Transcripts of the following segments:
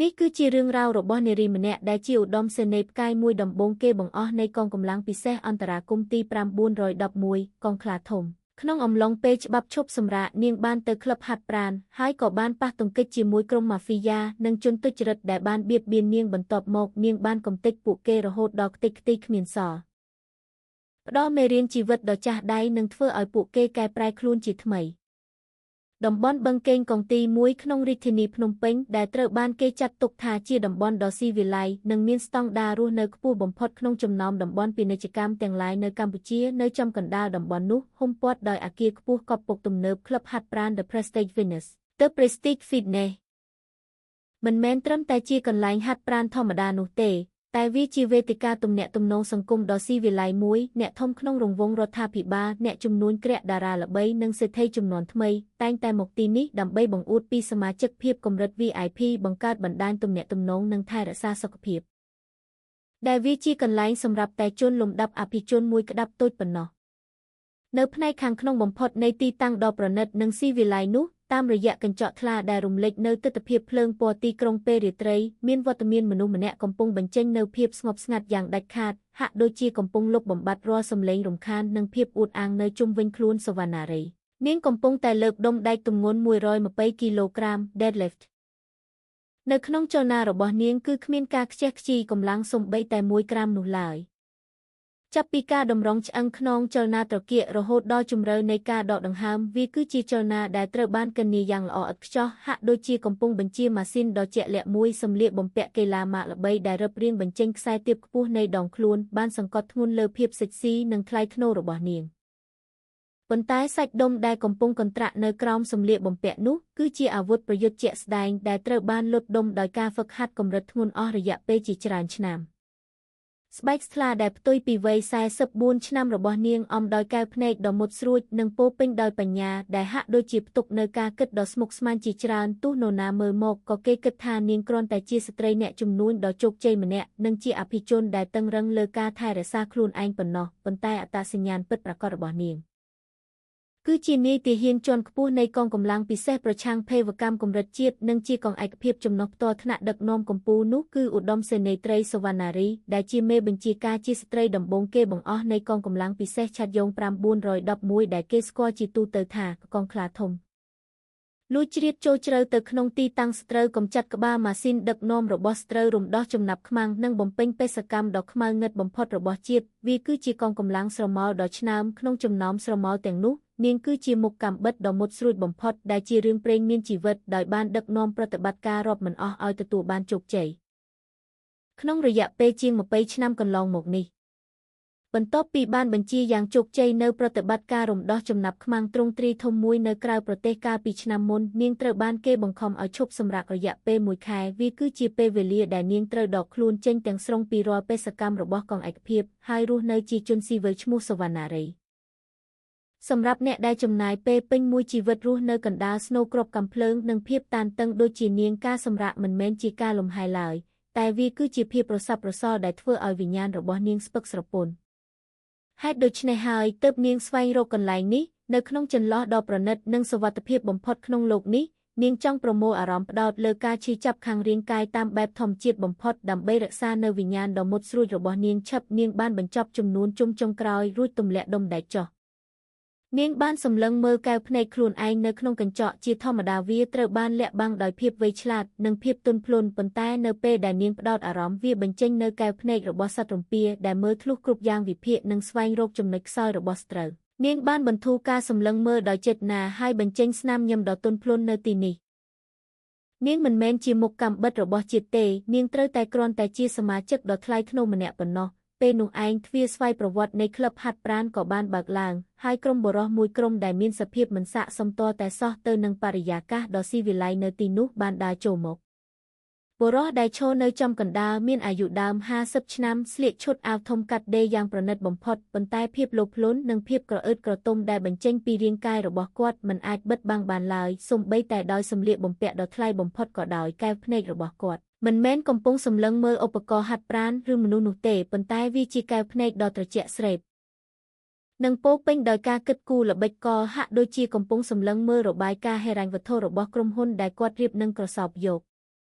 នេះគឺជារឿងរ៉ាវរបស់នារីម្នាក់ដែលជាឧត្តមសេនីយ៍ផ្កាយមួយដំបូងគេបង្អស់នៃកងកម្លាំងពិសេសអន្តរាគមន៍ទី911កងខ្លាធំក្នុងអំឡុងពេលច្បាប់ឈប់សម្រាកនាងបានទៅក្លឹបហាត់ប្រាណហើយក៏បានប៉ះទង្គិចជាមួយក្រុមម៉ាហ្វីយ៉ានិងជនទុច្ចរិតដែលបានបៀតបៀននាងបន្ទាប់មកនាងបានកំទេចពួកគេរហូតដល់ខ្ទេចខ្ទីគ្មានសល់ផ្ដល់មេរៀនជីវិតដ៏ចាស់ដៃនិងធ្វើឲ្យពួកគេកែប្រែខ្លួនជាថ្មីតំបន់បឹងកេងកងទី1ក្នុងរាជធានីភ្នំពេញដែលត្រូវបានគេចាត់ទុកថាជាតំបន់ដ៏ស៊ីវិល័យនិងមានស្តង់ដាររស់នៅខ្ពស់បំផុតក្នុងចំណោមតំបន់ពាណិជ្ជកម្មទាំងឡាយនៅកម្ពុជានៅចំកណ្ដាលតំបន់នោះហ៊ុមព័ទ្ធដោយអគារខ្ពស់កប់ពកទំនើបក្លឹបហាត់ប្រាណ The Prestige Fitness The Prestige Fitness មិនមែនត្រឹមតែជាកន្លែងហាត់ប្រាណធម្មតានោះទេតែវាជាវេទិកាទំនាក់ទំនងសង្គមដ៏ស៊ីវិល័យមួយអ្នកធំក្នុងរង្វង់រដ្ឋាភិបាលអ្នកជំនួញគ្រាក់តារាល្បីនិងសេដ្ឋីជំនាន់ថ្មីតែងតែមកទីនេះដើម្បីបង្អួតពីសមាជិកភាពកម្រិត VIP បង្កើតបណ្ដាញទំនាក់ទំនងនិងថែរក្សាសុខភាពដែលវាជាកន្លែងសម្រាប់តែជនលំដាប់អភិជនមួយក្តាប់តូចប៉ុណ្ណោះនៅផ្នែកខាងក្នុងបំផុតនៃទីតាំងដ៏ប្រណិតនិងស៊ីវិល័យនោះតាមរយៈកញ្ចក់ថ្លាដែលរំលេចនៅទិដ្ឋភាពភ្លើងពណ៌ទីក្រុងពេលរាត្រីមានវត្តមានមនុស្សម្នាក់កំពុងបញ្ចេញនូវភាពស្ងប់ស្ងាត់យ៉ាងដាច់ខាតហាក់ដូចជាកំពុងលុបបំបាត់រាល់សំឡេងរំខាននិងភាពអួតអាងនៅជុំវិញខ្លួនសវណ្ណារីនាងកំពុងតែលើកដុំដែកទម្ងន់120គីឡូក្រាម deadlift នៅក្នុងចលនារបស់នាងគឺគ្មានការខ្ជះខ្ជាយកម្លាំងសូម្បីតែ1ក្រាមនោះឡើយចាប់ពីការតម្រង់ឆ្អឹងខ្នងចលនាត្រគាករហូតដល់ជម្រៅនៃការដកដង្ហើមវាគឺជាចលនាដែលត្រូវបានគណនាយ៉ាងល្អឥតខ្ចោះហាក់ដូចជាកំពុងបញ្ជាម៉ាស៊ីនដ៏ជាក់លាក់មួយសម្លៀកបំពាក់កីឡាម៉ាកល្បីដែលរឹបរាងបញ្ចេញខ្សែទាបខ្ពស់នៃដងខ្លួនបានសង្កត់ធ្ងន់លើភាពសិចស៊ីនិងថ្លៃថ្នូររបស់នាងប៉ុន្តែសាច់ដុំដែលកំពុងកន្ត្រាក់នៅក្រោមសម្លៀកបំពាក់នោះគឺជាអាវុធប្រយុទ្ធជាក់ស្ដែងដែលត្រូវបានលុតដុំដោយការហ្វឹកហាត់កម្រិតធ្ងន់អស់រយៈពេលជាច្រើនឆ្នាំស្បែកស្លាដែលផ្ទុយពីវ័យ44ឆ្នាំរបស់នាងអមដោយកែវភ្នែកដ៏មុតស្រួចនិងពោពេញដោយបញ្ញាដែលហាក់ដូចជាផ្ទុកនៅការគិតដ៏ស្មុគស្មាញជាច្រើនទោះនរណាមើលមកក៏គេគិតថានាងគ្រាន់តែជាស្ត្រីអ្នកជំនួញដ៏ជោគជ័យម្នាក់និងជាអភិជនដែលតឹងរឹងលើការថែរក្សាខ្លួនឯងប៉ុណ្ណោះប៉ុន្តែអត្តសញ្ញាណពិតប្រាកដរបស់នាងគឺជានាយទាហានជាន់ខ្ពស់នៃកងកម្លាំងពិសេសប្រឆាំងភេរវកម្មកម្រិតជាតិនិងជាកងឯកភាពចំណុះផ្ទាល់ថ្នាក់ដឹកនាំកម្ពុជានោះគឺឧត្តមសេនីយ៍ត្រីសវណ្ណារីដែលជាមេបញ្ជាការជាស្ត្រីដំបូងគេបង្អស់នៃកងកម្លាំងពិសេសឆាត់យ៉ង911ដែលគេស្គាល់ជាទូទៅថាកងខ្លាធំលួចជ្រៀតចូលជ្រៅទៅក្នុងទីតាំងស្ត្រូវកំចាត់ក្បាលម៉ាស៊ីនដឹកនាំរបស់ស្ត្រូវរំដោះចំណាប់ខ្មាំងនិងបំពេញបេសកកម្មដ៏ខ្មៅងឹតបំផុតរបស់ជាតិវាគឺជាកងកម្លាំងស្រមោលដ៏ឆ្នើមក្នុងចំណោមស្រមោលទាំងនោះនាងគឺជាមុខកាំបិតដ៏មុតស្រួចបំផុតដែលជារឿងព្រេងមានជីវិតដោយបានដឹកនាំប្រតិបត្តិការរាប់មិនអស់ឲ្យទទួលបានជោគជ័យក្នុងរយៈពេលជាង20ឆ្នាំកន្លងមកនេះបន្ទាប់ពីបានបញ្ជាយ៉ាងជោគជ័យនៅប្រតិបត្តិការរំដោះចំណាប់ខ្មាំងទ្រង់ទ្រាយធំមួយនៅក្រៅប្រទេសកាលពីឆ្នាំមុននាងត្រូវបានគេបង្ខំឲ្យឈប់សម្រាករយៈពេល1ខែវាគឺជាពេលវេលាដែលនាងត្រូវដកខ្លួនចេញទាំងស្រុងពីរាល់បេសកកម្មរបស់កងឯកភាពហើយរស់នៅជាជនស៊ីវិលឈ្មោះសវណ្ណារីសម្រាប់អ្នកដែលចំណាយពេលពេញមួយជីវិតរស់នៅកណ្ដាលស្នូលគ្រាប់កាំភ្លើងនិងភាពតានតឹងដូចជានាងការសម្រាកមិនមែនជាការលំហែឡើយតែវាគឺជាភាពប្រសព្វប្រសល់ដែលធ្វើឲ្យវិញ្ញាណរបស់នាងស្ពឹកស្រពន់ហេតុដូច្នេះហើយទើបនាងស្វែងរកកន្លែងនេះនៅក្នុងចន្លោះដ៏ប្រណិតនិងសុវត្ថិភាពបំផុតក្នុងលោកនេះនាងចង់ប្រមូលអារម្មណ៍ផ្ដោតលើការឈឺចាប់ខាងរាងកាយតាមបែបធម្មជាតិបំផុតដើម្បីរក្សានៅវិញ្ញាណដ៏មុតស្រួចរបស់នាងឆឹបនាងបានបញ្ចប់ចំនួនជុំចុងក្រោយរួចទម្លាក់ដុំដែកចុះនាងបានសម្លឹងមើលកែវភ្នែកខ្លួនឯងនៅក្នុងកញ្ចក់ជាធម្មតាវាត្រូវបានលាក់បាំងដោយភាពវៃឆ្លាតនិងភាពទន់ភ្លន់ប៉ុន្តែនៅពេលដែលនាងផ្ដោតអារម្មណ៍វាបញ្ចេញនៅកែវភ្នែករបស់សត្វរំពាដែលមើលធ្លុះគ្រប់យ៉ាងវិភាគនិងស្វែងរកចំណុចខ្សោយរបស់ស្ត្រូវនាងបានបន្ធូរការសម្លឹងមើលដោយចេតនាហើយបញ្ចេញស្នាមញញឹមដ៏ទន់ភ្លន់នៅទីនេះនាងមិនមែនជាមុខកាំបិតរបស់ជាតិទេនាងត្រូវតែគ្រាន់តែជាសមាជិកដ៏ថ្លៃថ្នូរម្នាក់ប៉ុណ្ណោះពេលនោះឯងទ្វារស្វ័យប្រវត្តិនៃក្លឹបហាត់ប្រាណក៏បានបើកឡើងហើយក្រុមបុរសមួយក្រុមដែលមានសភាពមិនស័ក្តិសមទាល់តែសោះទៅនឹងបរិយាកាសដ៏ស៊ីវិល័យនៅទីនោះបានដើរចូលមកបុរសដែលឈរនៅចំកណ្ដាលមានអាយុដើម50ឆ្នាំស្លៀកឈុតអាវធំកាត់ដេរយ៉ាងប្រណិតបំផុតប៉ុន្តែភាពលោភលន់និងភាពក្រអឺតក្រទុំដែលបញ្ចេញពីរាងកាយរបស់គាត់មិនអាចបិទបាំងបានឡើយសូម្បីតែដោយសម្លៀកបំពាក់ដ៏ថ្លៃបំផុតក៏ដោយកែវភ្នែករបស់គាត់មិនមែនកំពុងសម្លឹងមើលឧបករណ៍ហាត់ប្រាណឬមនុស្សនោះទេប៉ុន្តែវាជាកែវភ្នែកដ៏ត្រជាក់ស្រេបនិងពោពេញដោយការគិតគូរល្បិចកលហាក់ដូចជាកំពុងសម្លឹងមើលរបាយការណ៍ហិរញ្ញវត្ថុរបស់ក្រុមហ៊ុនដែលគាត់រៀបនឹងក្រសោបយក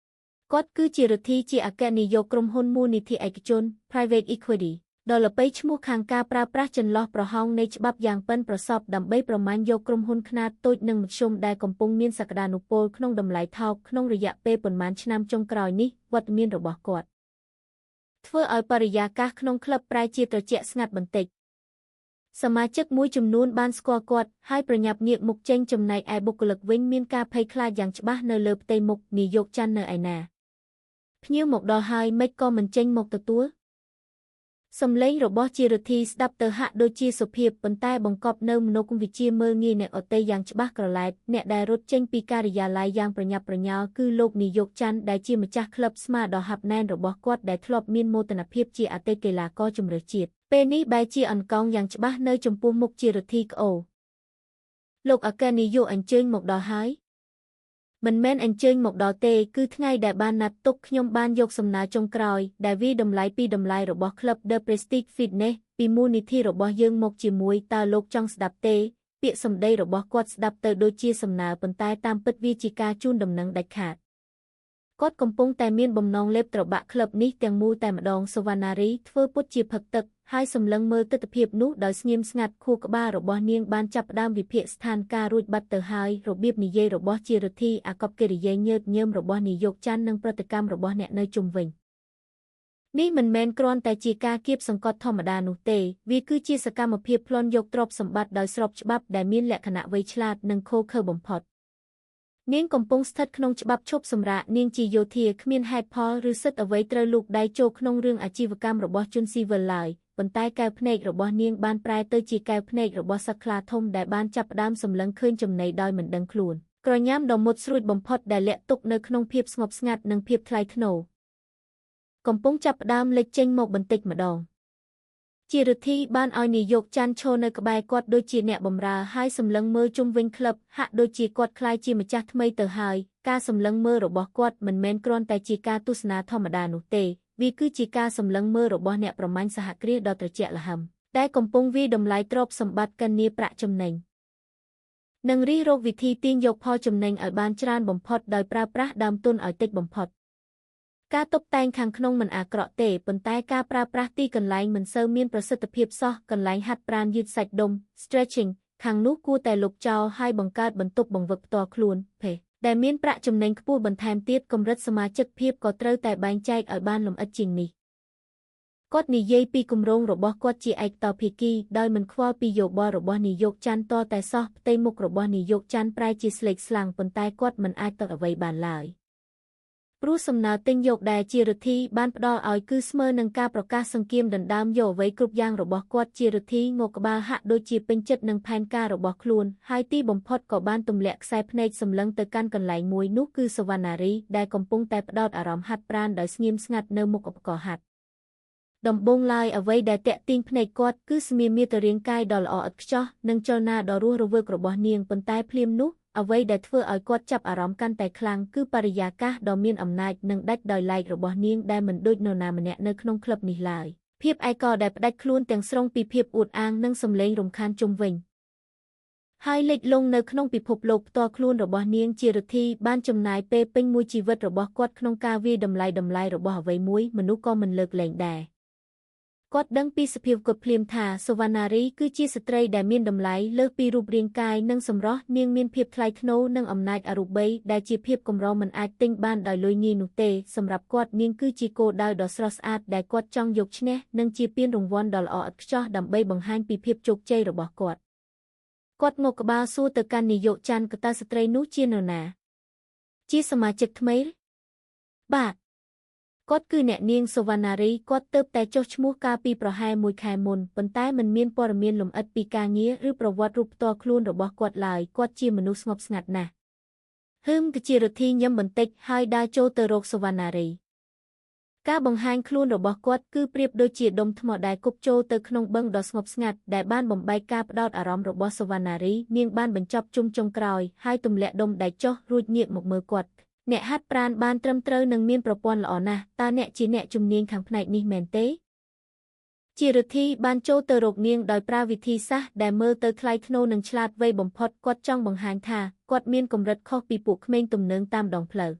គាត់គឺជាឫទ្ធីជាអគ្គនាយកក្រុមហ៊ុនមូលនិធិឯកជន Private Equity ដ៏ល្បីឈ្មោះខាងការប្រើប្រាស់ចន្លោះប្រហោងនៃច្បាប់យ៉ាងប៉ិនប្រសប់ដើម្បីប្រមាញ់យកក្រុមហ៊ុនខ្នាតតូចនិងមធ្យមដែលកំពុងមានសក្តានុពលក្នុងតម្លៃថោកក្នុងរយៈពេលប៉ុន្មានឆ្នាំចុងក្រោយនេះវត្តមានរបស់គាត់ធ្វើឲ្យបរិយាកាសក្នុងក្លឹបប្រែជាត្រជាក់ស្ងាត់បន្តិចសមាជិកមួយចំនួនបានស្គាល់គាត់ហើយប្រញាប់ងាកមុខចេញចំណែកឯបុគ្គលិកវិញមានការភ័យខ្លាចយ៉ាងច្បាស់នៅលើផ្ទៃមុខនាយកច័ន្ទនៅឯណាភ្ញៀវមកដល់ហើយម៉េចក៏មិនចេញមកទទួលសំឡេងរបស់ជាឫទ្ធីស្ដាប់ទៅហាក់ដូចជាសុភាពប៉ុន្តែបង្កប់នៅមនោគមវិជ្ជាមើលងាយអ្នកអតីយ៉ាងច្បាស់ក្រឡែតអ្នកដែលរត់ចេញពីការិយាល័យយ៉ាងប្រញាប់ប្រញាល់គឺលោកនាយកច័ន្ទដែលជាម្ចាស់ក្លឹបស្មាដ៏ហាប់ណែនរបស់គាត់ដែលធ្លាប់មានមោទនភាពជាអតីតកីឡាករជម្រើសជាតិពេលនេះបែរជាអង្កោងយ៉ាងច្បាស់នៅចំពោះមុខជាឫទ្ធីក្អូលោកអគ្គនាយកអញ្ជើញមកដល់ហើយមិនមែនអញ្ជើញមកដល់ទេគឺថ្ងៃដែលបានណាត់ទុកខ្ញុំបានយកសំណើចុងក្រោយដែលវាតម្លៃពីតម្លៃរបស់ក្លឹប The Prestige Fitness ពីមូលនិធិរបស់យើងមកជាមួយតើលោកចង់ស្ដាប់ទេពាក្យសម្ដីរបស់គាត់ស្ដាប់ទៅដូចជាសំណើប៉ុន្តែតាមពិតវាជាការជូនដំណឹងដាច់ខាតគាត់កំពុងតែមានបំណងលេបត្របាក់ក្លឹបនេះទាំងមូលតែម្ដងសុវណ្ណារីធ្វើពុតជាផឹកទឹកហើយសម្លឹងមើលទិដ្ឋភាពនោះដោយស្ងៀមស្ងាត់ខួរក្បាលរបស់នាងបានចាប់ផ្ដើមវិភាគស្ថានភាពរួចបាត់ទៅហើយរបៀបនិយាយរបស់ជាឫទ្ធីអាកប្បកិរិយាញើតញើមរបស់នាយកច័ន្ទនិងប្រតិកម្មរបស់អ្នកនៅជុំវិញនេះមិនមែនគ្រាន់តែជាការគៀបសង្កត់ធម្មតានោះទេវាគឺជាសកម្មភាពប្លន់យកទ្រព្យសម្បត្តិដោយស្របច្បាប់ដែលមានលក្ខណៈវៃឆ្លាតនិងឃោរឃៅបំផុតនាងកំពុងស្ថិតក្នុងច្បាប់ឈប់សម្រាកនាងជាយោធាគ្មានហេតុផលឬសិទ្ធិអ្វីត្រូវលូកដៃចូលក្នុងរឿងអាជីវកម្មរបស់ជនស៊ីវិលឡើយប៉ុន្តែកែវភ្នែករបស់នាងបានប្រែទៅជាកែវភ្នែករបស់សត្វខ្លាធំដែលបានចាប់ផ្ដើមសម្លឹងឃើញចំណីដោយមិនដឹងខ្លួនក្រញាំដ៏មុតស្រួចបំផុតដែលលាក់ទុកនៅក្នុងភាពស្ងប់ស្ងាត់និងភាពថ្លៃថ្នូរកំពុងចាប់ផ្ដើមលេចចេញមកបន្តិចម្ដងជាឫទ្ធីបានឲ្យនាយកច័ន្ទឈរនៅក្បែរគាត់ដូចជាអ្នកបម្រើហើយសម្លឹងមើលជុំវិញក្លឹបហាក់ដូចជាគាត់ក្លាយជាម្ចាស់ថ្មីទៅហើយការសម្លឹងមើលរបស់គាត់មិនមែនគ្រាន់តែជាការទស្សនាធម្មតានោះទេវាគឺជាការសម្លឹងមើលរបស់អ្នកប្រមាញ់សហគ្រាសដ៏ត្រជាក់ល្ហឹមដែលកំពុងវាយតម្លៃទ្រព្យសម្បត្តិកណនីប្រាក់ចំណេញនិងរិះរកវិធីទាញយកផលចំណេញឲ្យបានច្រើនបំផុតដោយប្រើប្រាស់ដើមទុនឲ្យតិចបំផុតការតុបតែងខាងក្នុងមិនអាក្រក់ទេប៉ុន្តែការប្រើប្រាស់ទីកន្លែងមិនសូវមានប្រសិទ្ធភាពសោះកន្លែងហាត់ប្រាណយឺតសាច់ដុំ stretching ខាងនោះគួរតែលុបចោលហើយបង្កើតបន្ទប់បង្វឹកផ្ទាល់ខ្លួនភេដែលមានប្រាក់ចំណេញខ្ពស់បន្ថែមទៀតកម្រិតសមាជិកភាពក៏ត្រូវតែបែងចែកឲ្យបានលម្អិតជាងនេះគាត់និយាយពីគម្រោងរបស់គាត់ជាឯកតោភាគីដោយមិនខ្វល់ពីយោបល់របស់នាយកច័ន្ទតតែសោះផ្ទៃមុខរបស់នាយកច័ន្ទប្រែជាស្លេកស្លាំងប៉ុន្តែគាត់មិនអាចតអ្វីបានឡើយព្រោះសំណើទិញយកដែលជាឫទ្ធីបានផ្ដល់ឲ្យគឺស្មើនឹងការប្រកាសសង្គ្រាមដណ្ដើមយកអ្វីគ្រប់យ៉ាងរបស់គាត់ជាឫទ្ធីងក់ក្បាលហាក់ដូចជាពេញចិត្តនឹងផែនការរបស់ខ្លួនហើយទីបំផុតក៏បានទម្លាក់ខ្សែភ្នែកសម្លឹងទៅកាន់កន្លែងមួយនោះគឺសុវណ្ណារីដែលកំពុងតែផ្ដោតអារម្មណ៍ហាត់ប្រាណដោយស្ងៀមស្ងាត់នៅមុខឧបករណ៍ហាត់ដំបូងឡើយអ្វីដែលទាក់ទាញភ្នែកគាត់គឺស្មាមាត្ររាងកាយដ៏ល្អឥតខ្ចោះនិងចលនាដ៏រស់រវើករបស់នាងប៉ុន្តែភ្លាមនោះអ្វីដែលធ្វើឲ្យគាត់ចាប់អារម្មណ៍កាន់តែខ្លាំងគឺបរិយាកាសដ៏មានអំណាចនិងដាច់ដោយឡែករបស់នាងដែលមិនដូចនរណាម្នាក់នៅក្នុងក្លឹបនេះឡើយភាពឯកោដែលផ្ដាច់ខ្លួនទាំងស្រុងពីភាពអួតអាងនិងសម្លេងរំខានជុំវិញហើយលិចលង់នៅក្នុងពិភពលោកផ្ទាល់ខ្លួនរបស់នាងជាឫទ្ធីបានចំណាយពេលពេញមួយជីវិតរបស់គាត់ក្នុងការវាយតម្លៃតម្លៃរបស់អ្វីមួយមនុស្សក៏មិនលើកលែងដែរគាត់ដឹងពីសភាពគាត់ភ្លាមថាសុវណ្ណារីគឺជាស្ត្រីដែលមានតម្លៃលើសពីរូបរាងកាយនិងសម្រស់នាងមានភាពថ្លៃថ្នូរនិងអំណាចអរូបីដែលជាភាពកម្រមិនអាចទិញបានដោយលុយងាយនោះទេសម្រាប់គាត់នាងគឺជាគោលដៅដ៏ស្រស់ស្អាតដែលគាត់ចង់យកឈ្នះនិងជាពានរង្វាន់ដ៏ល្អឥតខ្ចោះដើម្បីបង្ហាញពីភាពជោគជ័យរបស់គាត់គាត់ងក់ក្បាលសួរទៅកាន់នាយកច័ន្ទកតាស្ត្រីនោះជានរណាជាសមាជិកថ្មីបាទគាត់គឺអ្នកនាងសុវណ្ណារីគាត់ទើបតែចុះឈ្មោះកាលពីប្រហែលមួយខែមុនប៉ុន្តែមិនមានព័ត៌មានលម្អិតពីការងារឬប្រវត្តិរូបផ្ទាល់ខ្លួនរបស់គាត់ឡើយគាត់ជាមនុស្សស្ងប់ស្ងាត់ណាស់ហឹមគឺជាឫទ្ធីញឹមបន្តិចហើយដើរចូលទៅរកសុវណ្ណារីការបង្ហាញខ្លួនរបស់គាត់គឺប្រៀបដូចជាដុំថ្មដែលគប់ចូលទៅក្នុងបឹងដ៏ស្ងប់ស្ងាត់ដែលបានបំបែកការផ្ដោតអារម្មណ៍របស់សុវណ្ណារីនាងបានបញ្ចប់ជុំចុងក្រោយហើយទម្លាក់ដុំដែកចុះរួចងាកមកមើលគាត់អ្នកហាត់ប្រាណបានត្រឹមត្រូវនិងមានប្រព័ន្ធល្អណាស់តើអ្នកជាអ្នកជំនាញខាងផ្នែកនេះមែនទេជាឫទ្ធីបានចូលទៅរកនាងដោយប្រើវិធីសាស្ត្រដែលមើលទៅថ្លៃថ្នូរនិងឆ្លាតវៃបំផុតគាត់ចង់បង្ហាញថាគាត់មានកម្រិតខុសពីពួកក្មេងទំនើងតាមដងផ្លូវ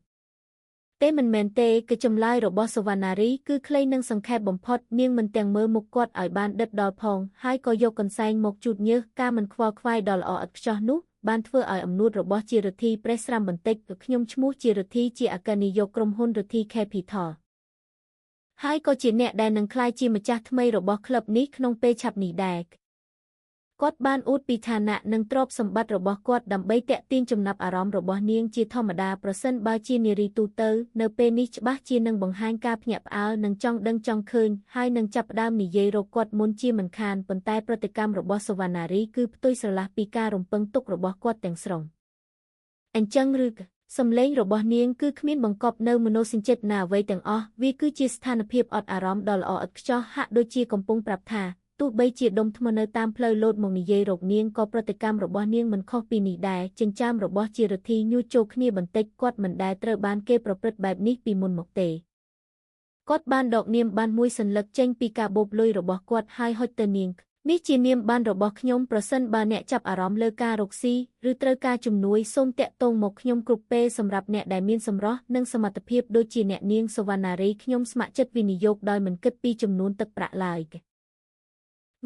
ទេមិនមែនទេគឺចម្លើយរបស់សុវណ្ណារីគឺខ្លីនិងសង្ខេបបំផុតនាងមិនទាំងមើលមុខគាត់ឲ្យបានដិតដល់ផងហើយក៏យកកន្សែងមកជូតញើសការមិនខ្វល់ខ្វាយដល់ល្អឥតខ្ចោះនោះបានធ្វើឲ្យអំនួតរបស់ជារិទ្ធីប្រេះស្រាំបន្តិចខ្ញុំឈ្មោះជារិទ្ធីជាអគ្គនាយកក្រុមហ៊ុនរិទ្ធី Capital ហើយក៏ជាអ្នកដែលនឹងក្លាយជាម្ចាស់ថ្មីរបស់ក្លឹបនេះក្នុងពេលឆាប់នេះដែរគាត់បានអួតពីឋានៈនិងទ្រព្យសម្បត្តិរបស់គាត់ដើម្បីទាក់ទាញចំណាប់អារម្មណ៍របស់នាងជាធម្មតាប្រសិនបើជានារីទូទៅនៅពេលនេះច្បាស់ជានឹងបង្ហាញការភ្ញាក់ផ្អើលនិងចង់ដឹងចង់ឃើញហើយនឹងចាប់ផ្ដើមនិយាយរកគាត់មុនជាមិនខានប៉ុន្តែប្រតិកម្មរបស់សុវណ្ណារីគឺផ្ទុយស្រឡះពីការរំពឹងទុករបស់គាត់ទាំងស្រុងអញ្ចឹងឬសំឡេងរបស់នាងគឺគ្មានបង្កប់នៅមនោសញ្ចេតនាអ្វីទាំងអស់វាគឺជាស្ថានភាពអត់អារម្មណ៍ដ៏ល្អឥតខ្ចោះហាក់ដូចជាកំពុងប្រាប់ថាទោះបីជាដុំថ្មនៅតាមផ្លូវលោតមកនិយាយរកនាងក៏ប្រតិកម្មរបស់នាងមិនខុសពីនេះដែរចិញ្ចើមរបស់ជារិទ្ធីញួរចូលគ្នាបន្តិចគាត់មិនដែលត្រូវបានគេប្រព្រឹត្តបែបនេះពីមុនមកទេគាត់បានដកនាមបានមួយសន្លឹកចេញពីកាបូបលុយរបស់គាត់ហើយហុចទៅនាងនេះជានាមបានរបស់ខ្ញុំប្រសិនបើអ្នកចាប់អារម្មណ៍លើការរកស៊ីឬត្រូវការជំនួយសូមទាក់ទងមកខ្ញុំគ្រប់ពេលសម្រាប់អ្នកដែលមានសម្រស់និងសមត្ថភាពដូចជាអ្នកនាងសុវណ្ណារីខ្ញុំស្ម័គ្រចិត្តវិនិយោគដោយមិនគិតពីចំនួនទឹកប្រាក់ឡើយ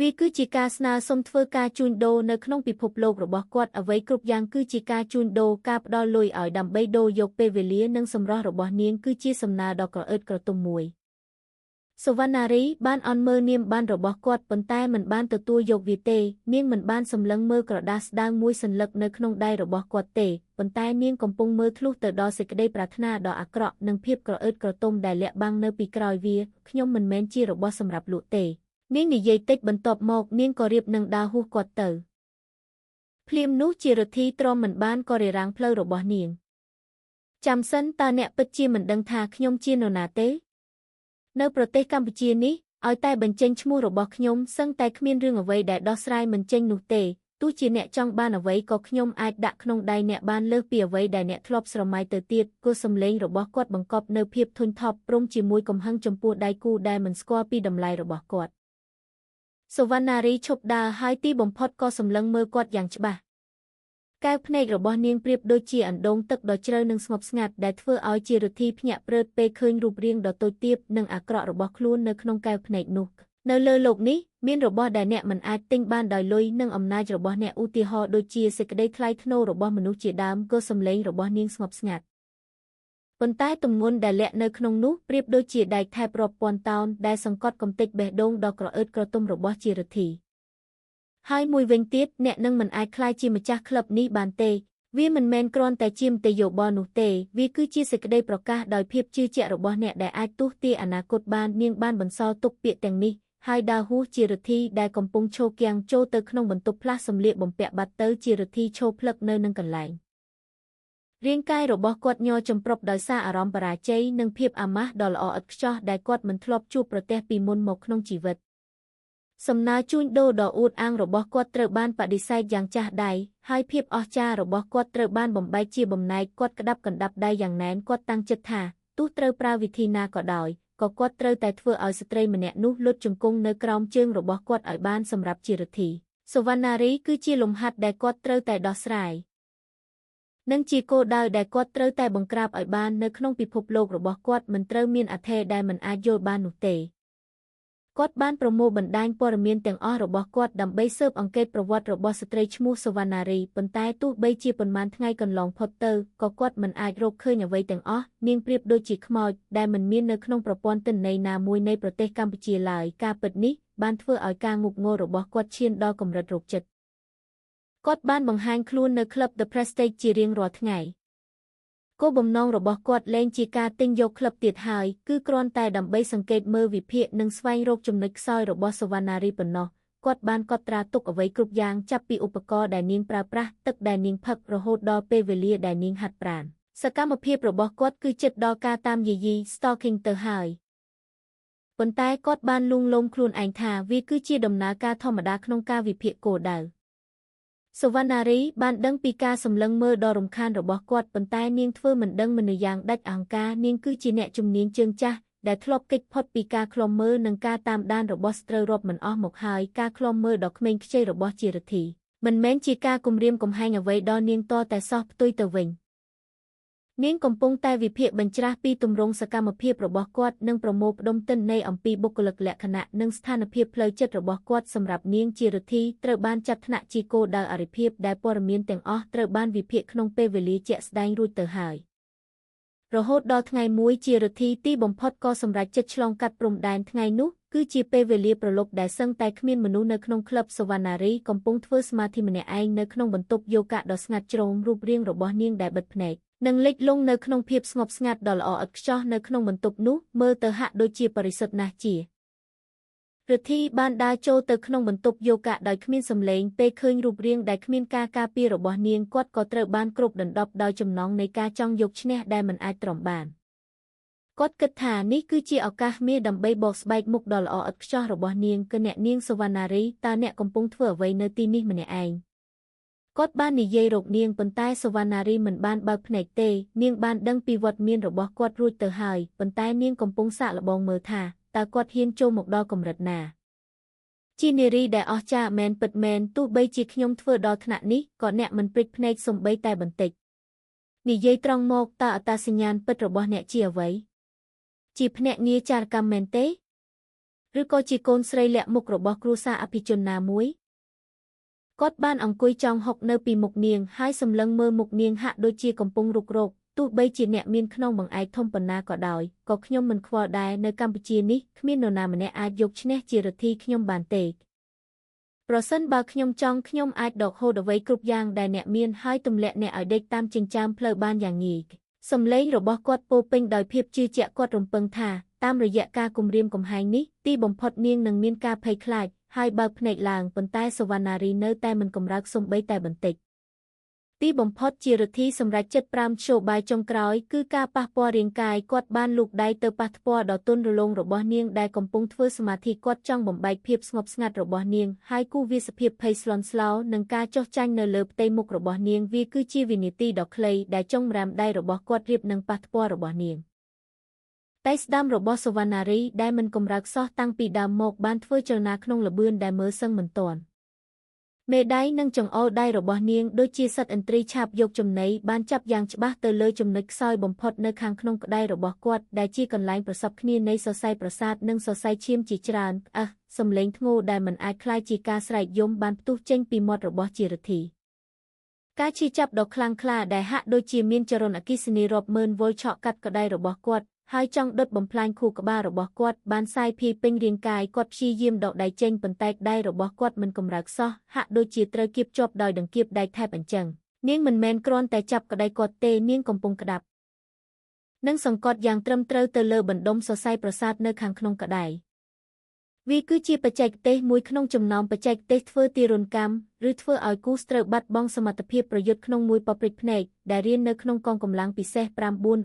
វាគឺជាការស្នើសុំធ្វើការជួញដូរនៅក្នុងពិភពលោករបស់គាត់អ្វីគ្រប់យ៉ាងគឺជាការជួញដូរការផ្ដល់លុយឲ្យដើម្បីដូរយកពេលវេលានិងសម្រស់របស់នាងគឺជាសំណើដ៏ក្រអឺតក្រទុំមួយសុវណ្ណារីបានអន់មើលនាមបានរបស់គាត់ប៉ុន្តែមិនបានទទួលយកវាទេនាងមិនបានសម្លឹងមើលក្រដាសស្ដើងមួយសន្លឹកនៅក្នុងដៃរបស់គាត់ទេប៉ុន្តែនាងកំពុងមើលធ្លុះទៅដល់សេចក្តីប្រាថ្នាដ៏អាក្រក់និងភាពក្រអឺតក្រទុំដែលលាក់បាំងនៅពីក្រោយវាខ្ញុំមិនមែនជារបស់សម្រាប់លក់ទេនាងនិយាយតិចបន្ទាប់មកនាងក៏រៀបនឹងដើរហួសគាត់ទៅភ្លាមនោះជារិទ្ធីទ្រាំមិនបានក៏រារាំងផ្លូវរបស់នាងចាំសិនតើអ្នកពិតជាមិនដឹងថាខ្ញុំជានរណាទេនៅប្រទេសកម្ពុជានេះឲ្យតែបញ្ចេញឈ្មោះរបស់ខ្ញុំសឹងតែគ្មានរឿងអ្វីដែលដោះស្រាយមិនចេញនោះទេទោះជាអ្នកចង់បានអ្វីក៏ខ្ញុំអាចដាក់ក្នុងដៃអ្នកបានលើសពីអ្វីដែលអ្នកធ្លាប់ស្រមៃទៅទៀតគោះសំឡេងរបស់គាត់បង្កប់នៅភាពធុញថប់ព្រមជាមួយកំហឹងចំពោះដៃគូដែលមិនស្គាល់ពីតម្លៃរបស់គាត់សុវណ្ណារីឈប់ដើរហើយទីបំផុតក៏សម្លឹងមើលគាត់យ៉ាងច្បាស់កែវភ្នែករបស់នាងប្រៀបដូចជាអណ្ដូងទឹកដ៏ជ្រៅនិងស្ងប់ស្ងាត់ដែលធ្វើឲ្យជារិទ្ធីភ្ញាក់ព្រឺតពេលឃើញរូបរាងដ៏តូចទាបនិងអាក្រក់របស់ខ្លួននៅក្នុងកែវភ្នែកនោះនៅលើលោកនេះមានរបស់ដែលអ្នកមិនអាចទិញបានដោយលុយនិងអំណាចរបស់អ្នកឧទាហរណ៍ដូចជាសេចក្តីថ្លៃថ្នូររបស់មនុស្សជាដើមក៏សំឡេងរបស់នាងស្ងប់ស្ងាត់ប៉ុន្តែទម្ងន់ដែលលាក់នៅក្នុងនោះប្រៀបដូចជាដែកថែបរាប់ពាន់តោនដែលសង្កត់កំទេចបេះដូងដ៏ក្រអឺតក្រទុំរបស់ជារិទ្ធីហើយមួយវិញទៀតអ្នកនឹងមិនអាចក្លាយជាម្ចាស់ក្លឹបនេះបានទេវាមិនមែនគ្រាន់តែជាមតិយោបល់នោះទេវាគឺជាសេចក្តីប្រកាសដោយភាពជឿជាក់របស់អ្នកដែលអាចទស្សន៍ទាយអនាគតបាននាងបានបន្សល់ទុកពាក្យទាំងនេះហើយដើរហួសជារិទ្ធីដែលកំពុងឈរគាំងចូលទៅក្នុងបន្ទប់ផ្លាស់សម្លៀកបំពាក់បាត់ទៅជារិទ្ធីឈរភ្លឹកនៅនឹងកន្លែងរាងកាយរបស់គាត់ញ័រចំប្រប់ដោយសារអារម្មណ៍បរាជ័យនិងភាពអាម៉ាស់ដ៏ល្អឥតខ្ចោះដែលគាត់មិនធ្លាប់ជួបប្រទះពីមុនមកក្នុងជីវិតសំណើជួញដូរដ៏អួតអាងរបស់គាត់ត្រូវបានបដិសេធយ៉ាងចាស់ដៃហើយភាពអស្ចារ្យរបស់គាត់ត្រូវបានបំបែកជាបំណែកគាត់ក្តាប់កណ្ដាប់ដៃយ៉ាងណែនគាត់តាំងចិត្តថាទោះត្រូវប្រើវិធីណាក៏ដោយក៏គាត់ត្រូវតែធ្វើឲ្យស្ត្រីម្នាក់នោះលុតជង្គង់នៅក្រោមជើងរបស់គាត់ឲ្យបានសម្រាប់ជារិទ្ធីសុវណ្ណារីគឺជាលំហាត់ដែលគាត់ត្រូវតែដោះស្រាយនិងជាគោលដៅដែលគាត់ត្រូវតែបង្ក្រាបឲ្យបាននៅក្នុងពិភពលោករបស់គាត់មិនត្រូវមានអធិដែលមិនអាចយល់បាននោះទេគាត់បានប្រមូលបណ្ដាញព័ត៌មានទាំងអស់របស់គាត់ដើម្បីស៊ើបអង្កេតប្រវត្តិរបស់ស្ត្រីឈ្មោះសុវណ្ណារីប៉ុន្តែទោះបីជាប៉ុន្មានថ្ងៃកន្លងផុតទៅក៏គាត់មិនអាចរកឃើញអ្វីទាំងអស់នាងប្រៀបដូចជាខ្មោចដែលមិនមាននៅក្នុងប្រព័ន្ធទិន្នន័យណាមួយនៃប្រទេសកម្ពុជាឡើយការពិតនេះបានធ្វើឲ្យការងប់ងល់របស់គាត់ឈានដល់កម្រិតរោគចិត្តគាត់បានបង្ហាញខ្លួននៅក្លឹប The Prestige ជារៀងរាល់ថ្ងៃគោលបំណងរបស់គាត់លែងជាការទិញយកក្លឹបទៀតហើយគឺគ្រាន់តែដើម្បីសង្កេតមើលវិភាគនិងស្វែងរកចំណុចខ្សោយរបស់សុវណ្ណារីប៉ុណ្ណោះគាត់បានកត់ត្រាទុកអ្វីគ្រប់យ៉ាងចាប់ពីឧបករណ៍ដែលនាងប្រើប្រាស់ទឹកដែលនាងផឹករហូតដល់ពេលវេលាដែលនាងហាត់ប្រាណសកម្មភាពរបស់គាត់គឺជិតដល់ការតាមយាយី stalking ទៅហើយប៉ុន្តែគាត់បានលួងលោមខ្លួនឯងថាវាគឺជាដំណើរការធម្មតាក្នុងការវិភាគគោលដៅសុវណ្ណារីបានដឹងពីការសម្លឹងមើលដ៏រំខានរបស់គាត់ប៉ុន្តែនាងធ្វើមិនដឹងមិនយ៉ាងដាច់អង្ការនាងគឺជាអ្នកជំនាញជើងចាស់ដែលធ្លាប់គេចផុតពីការឃ្លាំមើលនិងការតាមដានរបស់ស្ត្រូវរាប់មិនអស់មកហើយការឃ្លាំមើលដ៏ក្មេងខ្ចីរបស់ជារិទ្ធីមិនមែនជាការគំរាមកំហែងអ្វីដល់នាងតតែសោះផ្ទុយទៅវិញ នាងកំពុងតែវិភាគបញ្ច្រាសពីទម្រង់សកម្មភាពរបស់គាត់និងប្រមូលផ្ដុំទិន្នន័យអំពីបុគ្គលិកលក្ខណៈនិងស្ថានភាពផ្លូវចិត្តរបស់គាត់សម្រាប់នាងជាឫទ្ធីត្រូវបានចាត់ថ្នាក់ជាគោលដៅអរិភាពដែលព័ត៌មានទាំងអស់ត្រូវបានវិភាគក្នុងពេលវេលាជាក់ស្ដែងរួចទៅហើយរហូតដល់ថ្ងៃមួយជាឫទ្ធីទីបំផុតក៏សម្រេចចិត្តឆ្លងកាត់ព្រំដែនថ្ងៃនោះគឺជាពេលវេលាប្រលប់ដែលសឹងតែគ្មានមនុស្សនៅក្នុងក្លឹបសុវណ្ណារីកំពុងធ្វើសមាធិម្នាក់ឯងនៅក្នុងបន្ទប់យោគៈដ៏ស្ងាត់ជ្រងរូបរាងរបស់នាងដែលបិទភ្នែកនិងលិចលង់នៅក្នុងភាពស្ងប់ស្ងាត់ដ៏ល្អឥតខ្ចោះនៅក្នុងបន្ទប់នោះមើលទៅហាក់ដូចជាបរិសុទ្ធណាស់ជាឫទ្ធីបានដើរចូលទៅក្នុងបន្ទប់យោគៈដោយគ្មានសម្លេងពេលឃើញរូបរាងដែលគ្មានការការពាររបស់នាងគាត់ក៏ត្រូវបានគ្របដណ្ដប់ដោយចំណងនៃការចង់យកឈ្នះដែលមិនអាចទ្រាំបានគាត់គិតថានេះគឺជាឱកាសមាសដើម្បីបកស្បែកមុខដ៏ល្អឥតខ្ចោះរបស់នាងគឺអ្នកនាងសុវណ្ណារីតើអ្នកកំពុងធ្វើអ្វីនៅទីនេះម្នាក់ឯងគាត់បាននិយាយរកនាងប៉ុន្តែសុវណ្ណារីមិនបានបើកភ្នែកទេនាងបានដឹងពីវត្តមានរបស់គាត់រួចទៅហើយប៉ុន្តែនាងកំពុងសាកល្បងមើលថាតើគាត់ហ៊ានចូលមកដល់កម្រិតណាជានារីដែលអស្ចារ្យមែនពិតមែនទោះបីជាខ្ញុំធ្វើដល់ថ្នាក់នេះក៏អ្នកមិនព្រិចភ្នែកសំបីតែបន្តិចនិយាយត្រង់មកតើអត្តសញ្ញាណពិតរបស់អ្នកជាអ្វីជាភ្នាក់ងារចារកម្មមែនទេឬក៏ជាកូនស្រីលាក់មុខរបស់គ្រួសារអភិជនណាមួយគាត់បានអង្គុយចង់ហុកនៅពីមុខនាងហើយសម្លឹងមើលមុខនាងហាក់ដូចជាកំពុងរុករកទោះបីជាអ្នកមានខ្នងបង្អែកធំប៉ុណ្ណាក៏ដោយក៏ខ្ញុំមិនខ្វល់ដែរនៅកម្ពុជានេះគ្មាននរណាម្នាក់អាចយកឈ្នះជាឫទ្ធីខ្ញុំបានទេប្រសិនបើខ្ញុំចង់ខ្ញុំអាចដកហូតអ្វីគ្រប់យ៉ាងដែលអ្នកមានហើយទម្លាក់អ្នកឲ្យដេកតាមចិញ្ចើមផ្លូវបានយ៉ាងងាយសម្លេងរបស់គាត់ពោពេញដោយភាពជឿជាក់គាត់រំពឹងថាតាមរយៈការគំរាមកំហែងនេះទីបំផុតនាងនឹងមានការភ័យខ្លាចហើយបើកភ្នែកឡើងប៉ុន្តែសុវណ្ណារីនៅតែមិនកម្រើកសំបីតែបន្តិចទីបំផុតជាឫទ្ធីសម្រេចចិត្ត5ធ្យោបាយចុងក្រោយគឺការប៉ះពាល់រាងកាយគាត់បានលូកដៃទៅប៉ះពាល់ដល់ទន់រលោងរបស់នាងដែលកំពុងធ្វើសមាធិគាត់ចង់បំបែកភាពស្ងប់ស្ងាត់របស់នាងហើយគូវាសភាពភ័យស្លន់ស្លោនិងការចុះចាញ់នៅលើផ្ទៃមុខរបស់នាងវាគឺជាវិនាទីដ៏ខ្លីដែលចុងម្រាមដៃរបស់គាត់រៀបនឹងប៉ះពាល់របស់នាងតែស្ដាំរបស់សុវណ្ណារីដែលមិនកម្រើកសោះតាំងពីដើមមកបានធ្វើចលនាក្នុងល្បឿនដែលមើលសឹងមិនទាន់មេដៃនិងចង្អុលដៃរបស់នាងដូចជាសត្វឥន្ទ្រីឆាបយកចំណីបានចាប់យ៉ាងច្បាស់ទៅលើចំណុចខ្សោយបំផុតនៅខាងក្នុងក្តៅរបស់គាត់ដែលជាកន្លែងប្រសពគ្នានៃសរសៃប្រសាទនិងសរសៃឈាមជាច្រើនអះសំឡេងធ្ងោដែលមិនអាចក្លាយជាការស្រែកយំបានផ្ទុះចេញពីមាត់របស់ជាឫទ្ធីការឈឺចាប់ដ៏ខ្លាំងក្លាដែលហាក់ដូចជាមានចរន្តអគ្គិសនីរាប់ម៉ឺនវ៉ុលឆក់កាត់ក្តៅរបស់គាត់ហើយចង់ដុតបំផ្លាញខួរក្បាលរបស់គាត់បានសាយភាយពេញរាងកាយគាត់ព្យាយាមដកដៃចេញប៉ុន្តែដៃរបស់គាត់មិនកម្រើកសោះហាក់ដូចជាត្រូវគៀបជាប់ដោយដង្កៀបដែកថែបអញ្ចឹងនាងមិនមែនគ្រាន់តែចាប់ក្តៅគាត់ទេនាងកំពុងក្តាប់និងសង្កត់យ៉ាងត្រឹមត្រូវទៅលើបណ្ដុំសរសៃប្រសាទនៅខាងក្នុងក្តៅវាគឺជាបច្ចេកទេសមួយក្នុងចំណោមបច្ចេកទេសធ្វើទារុណកម្មឬធ្វើឲ្យគូសត្រូវបាត់បង់សមត្ថភាពប្រយុទ្ធក្នុងមួយប៉ព្រិចភ្នែកដែលរៀននៅក្នុងកងកម្លាំងពិសេស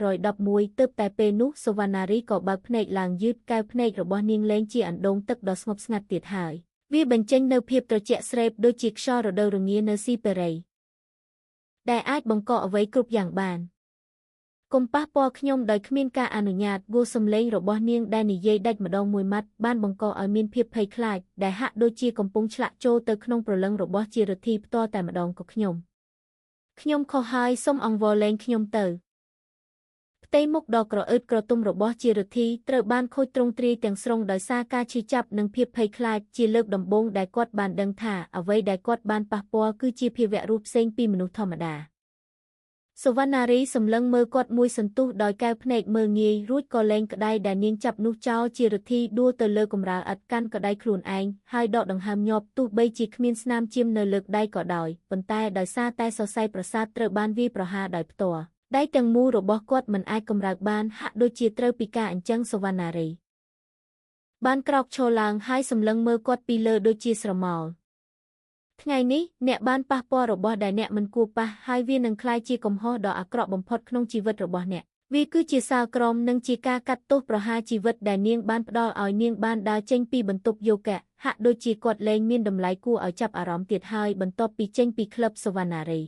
911ទើបតែពេលនោះសុវណ្ណារីក៏បើកភ្នែកឡើងយឺតកែវភ្នែករបស់នាងលែងជាអណ្ដូងទឹកដ៏ស្ងប់ស្ងាត់ទៀតហើយវាបញ្ចេញនូវភាពត្រជាក់ស្រេបដូចជាខ្យល់រដូវរងានៅស៊ីពេរីដែលអាចបង្កអ្វីគ្រប់យ៉ាងបានកុំប៉ះពាល់ខ្ញុំដោយគ្មានការអនុញ្ញាតគោសំឡេងរបស់នាងដែលនិយាយដាច់ម្ដងមួយម៉ាត់បានបង្កឲ្យមានភាពភ័យខ្លាចដែលហាក់ដូចជាកំពុងឆ្លាក់ចូលទៅក្នុងព្រលឹងរបស់ជាឫទ្ធីផ្ទាល់តែម្ដងក៏ខ្ញុំខុសហើយសូមអង្វរលែងខ្ញុំទៅផ្ទៃមុខដ៏ក្រអឺតក្រទុំរបស់ជាឫទ្ធីត្រូវបានខូចទ្រង់ទ្រាយទាំងស្រុងដោយសារការឈឺចាប់និងភាពភ័យខ្លាចជាលើកដំបូងដែលគាត់បានដឹងថាអ្វីដែលគាត់បានប៉ះពាល់គឺជាភាវៈរស់ផ្សេងពីមនុស្សធម្មតាសុវណ្ណារីសម្លឹងមើលគាត់មួយសន្ទុះដោយកែវភ្នែកមើលងាយរួចក៏លែងក្តៅដែលនាងចាប់នោះចោលជាឫទ្ធីដួលទៅលើកម្រាលឥដ្ឋកាន់ក្តៅខ្លួនឯងហើយដកដង្ហើមញាប់ទោះបីជាគ្មានស្នាមឈាមនៅលើដៃក៏ដោយប៉ុន្តែដោយសារតែសរសៃប្រសាទត្រូវបានវាយប្រហារដោយផ្ទាល់ដៃទាំងមូលរបស់គាត់មិនអាចកម្រើកបានហាក់ដូចជាត្រូវពិការអញ្ចឹងសុវណ្ណារីបានក្រោកឈរឡើងហើយសម្លឹងមើលគាត់ពីលើដូចជាស្រមោលថ្ងៃនេះអ្នកបានប៉ះពាល់របស់ដែលអ្នកមិនគួរប៉ះហើយវានឹងក្លាយជាកំហុសដ៏អាក្រក់បំផុតក្នុងជីវិតរបស់អ្នកវាគឺជាសាលក្រមនិងជាការកាត់ទោសប្រហារជីវិតដែលនាងបានផ្ដល់ឲ្យនាងបានដើរចេញពីបន្ទប់យោគៈហាក់ដូចជាគាត់លែងមានតម្លៃគួរឲ្យចាប់អារម្មណ៍ទៀតហើយបន្ទាប់ពីចេញពីក្លឹបសុវណ្ណារី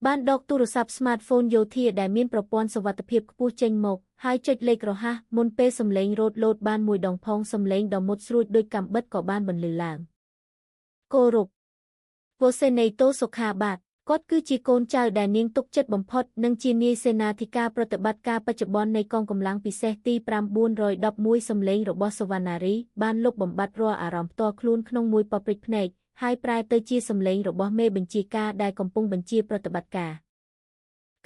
បានដកទូរស័ព្ទស្មាតហ្វូនយោធាដែលមានប្រព័ន្ធសុវត្ថិភាពខ្ពស់ចេញមកហើយចុចលេខរហ័សមុនពេលសំឡេងរោទលោតបានមួយដងផងសំឡេងដ៏មុតស្រួចដូចកាំបិតក៏បានបន្លឺឡើងគោរពវសេនីយ៍តូសុខាបាទ គាត់គឺជាកូនចៅដែលនាងទុកចិត្តបំផុតនិងជានាយសេនាធិការប្រតិបត្តិការបច្ចុប្បន្ននៃកងកម្លាំងពិសេសទី911សំឡេងរបស់សុវណ្ណារីបានលុបបំបាត់រាល់អារម្មណ៍ផ្ទាល់ខ្លួនក្នុងមួយប៉ព្រិចភ្នែកហើយប្រែទៅជាសំឡេងរបស់មេបញ្ជាការដែលកំពុងបញ្ជាប្រតិបត្តិការ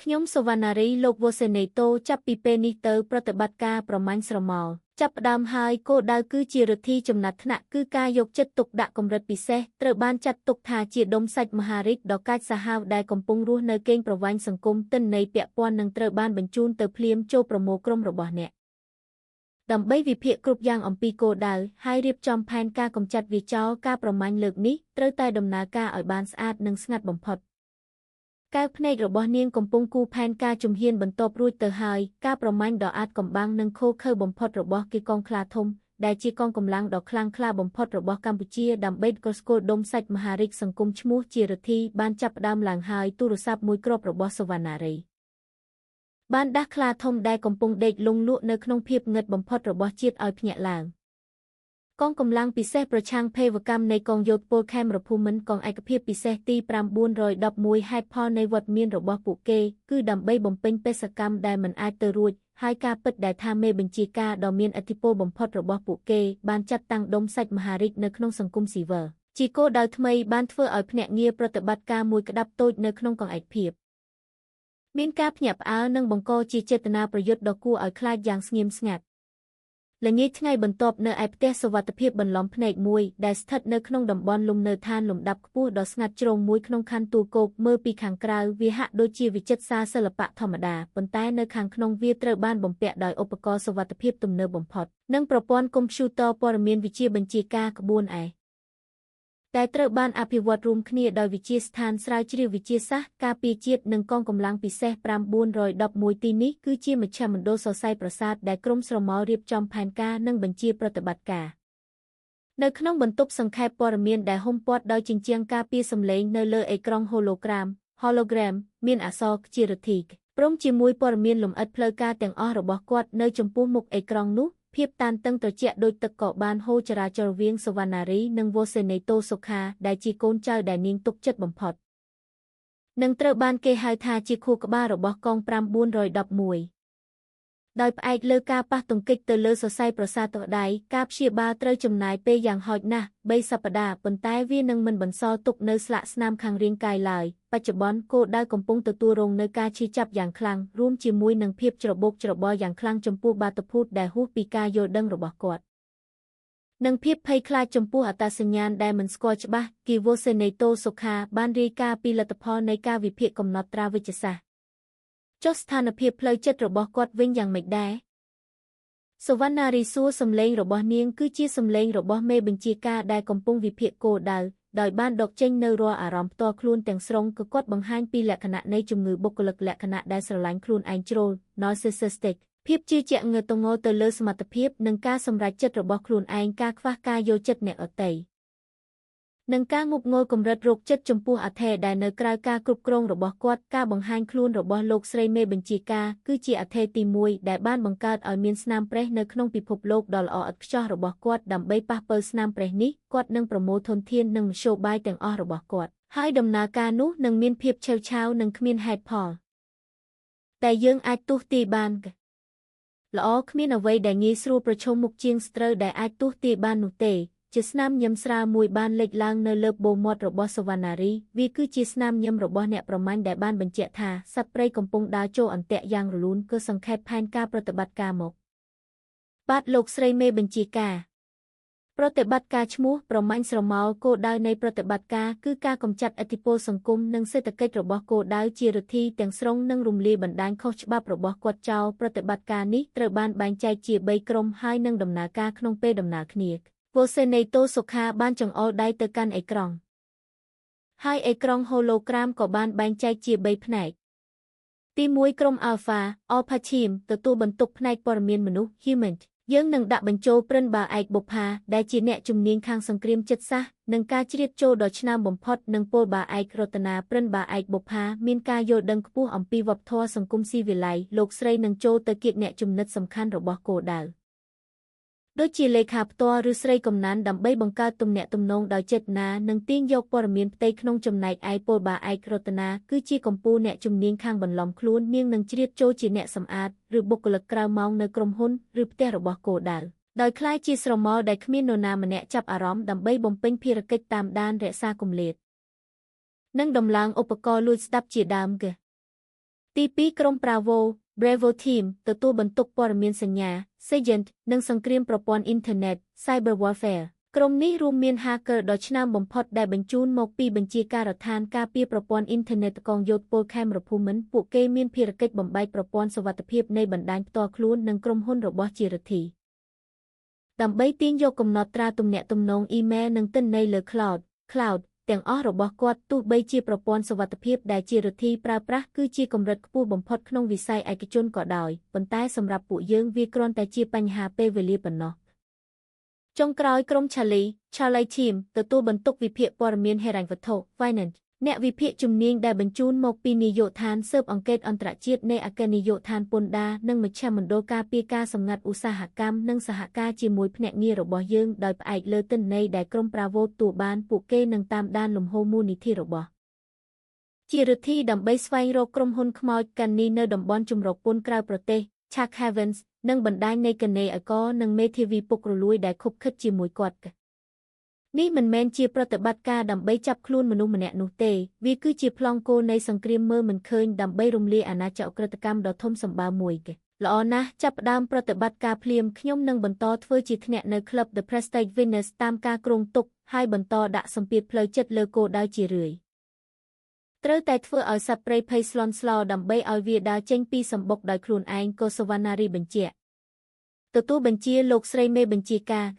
ខ្ញុំសុវណ្ណារីលោកវ៉ូសេណេតូចាប់ពីពេលនេះទៅប្រតិបត្តិការប្រមាញ់ស្រមោលចាប់ផ្ដើមហើយគោលដៅគឺជាឫទ្ធីចំណាត់ថ្នាក់គឺការយកចិត្តទុកដាក់កម្រិតពិសេសត្រូវបានចាត់ទុកថាជាដុំសាច់មហារីកដ៏កាចសាហាវដែលកំពុងរស់នៅកេងប្រវ័ញ្ចសង្គមទិន្នន័យពាក់ព័ន្ធនឹងត្រូវបានបញ្ជូនទៅភ្លាមចូលប្រមូលក្រុមរបស់អ្នកដើម្បីវិភាគគ្រប់យ៉ាងអំពីគោលដៅហើយរៀបចំផែនការកម្ចាត់វាចោលការប្រមាញ់លើកនេះត្រូវតែដំណើរការឲ្យបានស្អាតនិងស្ងាត់បំផុតកែវភ្នែករបស់នាងកំពុងគូផែនការជំហានបន្ទាប់រួចទៅហើយការប្រមាញ់ដ៏អាថ៌កំបាំងនិងឃោរឃៅបំផុតរបស់គេកងខ្លាធំដែលជាកងកម្លាំងដ៏ខ្លាំងក្លាបំផុតរបស់កម្ពុជាដើម្បីកស្គាល់ដុំសាច់មហារីកសង្គមឈ្មោះជាឫទ្ធីបានចាប់ផ្ដើមឡើងហើយទូរស័ព្ទមួយគ្រាប់របស់សុវណ្ណារីបានដាស់ខ្លាធំដែលកំពុងដេកលង់លក់នៅក្នុងភាពងឹតបំផុតរបស់ជាតិឲ្យភ្ញាក់ឡើងកងកម្លាំងពិសេសប្រឆាំងភេរវកម្មនៃកងយោធពលខេមរភូមិន្ទកងឯកភាពពិសេសទី911ហេតុផលនៃវត្តមានរបស់ពួកគេគឺដើម្បីបំពេញបេសកកម្មដែលមិនអាចទៅរួចហើយការពិតដែលថាមេបញ្ជាការដ៏មានឥទ្ធិពលបំផុតរបស់ពួកគេបានចាត់តាំងដុំសាច់មហារីកនៅក្នុងសង្គមស៊ីវិលជាគោលដៅថ្មីបានធ្វើឲ្យភ្នាក់ងារប្រតិបត្តិការមួយក្តាប់តូចនៅក្នុងកងឯកភាពមានការភ្ញាក់ផ្អើលនិងបង្កជាចេតនាប្រយុទ្ធដ៏គួរឲ្យខ្លាចយ៉ាងស្ងៀមស្ងាត់ល្ងាចថ្ងៃបន្ទាប់នៅឯផ្ទះសុវត្ថិភាពបន្លំភ្នែកមួយដែលស្ថិតនៅក្នុងតំបន់លំនៅឋានលំដាប់ខ្ពស់ដ៏ស្ងាត់ជ្រងមួយក្នុងខណ្ឌទួលគោកមើលពីខាងក្រៅវាហាក់ដូចជាវិចិត្រសាលសិល្បៈធម្មតាប៉ុន្តែនៅខាងក្នុងវាត្រូវបានបំពាក់ដោយឧបករណ៍សុវត្ថិភាពទំនើបបំផុតនិងប្រព័ន្ធកុំព្យូទ័រព័ត៌មានវិទ្យាបញ្ជាការក្បួនឯតែត្រូវបានអភិវឌ្ឍរួមគ្នាដោយវិទ្យាស្ថានស្រាវជ្រាវវិទ្យាសាស្ត្រការពារជាតិនិងកងកម្លាំងពិសេស911ទីនេះគឺជាមជ្ឈមណ្ឌលសរសៃប្រសាទដែលក្រុមស្រមោលរៀបចំផែនការនិងបញ្ជាប្រតិបត្តិការនៅក្នុងបន្ទប់សង្ខេបព័ត៌មានដែលហ៊ុមព័ទ្ធដោយជញ្ជាំងការពារសំឡេងនៅលើអេក្រង់ hologram មានអក្សរជាឫទ្ធីព្រមជាមួយព័ត៌មានលម្អិតផ្លូវការទាំងអស់របស់គាត់នៅចំពោះមុខអេក្រង់នោះភាពតានតឹងត្រជាក់ដូចទឹកកកបានហូរចរាចរវាងសុវណ្ណារីនិងវ៉ូសេណេតូសុខាដែលជាកូនចៅដែលនាងទុកចិត្តបំផុតនិងត្រូវបានគេហៅថាជាខួរក្បាលរបស់កង911ដោយផ្អែកលើការប៉ះទង្គិចទៅលើសរសៃប្រសាទដៃការព្យាបាលត្រូវចំណាយពេលយ៉ាងហោចណាស់3សប្តាហ៍ប៉ុន្តែវានឹងមិនបន្សល់ទុកនៅស្លាកស្នាមខាងរាងកាយឡើយបច្ចុប្បន្នគោលដៅកំពុងទទួលរងនូវការឈឺចាប់យ៉ាងខ្លាំងរួមជាមួយនឹងភាពច្របូកច្របល់យ៉ាងខ្លាំងចំពោះបាតុភូតដែលហួសពីការយល់ដឹងរបស់គាត់និងភាពភ័យខ្លាចចំពោះអត្តសញ្ញាណដែលមិនស្គាល់ច្បាស់គីវ៉ូសេណេតូសុខាបានរាយការណ៍ពីលទ្ធផលនៃការវិភាគកំណត់ត្រាវិទ្យាសាស្ត្រចុះស្ថានភាពផ្លូវចិត្តរបស់គាត់វិញយ៉ាងម៉េចដែរសុវណ្ណារីសួរសំឡេងរបស់នាងគឺជាសំឡេងរបស់មេបញ្ជាការដែលកំពុងវិភាគគោលដៅដោយបានដកចេញនៅរាល់អារម្មណ៍ផ្ទាល់ខ្លួនទាំងស្រុងគឺគាត់បង្ហាញពីលក្ខណៈនៃជំងឺបុគ្គលិកលក្ខណៈដែលស្រឡាញ់ខ្លួនឯងជ្រុល narcissistic ភាពជឿជាក់ងើទងល់ទៅលើសមត្ថភាពនិងការសម្រេចចិត្តរបស់ខ្លួនឯងការខ្វះការយល់ចិត្តអ្នកដទៃនិងការងប់ងល់កម្រិតរោគចិត្តចំពោះអធិដែលនៅក្រៅការគ្រប់គ្រងរបស់គាត់ការបង្ហាញខ្លួនរបស់លោកស្រីមេបញ្ជាការគឺជាអធិទី1ដែលបានបង្កើតឲ្យមានស្នាមប្រេះនៅក្នុងពិភពលោកដ៏ល្អឥតខ្ចោះរបស់គាត់ដើម្បីប៉ះប៉ូវស្នាមប្រេះនេះគាត់នឹងប្រមូលធនធាននិងមធ្យោបាយទាំងអស់របស់គាត់ហើយដំណើរការនោះនឹងមានភាពឆេវឆាវនិងគ្មានហេតុផលតែយើងអាចទស្សន៍ទាយបានល្អគ្មានអ្វីដែលងាយស្រួលប្រឈមមុខជាងសត្រូវដែលអាចទស្សន៍ទាយបាននោះទេជាស្នាមញឹមស្រាលមួយបានលេចឡើងនៅលើបូមាត់របស់សុវណ្ណារីវាគឺជាស្នាមញឹមរបស់អ្នកប្រមាញ់ដែលបានបញ្ជាក់ថាសត្វព្រៃកំពុងដើរចូលអន្ទាក់យ៉ាងរលូនគឺសង្ខេបផែនការប្រតិបត្តិការមកបាទលោកស្រីមេបញ្ជាការប្រតិបត្តិការឈ្មោះប្រមាញ់ស្រមោលគោលដៅនៃប្រតិបត្តិការគឺការកម្ចាត់ឥទ្ធិពលសង្គមនិងសេដ្ឋកិច្ចរបស់គោលដៅជាឫទ្ធីទាំងស្រុងនិងរំលាយបណ្ដាញខុសច្បាប់របស់គាត់ចោលប្រតិបត្តិការនេះត្រូវបានបែងចែកជា3ក្រុមហើយនឹងដំណើរការក្នុងពេលដំណើរគ្នាវ៉ូសេណេតូសុខាបានចង្អុលដៃទៅកាន់អេក្រង់ហើយអេក្រង់ហូឡូក្រាមក៏បានបែងចែកជា3ផ្នែកទី1ក្រុម Alpha Alpha Team ទទួលបន្ទុកផ្នែកព័ត៌មានមនុស្ស Human យើងនឹងដាក់បញ្ចូលព្រិនបាឯកបុប្ផាដែលជាអ្នកជំនាញខាងសង្គ្រាមចិត្តសាស្ត្រនិងការជ្រៀតចូលដ៏ឆ្នើមបំផុតនិងពលបាឯករតនាព្រិនបាឯកបុប្ផាមានការយល់ដឹងខ្ពស់អំពីវប្បធម៌សង្គមស៊ីវិល័យលោកស្រីនឹងចូលទៅគៀកអ្នកចំណិតសំខាន់របស់គោលដៅ ដូចជាលេខាផ្ទាល់ឬស្រីកំណាន់ដើម្បីបង្កើតទំនាក់ទំនងដោយចេតនានិងទាញយកព័ត៌មានផ្ទៃក្នុងចំណែកឯពលបាឯករតនាគឺជាកម្ពូលអ្នកជំនាញខាងបន្លំខ្លួននាងនឹងជ្រៀតចូលជាអ្នកសម្អាតឬបុគ្គលិកក្រៅម៉ោងនៅក្រុមហ៊ុនឬផ្ទះរបស់គោលដៅដោយក្លាយជាស្រមោលដែលគ្មាននរណាម្នាក់ចាប់អារម្មណ៍ដើម្បីបំពេញភារកិច្ចតាមដានរក្សាគម្លាតនិងដំឡើងឧបករណ៍លួចស្ដាប់ជាដើមគេទី2ក្រុម Bravo Team ទទួលបន្ទុកព័ត៌មានសញ្ញា SIGINT និងសង្គ្រាមប្រព័ន្ធអ៊ីនធឺណិត Cyber Warfare ក្រុមនេះរួមមាន hacker ដ៏ឆ្នើមបំផុតដែលបញ្ជូនមកពីបញ្ជាការដ្ឋានការពារប្រព័ន្ធអ៊ីនធឺណិតកងយោធពលខេមរភូមិន្ទពួកគេមានភារកិច្ចបំបែកប្រព័ន្ធសុវត្ថិភាពនៃបណ្ដាញផ្ទាល់ខ្លួននិងក្រុមហ៊ុនរបស់ជារដ្ឋីដើម្បីទាញយកកំណត់ត្រាទំនាក់ទំនងអ៊ីមែលនិងទិន្នន័យលើ Cloud ទាំងអស់របស់គាត់ទោះបីជាប្រព័ន្ធសុវត្ថិភាពដែលជារដ្ឋីប្រើប្រាស់គឺជាកម្រិតខ្ពស់បំផុតក្នុងវិស័យឯកជនក៏ដោយប៉ុន្តែសម្រាប់ពួកយើងវាគ្រាន់តែជាបញ្ហាពេលវេលាប៉ុណ្ណោះចុងក្រោយក្រុម Charlie Team ទទួលបន្ទុកវិភាគព័ត៌មានហិរញ្ញវត្ថុ Finance អ្នកវិភាគជំនាញដែលបញ្ជូនមកពីនាយកដ្ឋានស៊ើបអង្កេតអន្តរជាតិនៃអគ្គនាយកដ្ឋានពន្ធដារនិងមជ្ឈមណ្ឌលការពារការសម្ងាត់ឧស្សាហកម្មនិងសហការជាមួយភ្នាក់ងាររបស់យើងដោយផ្អែកលើទិន្នន័យដែលក្រុម Bravo ទទួលបានពួកគេនឹងតាមដានលំហូរមូលនិធិរបស់ជារដ្ឋីដើម្បីស្វែងរកក្រុមហ៊ុនខ្មោចកាន់នីនៅតំបន់ជម្រកពន្ធក្រៅប្រទេស Tax Havens និងបណ្ដាញនៃគណនេយ្យករនិងមេធាវីពុករលួយដែលខុបខិតជាមួយគាត់នេះមិនមែនជាប្រតិបត្តិការដើម្បីចាប់ខ្លួនមនុស្សម្នាក់នោះទេវាគឺជាប្លង់គោលនៃសង្គ្រាមមើលមិនឃើញដើម្បីរំលាយអាណាចក្រឧក្រិដ្ឋកម្មដ៏ធំសម្បើមមួយល្អណាស់ចាប់ផ្ដើមប្រតិបត្តិការភ្លាមខ្ញុំនឹងបន្តធ្វើជាធ្នាក់នៅក្លឹប The Prestige Venus តាមការគ្រោងទុកហើយបន្តដាក់សម្ពាធផ្លូវចិត្តលើគោលដៅជារឿយត្រូវតែធ្វើឲ្យសត្វព្រៃភ័យស្លន់ស្លោដើម្បីឲ្យវាដើរចេញពីសម្បុកដោយខ្លួនឯងកូសវណ្ណារីបញ្ជាក់ទទួលបញ្ជាលោកស្រីមេបញ្ជាការ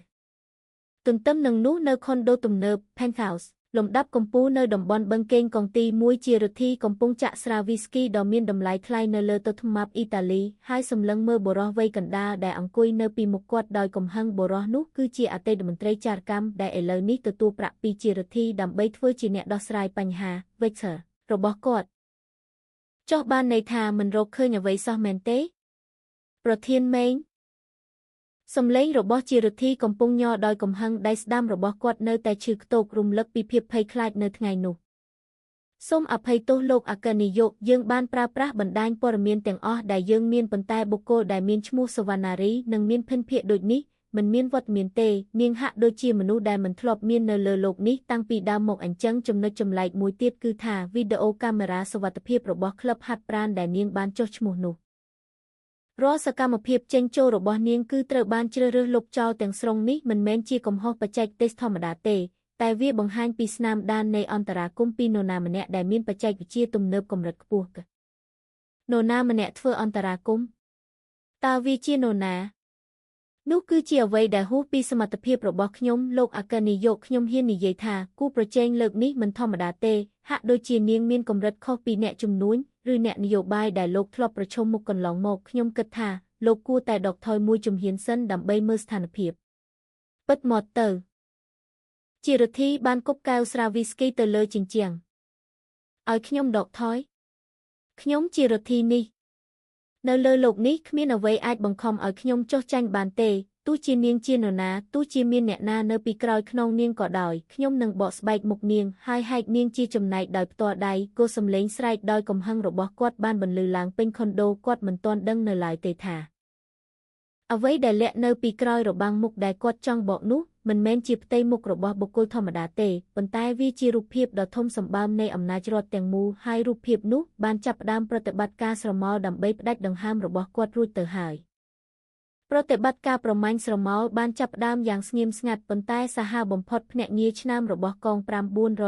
ទន្ទឹមនឹងនោះនៅខុនដូទំនើប Penthouse លំដាប់កំពូលនៅតំបន់បឹងកេងកងទី1ជារដ្ឋីកំពុងចាក់ស្រាវីស្គីដ៏មានតម្លៃថ្លៃនៅលើតុថ្មាប់អ៊ីតាលីហើយសម្លឹងមើលបុរសវ័យកណ្ដាលដែលអង្គុយនៅពីមុខគាត់ដោយកំហឹងបុរសនោះគឺជាអតីតមន្ត្រីចារកម្មដែលឥឡូវនេះទទួលប្រាក់ពីជារដ្ឋីដើម្បីធ្វើជាអ្នកដោះស្រាយបញ្ហា Victor របស់គាត់ចុះបានន័យថាមិនរកឃើញអ្វីសោះមែនទេប្រធានម៉េងសំឡេងរបស់ជារដ្ឋីកំពុងញ័រដោយកំហឹងដៃស្ដាំរបស់គាត់នៅតែឈឺខ្ទោករំលឹកពីភាពភ័យខ្លាចនៅថ្ងៃនោះសូមអភ័យទោសលោកអគ្គនាយកយើងបានប្រើប្រាស់បណ្ដាញព័ត៌មានទាំងអស់ដែលយើងមានប៉ុន្តែបុគ្គលដែលមានឈ្មោះសវណ្ណារីនិងមានភិនភាគដូចនេះមិនមានវត្តមានទេនាងហាក់ដូចជាមនុស្សដែលមិនធ្លាប់មាននៅលើលោកនេះតាំងពីដើមមកអញ្ចឹងចំណុចចម្លែកមួយទៀតគឺថាវីដេអូកាមេរ៉ាសុវត្ថិភាពរបស់ក្លឹបហាត់ប្រាណដែលនាងបានចុះឈ្មោះនោះរាល់សកម្មភាពចេញចូលរបស់នាងគឺត្រូវបានជ្រើសរើសលុបចោលទាំងស្រុងនេះមិនមែនជាកំហុសបច្ចេកទេសធម្មតាទេតែវាបង្ហាញពីស្នាមដាននៃអន្តរាគមន៍ពីនរណាម្នាក់ដែលមានបច្ចេកវិទ្យាទំនើបកម្រិតខ្ពស់នរណាម្នាក់ធ្វើអន្តរាគមន៍តើវាជានរណានោះគឺជាអ្វីដែលហួសពីសមត្ថភាពរបស់ខ្ញុំលោកអគ្គនាយកខ្ញុំហ៊ាននិយាយថាគូប្រជែងលើកនេះមិនធម្មតាទេហាក់ដូចជានាងមានកម្រិតខុសពីអ្នកជំនួញឬអ្នកនយោបាយដែលលោកធ្លាប់ប្រឈមមុខកន្លងមកខ្ញុំគិតថាលោកគួរតែដកថយមួយជំហានសិនដើម្បីមើលស្ថានភាពពិតមកទៅជារដ្ឋីបានគប់កែវស្រាវីស្គីទៅលើជញ្ជាំងឲ្យខ្ញុំដកថយខ្ញុំជារដ្ឋីនេះនៅលើលោកនេះគ្មានអ្វីអាចបង្ខំឲ្យខ្ញុំចុះចាញ់បានទេទោះជានាងជានរណាទោះជាមានអ្នកណានៅពីក្រោយខ្នងនាងក៏ដោយខ្ញុំនឹងបកស្បែកមុខនាងហើយហែកនាងជាចំណែកដោយផ្ទាល់ដៃគោសំឡេងស្រែកដោយកំហឹងរបស់គាត់បានបន្លឺឡើងពេញខុនដូគាត់មិនទាន់ដឹងនៅឡើយទេថាអ្វីដែលលាក់នៅពីក្រោយរបាំងមុខដែលគាត់ចង់បកនោះមិនមែនជាផ្ទៃមុខរបស់បុគ្គលធម្មតាទេប៉ុន្តែវាជារូបភាពដ៏ធំសម្បើមនៃអំណាចរដ្ឋទាំងមូលហើយរូបភាពនោះបានចាប់ផ្ដើមប្រតិបត្តិការស្រមោលដើម្បីផ្ដាច់ដង្ហើមរបស់គាត់រួចទៅហើយប្រតិបត្តិការប្រមាញ់ស្រមោលបានចាប់ផ្ដើមយ៉ាងស្ងៀមស្ងាត់ប៉ុន្តែសាហាវបំផុតភ្នាក់ងារឆ្នើមរបស់កង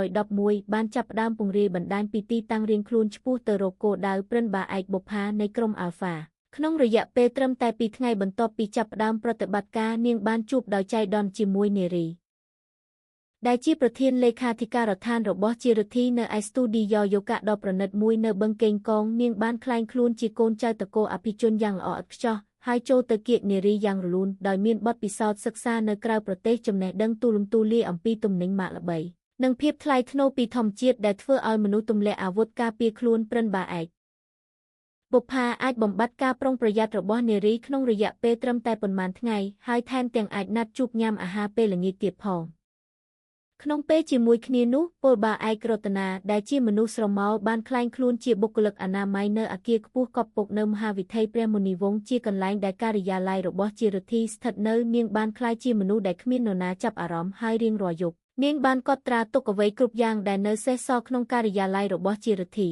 911បានចាប់ផ្ដើមពង្រាយបណ្ដាញពីទីតាំងរៀងខ្លួនឆ្ពោះទៅរកគោលដៅព្រិនបាឯកបុប្ផានៃក្រុមអាល់ហ្វាក្នុងរយៈពេលត្រឹមតែ2ថ្ងៃបន្ទាប់ពីចាប់ផ្ដើមប្រតិបត្តិការនាងបានជួបដោយចៃដន្យជាមួយនារីដែលជាប្រធានលេខាធិការដ្ឋានរបស់ជារដ្ឋីនៅឯស្ទូឌីយ៉ូយូកាដ៏ប្រណិតមួយនៅបឹងកេងកងនាងបានក្លែងខ្លួនជាកូនចៅតកូលអភិជនយ៉ាងល្អឥតខ្ចោះហើយចូលទៅគៀកនារីយ៉ាងរលូនដោយមានបទពិសោធន៍សិក្សានៅក្រៅប្រទេសចំណេះដឹងទូលំទូលាយអំពីទំនិញម៉ាកល្បីនិងភាពថ្លៃថ្នូរពីធម្មជាតិដែលធ្វើឲ្យមនុស្សទម្លាក់អាវុធការពារខ្លួនព្រិនបាឯក បុប្ផាអាចបំបត្តិការប្រុងប្រយ័ត្នរបស់នារីក្នុងរយៈពេលត្រឹមតែប៉ុន្មានថ្ងៃហើយថែមទាំងអាចណាត់ជួបញ៉ាំអាហារពេលល្ងាចទៀតផងក្នុងពេលជាមួយគ្នានោះពលបាឯករតនាដែលជាមនុស្សស្រមោលបានក្លែងខ្លួនជាបុគ្គលិកអនាម័យនៅអគារខ្ពស់កប់ពុកនៅមហាវិថីព្រះមុនីវង្សជាកន្លែងដែលការិយាល័យរបស់ជារដ្ឋីស្ថិតនៅនាងបានក្លាយជាមនុស្សដែលគ្មាននរណាចាប់អារម្មណ៍ហើយរៀងរាល់យប់នាងបានកត់ត្រាទុកអ្វីគ្រប់យ៉ាងដែលនៅសេសសល់ក្នុងការិយាល័យរបស់ជារដ្ឋី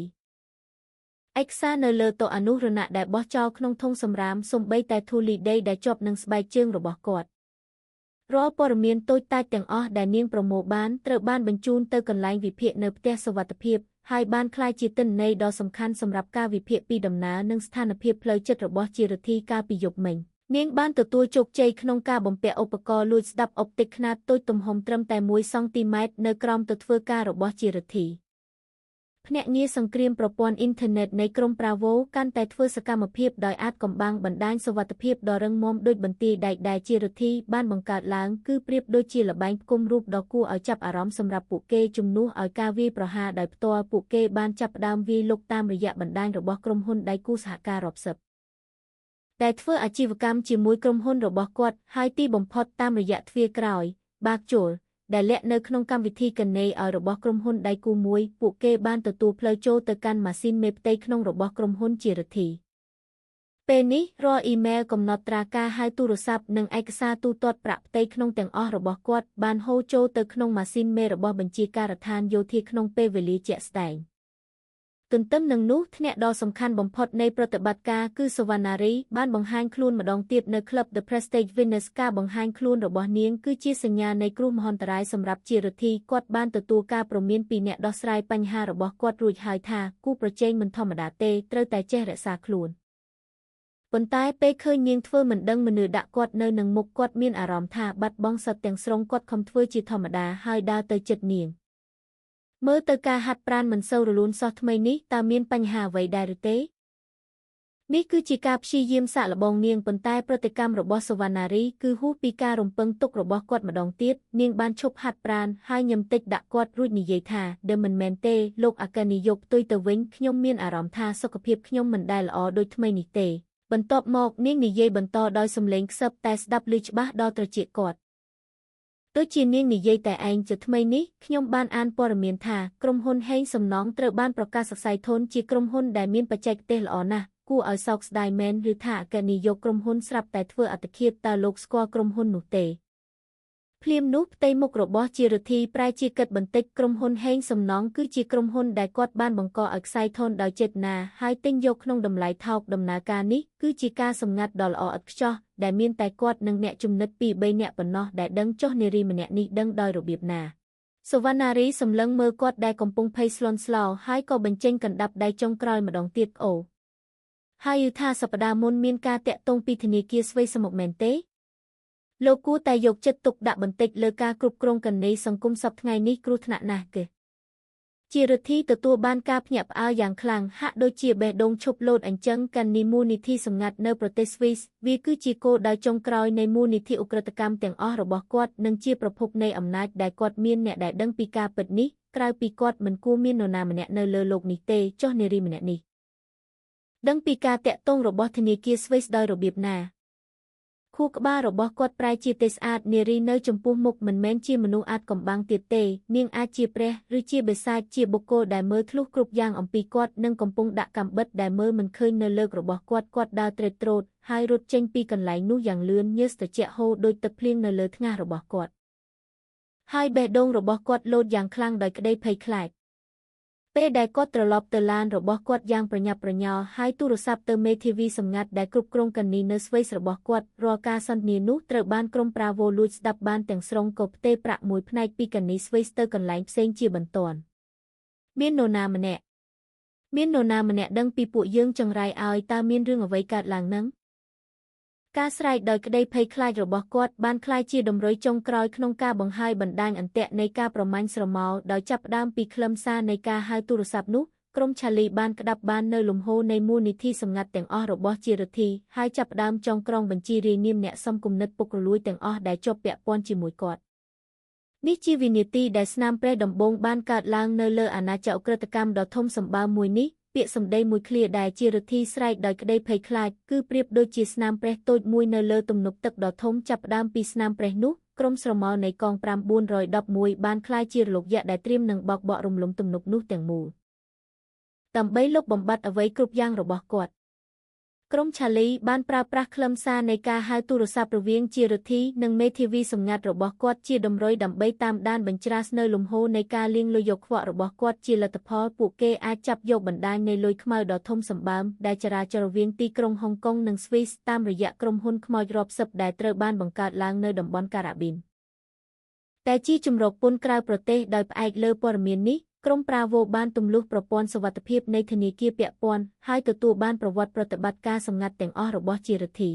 ឯកសារនៅលើតុអនុរណៈដែលបោះចោលក្នុងធុងសំរាមសូម្បីតែធូលីដីដែលជាប់នឹងស្បែកជើងរបស់គាត់រាល់ព័ត៌មានតូចតាចទាំងអស់ដែលនាងប្រមូលបានត្រូវបានបញ្ជូនទៅកន្លែងវិភាគនៅផ្ទះសុវត្ថិភាពហើយបានក្លាយជាទិន្នន័យដ៏សំខាន់សម្រាប់ការវិភាគពីដំណើរនិងស្ថានភាពផ្លូវចិត្តរបស់ជារដ្ឋីកាលពីយប់មិញនាងបានទទួលជោគជ័យក្នុងការបំពាក់ឧបករណ៍លួចស្ដាប់អុបទិកខ្នាតតូចទំហំត្រឹមតែ1សង់ទីម៉ែត្រនៅក្រោមទៅធ្វើការរបស់ជារដ្ឋីភ្នាក់ងារសង្គ្រាមប្រព័ន្ធអ៊ីនធឺណិតនៃក្រុមប្រាវ៉ូកាន់តែធ្វើសកម្មភាពដោយអាចកំបាំងបណ្ដាញសុវត្ថិភាពដ៏រឹងមាំដូចបន្ទាយដែកដែលជារដ្ឋីបានបង្កើតឡើងគឺប្រៀបដូចជាល្បែងផ្គុំរូបដ៏គួរឲ្យចាប់អារម្មណ៍សម្រាប់ពួកគេជំនួសឲ្យការវាយប្រហារដោយផ្ទាល់ពួកគេបានចាប់ផ្ដើមវាយលុកតាមរយៈបណ្ដាញរបស់ក្រុមហ៊ុនដៃគូសហការរាប់សិបដែលធ្វើអាជីវកម្មជាមួយក្រុមហ៊ុនរបស់គាត់ហើយទីបំផុតតាមរយៈទ្វារក្រោយបាកជលដែលលាក់នៅក្នុងកម្មវិធីកណេឲ្យរបស់ក្រុមហ៊ុនដៃគូមួយពួកគេបានទទួលផ្លូវចូលទៅកាន់ម៉ាស៊ីនមេផ្ទៃក្នុងរបស់ក្រុមហ៊ុនជារដ្ឋីពេលនេះរាល់អ៊ីមែលកំណត់ត្រាការហៅទូរស័ព្ទនិងឯកសារទូទាត់ប្រាក់ផ្ទៃក្នុងទាំងអស់របស់គាត់បានហូរចូលទៅក្នុងម៉ាស៊ីនមេរបស់បញ្ជាការដ្ឋានយោធាក្នុងពេលវេលាជាក់ស្ដែងទន្ទឹមនឹងនោះធ្នាក់ដ៏សំខាន់បំផុតនៃប្រតិបត្តិការគឺសុវណ្ណារីបានបង្ហាញខ្លួនម្ដងទៀតនៅក្លឹប The Prestige Venus ការបង្ហាញខ្លួនរបស់នាងគឺជាសញ្ញានៃគ្រោះមហន្តរាយសម្រាប់ជារដ្ឋីគាត់បានទទួលការព្រមានពីអ្នកដោះស្រាយបញ្ហារបស់គាត់រួចហើយថាគូប្រជែងមិនធម្មតាទេត្រូវតែចេះរក្សាខ្លួនប៉ុន្តែពេលឃើញនាងធ្វើមិនដឹងមនុស្សដាក់គាត់នៅនឹងមុខគាត់មានអារម្មណ៍ថាបាត់បង់សត្វទាំងស្រុងគាត់ខំធ្វើជាធម្មតាហើយដើរទៅជិតនាងមើលទៅការហាត់ប្រាណមិនសូវរលូនសោះថ្មីនេះតើមានបញ្ហាអ្វីដែរឬទេនេះគឺជាការព្យាយាមសាកល្បងនាងប៉ុន្តែប្រតិកម្មរបស់សុវណ្ណារីគឺហួសពីការរំពឹងទុករបស់គាត់ម្ដងទៀតនាងបានឈប់ហាត់ប្រាណហើយញឹមតិចដាក់គាត់រួចនិយាយថាដែលមិនមែនទេលោកអគ្គនាយកផ្ទុយទៅវិញខ្ញុំមានអារម្មណ៍ថាសុខភាពខ្ញុំមិនដែលល្អដូចថ្មីនេះទេបន្ទាប់មកនាងនិយាយបន្តដោយសំឡេងខ្សឹបតែស្ដាប់ឮច្បាស់ដល់ត្រចៀកគាត់ដូចជានាងនិយាយតែឯងជាថ្មីនេះខ្ញុំបានអានព័ត៌មានថាក្រុមហ៊ុនហេងសំណងត្រូវបានប្រកាសសរសៃធនជាក្រុមហ៊ុនដែលមានបច្ចេកទេសល្អណាស់គួរឲ្យសោកស្ដាយមែនឬថាអគ្គនាយកក្រុមហ៊ុនស្រាប់តែធ្វើអត្តឃាតតើលោកស្គាល់ក្រុមហ៊ុននោះទេភ្លាមនោះផ្ទៃមុខរបស់ជារដ្ឋីប្រែជាគិតបន្តិចក្រុមហ៊ុនហេងសំណងគឺជាក្រុមហ៊ុនដែលគាត់បានបង្កឲ្យខ្សែធនដោយចេតនាហើយទិញយកក្នុងតម្លៃថោកដំណើរការនេះគឺជាការសម្ងាត់ដ៏ល្អឥតខ្ចោះដែលមានតែគាត់និងអ្នកជំនិតពី3នាក់ប៉ុណ្ណោះដែលដឹងចុះនារីម្នាក់នេះដឹងដោយរបៀបណាសុវណ្ណារីសម្លឹងមើលគាត់ដែលកំពុងភ័យស្លន់ស្លោហើយក៏បញ្ចេញកណ្ដាប់ដៃចុងក្រោយម្ដងទៀតអូហើយយូថាសប្តាហ៍មុនមានការតាក់ទងពីធនាគារស្វ័យសមុទ្រមែនទេលោកគួរតែយកចិត្តទុកដាក់បន្តិចលើការគ្រប់គ្រងគណនីសង្គមសប្តាហ៍ថ្ងៃនេះគ្រោះថ្នាក់ណាស់គេជារដ្ឋីទទួលបានការភ្ញាក់ផ្អើលយ៉ាងខ្លាំងហាក់ដូចជាបេះដូងឈប់លោតអញ្ចឹងគណនីមូលនិធិសម្ងាត់នៅប្រទេសស្វីសវាគឺជាគោលដៅចុងក្រោយនៃមូលនិធិឧក្រិដ្ឋកម្មទាំងអស់របស់គាត់និងជាប្រភពនៃអំណាចដែលគាត់មានអ្នកដែលដឹងពីការពិតនេះក្រៅពីគាត់មិនគួរមាននរណាម្នាក់នៅលើលោកនេះទេចុះនារីម្នាក់នេះដឹងពីការតាក់ទងរបស់ធនាគារស្វីសដោយរបៀបណាខួរក្បាលរបស់គាត់ប្រែជាទេស្អាតនារីនៅចំពោះមុខមិនមែនជាមនុស្សអាចកំបាំងទៀតទេនាងអាចជាព្រះឬជាបិសាចជាបុគ្គលដែលមើលធ្លុះគ្រប់យ៉ាងអំពីគាត់និងកំពុងដាក់កាំបិតដែលមើលមិនឃើញនៅលើរបស់គាត់គាត់ដើរទ្រេតទ្រោតហើយរត់ចេញពីកន្លែងនោះយ៉ាងលឿនញើសត្រជាក់ហូរដូចទឹកភ្លៀងនៅលើថ្ងាសរបស់គាត់ហើយបេះដូងរបស់គាត់លោតយ៉ាងខ្លាំងដោយក្តីភ័យខ្លាចពេលដែលគាត់ត្រឡប់ទៅឡានរបស់គាត់យ៉ាងប្រញាប់ប្រញាល់ហើយទូរស័ព្ទទៅមេធាវីសម្ងាត់ដែលគ្រប់គ្រងគណនីនៅស្វីសរបស់គាត់រាល់ការសន្ទនានោះត្រូវបានក្រុមប្រាវ៉ូលួចស្ដាប់បានទាំងស្រុងក៏ផ្ទេរប្រាក់មួយផ្នែកពីគណនីស្វីសទៅកន្លែងផ្សេងជាបន្ទាន់មាននរណាម្នាក់មាននរណាម្នាក់ដឹងពីពួកយើងចង្រៃឲ្យតើមានរឿងអ្វីកើតឡើងនឹងការស្រែកដោយក្តីភ័យខ្លាចរបស់គាត់បានក្លាយជាតម្រុយចុងក្រោយក្នុងការបង្ហើយបណ្ដាញអន្ទាក់នៃការប្រមាញ់ស្រមោលដោយចាប់ផ្ដើមពីខ្លឹមសារនៃការហៅទូរស័ព្ទនោះក្រុមឆាលីបានក្តាប់បាននៅលំហូរនៃមូលនិធិសម្ងាត់ទាំងអស់របស់ជារដ្ឋីហើយចាប់ផ្ដើមចងក្រងបញ្ជីរាយនាមអ្នកសំគំនិតពុករលួយទាំងអស់ដែលជាប់ពាក់ព័ន្ធជាមួយគាត់នេះជាវិនាទីដែលស្នាមប្រេះដំបូងបានកើតឡើងនៅលើអាណាចក្រឧក្រិដ្ឋកម្មដ៏ធំសម្បើមមួយនេះ ពាក្យសម្ដីមួយឃ្លាដែលជាឫទ្ធីស្រែកដោយក្តីភ័យខ្លាចគឺប្រៀបដូចជាស្នាមប្រេះតូចមួយនៅលើទំនប់ទឹកដ៏ធំចាប់ផ្ដើមពីស្នាមប្រេះនោះក្រុមស្រមោលនៃកង911បានក្លាយជារលកយក្សដែលត្រៀមនឹងបោកបក់រំលំទំនប់នោះទាំងមូលដើម្បីលុបបំបាត់អ្វីគ្រប់យ៉ាងរបស់គាត់ក្រុមឆាលីបានប្រើប្រាស់ខ្លឹមសារនៃការហៅទូរស័ព្ទរវាងជាឫទ្ធីនិងមេធាវីសម្ងាត់របស់គាត់ជាតម្រុយដើម្បីតាមដានបញ្ច្រាសនៅលំហូរនៃការលាងលុយយកខ្វក់របស់គាត់ជាលទ្ធផលពួកគេអាចចាប់យកបណ្ដាញនៃលុយខ្មៅដ៏ធំសម្បើមដែលចរាចររវាងទីក្រុងហុងកុងនិងស្វីសតាមរយៈក្រុមហ៊ុនខ្មោចរាប់សិបដែលត្រូវបានបង្កើតឡើងនៅតំបន់ការ៉ាប៊ីនតែជាជំរកពន្ធក្រៅប្រទេសដោយផ្អែកលើព័ត៌មាននេះក្រុមប្រាវ៉ូបានទម្លុះប្រព័ន្ធសុវត្ថិភាពនៃធនាគារពាក់ព័ន្ធហើយទទួលបានប្រវត្តិប្រតិបត្តិការសម្ងាត់ទាំងអស់របស់ជាឫទ្ធី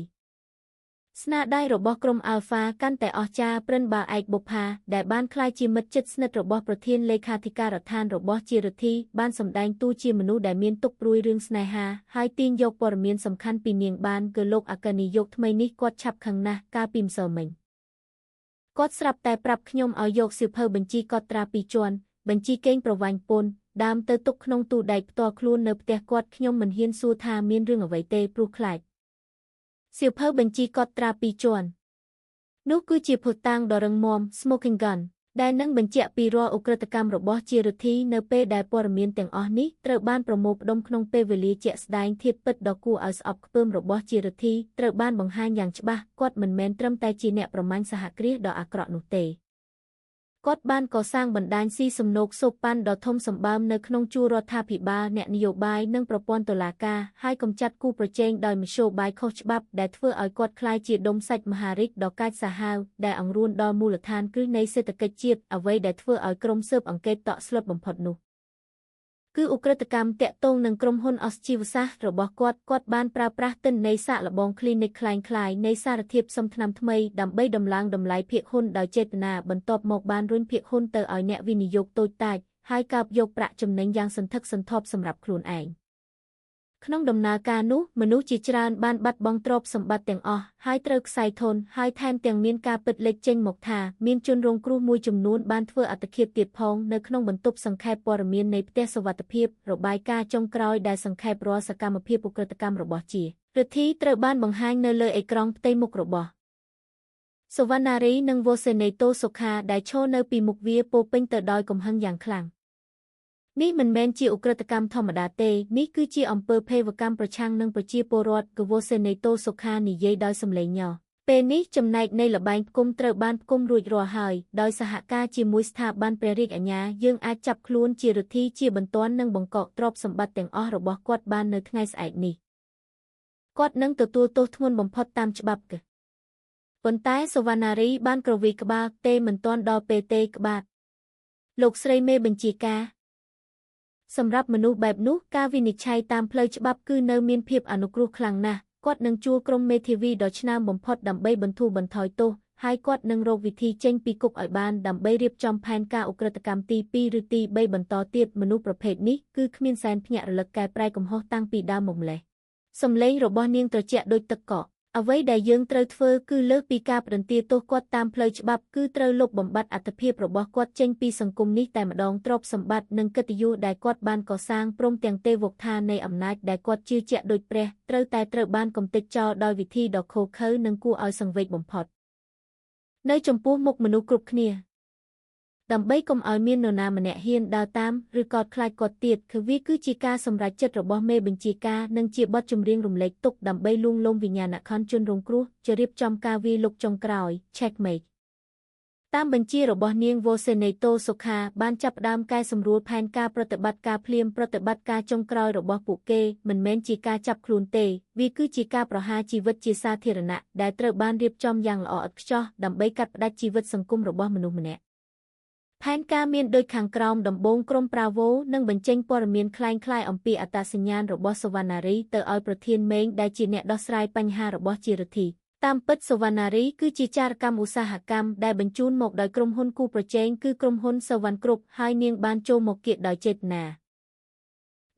ស្នាដៃរបស់ក្រុមអាល់ហ្វាកាន់តែអស្ចារ្យព្រិនបាលឯកបុប្ផាដែលបានក្លាយជាមិត្តជិតស្និទ្ធរបស់ប្រធានលេខាធិការដ្ឋានរបស់ជាឫទ្ធីបានសម្ដែងតួជាមនុស្សដែលមានទុក្ខព្រួយរឿងស្នេហាហើយទាញយកព័ត៌មានសំខាន់ពីនាងបានគឺលោកអគ្គនាយកថ្មីនេះគាត់ឆាប់ខឹងណាស់កាលពីម្សិលមិញគាត់ស្រាប់តែប្រាប់ខ្ញុំឲ្យយកសៀវភៅបញ្ជីកត់ត្រាពីរជាន់បញ្ជីកេងប្រវ័ញ្ចពន្ធដើមទៅទុកក្នុងទូដែកផ្ទាល់ខ្លួននៅផ្ទះគាត់ខ្ញុំមិនហ៊ានសួរថាមានរឿងអ្វីទេព្រោះខ្លាចសៀវភៅបញ្ជីកត់ត្រាពីរជាន់នោះគឺជាភស្តុតាងដ៏រឹងមាំ Smoking Gun ដែលនឹងបញ្ជាក់ពីរាល់ឧក្រិដ្ឋកម្មរបស់ជាឫទ្ធីនៅពេលដែលព័ត៌មានទាំងអស់នេះត្រូវបានប្រមូលផ្ដុំក្នុងពេលវេលាជាក់ស្ដែងធាតុពិតដ៏គួរឲ្យស្អប់ខ្ពើមរបស់ជាឫទ្ធីត្រូវបានបង្ហាញយ៉ាងច្បាស់គាត់មិនមែនត្រឹមតែជាអ្នកប្រមាញ់សហគ្រាសដ៏អាក្រក់នោះទេគាត់បានកសាងបណ្ដាញស៊ីសំណូកសូកប៉ាន់ដ៏ធំសម្បើមនៅក្នុងជួររដ្ឋាភិបាលអ្នកនយោបាយនិងប្រព័ន្ធតុលាការហើយកម្ចាត់គូប្រជែងដោយមធ្យោបាយខុសច្បាប់ដែលធ្វើឲ្យគាត់ក្លាយជាដុំសាច់មហារីកដ៏កាចសាហាវដែលអង្រួនដល់មូលដ្ឋានគ្រឹះនៃសេដ្ឋកិច្ចជាតិអ្វីដែលធ្វើឲ្យក្រុមស៊ើបអង្កេតតក់ស្លុតបំផុតនោះគឺឧក្រិដ្ឋកម្មតាក់ទងនឹងក្រុមហ៊ុនអស្ជីវសាស្ត្ររបស់គាត់គាត់បានប្រើប្រាស់ទិន្នន័យសាកល្បងគ្លីនិកក្លែងៗនៃសារធាតុផ្សំថ្នាំថ្មីដើម្បីដំឡើងតម្លៃភាគហ៊ុនដោយចេតនាបន្ទាប់មកបានរុញភាគហ៊ុនទៅឲ្យអ្នកវិនិយោគតូចតាចហើយកើបយកប្រាក់ចំណេញយ៉ាងសន្ធឹកសន្ធាប់សម្រាប់ខ្លួនឯងក្នុងដំណើរការនោះមនុស្សជាច្រើនបានបាត់បង់ទ្រព្យសម្បត្តិទាំងអស់ហើយត្រូវក្ស័យធនហើយថែមទាំងមានការពិតលេចចេញមកថាមានជនរងគ្រោះមួយចំនួនបានធ្វើអត្តឃាតទៀតផងនៅក្នុងបន្ទប់សង្ខេបព័ត៌មាននៃផ្ទះសុវត្ថិភាពរបាយការណ៍ចុងក្រោយដែលសង្ខេបរាល់សកម្មភាពឧក្រិដ្ឋកម្មរបស់ជាឫទ្ធីត្រូវបានបង្ហាញនៅលើអេក្រង់ផ្ទៃមុខរបស់សុវណ្ណារីនិងវ៉ូសេនេតូសុខាដែលឈរនៅពីមុខវាពោពេញទៅដោយកំហឹងយ៉ាងខ្លាំងនេះមិនមែនជាឧក្រិដ្ឋកម្មធម្មតាទេនេះគឺជាអំពើភេរវកម្មប្រឆាំងនឹងប្រជាពលរដ្ឋកវ៉ូសេនេតូសុខានិយាយដោយសំឡេងញ័រពេលនេះចំណែកនៃល្បែងផ្គុំត្រូវបានផ្គុំរួចរាល់ហើយដោយសហការជាមួយស្ថាប័នព្រះរាជអាជ្ញាយើងអាចចាប់ខ្លួនជាឫទ្ធីជាបន្ទាន់និងបង្កកទ្រព្យសម្បត្តិទាំងអស់របស់គាត់បាននៅថ្ងៃស្អែកនេះគាត់នឹងទទួលទោសធ្ងន់បំផុតតាមច្បាប់កប៉ុន្តែសុវណ្ណារីបានក្រវីក្បាលទេមិនទាន់ដល់ពេលទេក្បាទលោកស្រីមេបញ្ជាការសម្រាប់មនុស្សបែបនោះការវិនិច្ឆ័យតាមផ្លូវច្បាប់គឺនៅមានភាពអនុគ្រោះខ្លាំងណាស់គាត់នឹងជួលក្រុមមេធាវីដ៏ឆ្នើមបំផុតដើម្បីបន្ធូរបន្ថយទោសហើយគាត់នឹងរកវិធីចេញពីគុកឲ្យបានដើម្បីរៀបចំផែនការឧក្រិដ្ឋកម្មទី2ឬទី3បន្តទៀតមនុស្សប្រភេទនេះគឺគ្មានសែនភ្ញាក់រលឹកកែប្រែកំហុសតាំងពីដើមមកម្ល៉េះសំឡេងរបស់នាងត្រជាក់ដូចទឹកកកអ្វីដែលយើងត្រូវធ្វើគឺលើសពីការផ្ដន្ទាទោសគាត់តាមផ្លូវច្បាប់គឺត្រូវលុបបំបាត់អត្ថិភាពរបស់គាត់ចេញពីសង្គមនេះតែម្ដងទ្រព្យសម្បត្តិនិងកិត្តិយសដែលគាត់បានកសាងព្រមទាំងទេវកថានៃអំណាចដែលគាត់ជឿជាក់ដូចព្រះត្រូវតែត្រូវបានកម្ទេចចោលដោយវិធីដ៏ឃោរឃៅនិងគួរឲ្យសង្វេគបំផុតនៅចំពោះមុខមនុស្សគ្រប់គ្នាដើម្បីកុំឲ្យមាននរណាម្នាក់ហ៊ានដើរតាមឬកោតខ្លាចគាត់ទៀតគឺវាគឺជាការសម្រេចចិត្តរបស់មេបញ្ជាការនិងជាបទចម្រៀងរំលែកទុក្ខដើម្បីលួងលោមវិញ្ញាណក្ខន្ធជនរងគ្រោះជារៀបចំការវាយលុកចុងក្រោយ Checkmate តាមបញ្ជារបស់នាងវ៉ូសេនេតូសុខាបានចាប់ផ្ដើមកែសម្រួលផែនការប្រតិបត្តិការភ្លាមប្រតិបត្តិការចុងក្រោយរបស់ពួកគេមិនមែនជាការចាប់ខ្លួនទេវាគឺជាការប្រហារជីវិតជាសាធារណៈដែលត្រូវបានរៀបចំយ៉ាងល្អឥតខ្ចោះដើម្បីកាត់ផ្តាច់ជីវិតសង្គមរបស់មនុស្សម្នាក់ផែនការមានដូចខាងក្រោមដំបូងក្រុមប្រាវ៉ូនឹងបញ្ចេញព័ត៌មានក្លែងក្លាយអំពីអត្តសញ្ញាណរបស់សុវណ្ណារីទៅឲ្យប្រធានមេងដែលជាអ្នកដោះស្រាយបញ្ហារបស់ជាឫទ្ធីតាមពិតសុវណ្ណារីគឺជាចារកម្មឧស្សាហកម្មដែលបញ្ជូនមកដោយក្រុមហ៊ុនគូប្រជែងគឺក្រុមហ៊ុនសវណ្ណគ្រប់ហើយនាងបានចូលមកគៀកដោយចេតនា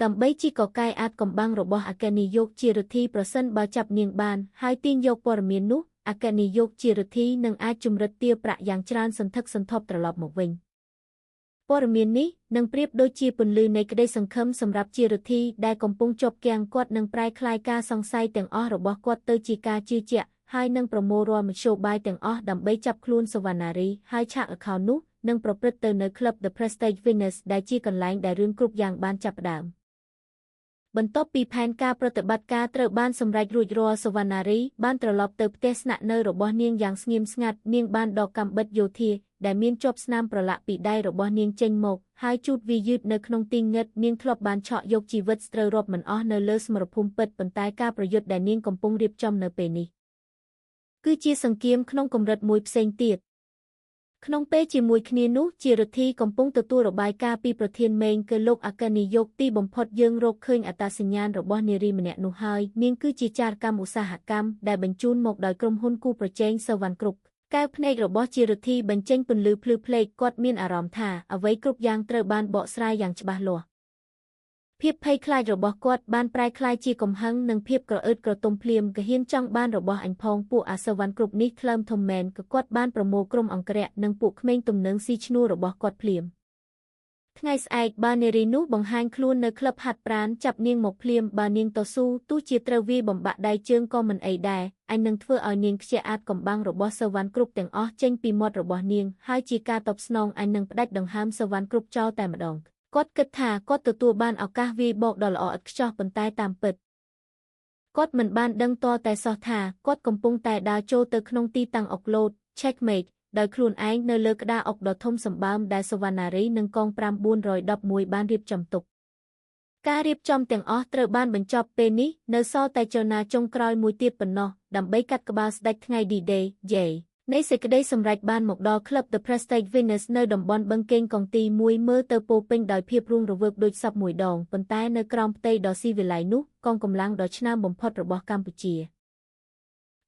ដើម្បីជីកកកាយអាចកំបាំងរបស់អគ្គនាយកជាឫទ្ធីប្រសិនបើចាប់នាងបានហើយទាញយកព័ត៌មាននោះអគ្គនាយកជាឫទ្ធីនឹងអាចជំរិតទារប្រាក់យ៉ាងច្រើនសន្ធឹកសន្ធាប់ត្រឡប់មកវិញ ព័ត៌មាននេះនឹងប្រៀបដូចជាពន្លឺនៃក្តីសង្ឃឹមសម្រាប់ជារិទ្ធីដែលកំពុងជាប់គាំងគាត់នឹងប្រែក្លាយការសង្ស័យទាំងអស់របស់គាត់ទៅជាការជឿជាក់ហើយនឹងប្រមូលរាល់មធ្យោបាយទាំងអស់ដើម្បីចាប់ខ្លួនសុវណ្ណារីហើយឆាកល្ខោននោះនឹងប្រព្រឹត្តទៅនៅក្លឹប The Prestige Venus ដែលជាកន្លែងដែលរឿងគ្រប់យ៉ាងបានចាប់ផ្ដើមបន្ទាប់ពីផែនការប្រតិបត្តិការត្រូវបានសម្រេចរួចរាល់សុវណ្ណារីបានត្រឡប់ទៅផ្ទះស្នាក់នៅរបស់នាងយ៉ាងស្ងៀមស្ងាត់នាងបានដកកាំបិតយោធាដែលមានជាប់ស្នាមប្រឡាក់ពីដៃរបស់នាងចេញមកហើយជូតវាយឺតនៅក្នុងទីងឹតនាងធ្លាប់បានឆក់យកជីវិតស្ត្រូវរាប់មិនអស់នៅលើសមរភូមិពិតប៉ុន្តែការប្រយុទ្ធដែលនាងកំពុងរៀបចំនៅពេលនេះគឺជាសង្គ្រាមក្នុងកម្រិតមួយផ្សេងទៀតក្នុងពេលជាមួយគ្នានោះជារិទ្ធីកំពុងទទួលរបាយការណ៍ពីប្រធានមេងគឺលោកអគ្គនាយកទីបំផុតយើងរកឃើញអត្តសញ្ញាណរបស់នារីម្នាក់នោះហើយនាងគឺជាចារកម្មឧស្សាហកម្មដែលបញ្ជូនមកដោយក្រុមហ៊ុនគូប្រជែងសវណ្ណគ្រប់កែវភ្នែករបស់ជារិទ្ធីបញ្ចេញពន្លឺភ្លឺភ្លេកគាត់មានអារម្មណ៍ថាអ្វីគ្រប់យ៉ាងត្រូវបានបកស្រាយយ៉ាងច្បាស់លាស់ភាពភ័យខ្លាចរបស់គាត់បានប្រែក្លាយជាកំហឹងនិងភាពក្រអឺតក្រទុំភ្លាមកហ៊ានចង់បានរបស់អញផងពួកអាសវណ្ណគ្រប់នេះក្លើមធំមែនក៏គាត់បានប្រមូលក្រុមអង្គរៈនិងពួកក្មេងទំនើងស៊ីឈ្នួលរបស់គាត់ភ្លាមថ្ងៃស្អែកបើនារីនោះបង្ហាញខ្លួននៅក្លឹបហាត់ប្រាណចាប់នាងមកភ្លាមបើនាងតស៊ូទោះជាត្រូវវាយបំបាក់ដៃជើងក៏មិនអីដែរអញនឹងធ្វើឲ្យនាងខ្ជះអាតកំបាំងរបស់សវណ្ណគ្រប់ទាំងអស់ចេញពីមាត់របស់នាងហើយជាការតបស្នងអញនឹងផ្ដាច់ដង្ហើមសវណ្ណគ្រប់ចោលតែម្ដងគាត់គិតថាគាត់ទទួលបានឱកាសវាយបកដ៏ល្អឥតខ្ចោះប៉ុន្តែតាមពិតគាត់មិនបានដឹងតតែសោះថាគាត់កំពុងតែដើរចូលទៅក្នុងទីតាំងអុកឡូត Checkmate ដោយខ្លួនឯងនៅលើក្តារអុកដ៏ធំសម្បើមដែលសុវណ្ណារីនិងកង911បានរៀបចំទុកការរៀបចំទាំងអស់ត្រូវបានបញ្ចប់ពេលនេះនៅសល់តែចលនាចុងក្រោយមួយទៀតប៉ុណ្ណោះដើម្បីកាត់ក្បាលស្ដេចថ្ងៃ D-Day យេនៃសេចក្តីសម្រេចបានមកដល់ក្លឹប The Prestige Venus នៅតំបន់បឹងកេងកងទី1មើលទៅពោពេញដោយភាពរុងរវើកដូចសពមួយដងប៉ុន្តែនៅក្រោមផ្ទៃដ៏ស៊ីវិល័យនោះកងកម្លាំងដ៏ឆ្នើមបំផុតរបស់កម្ពុជា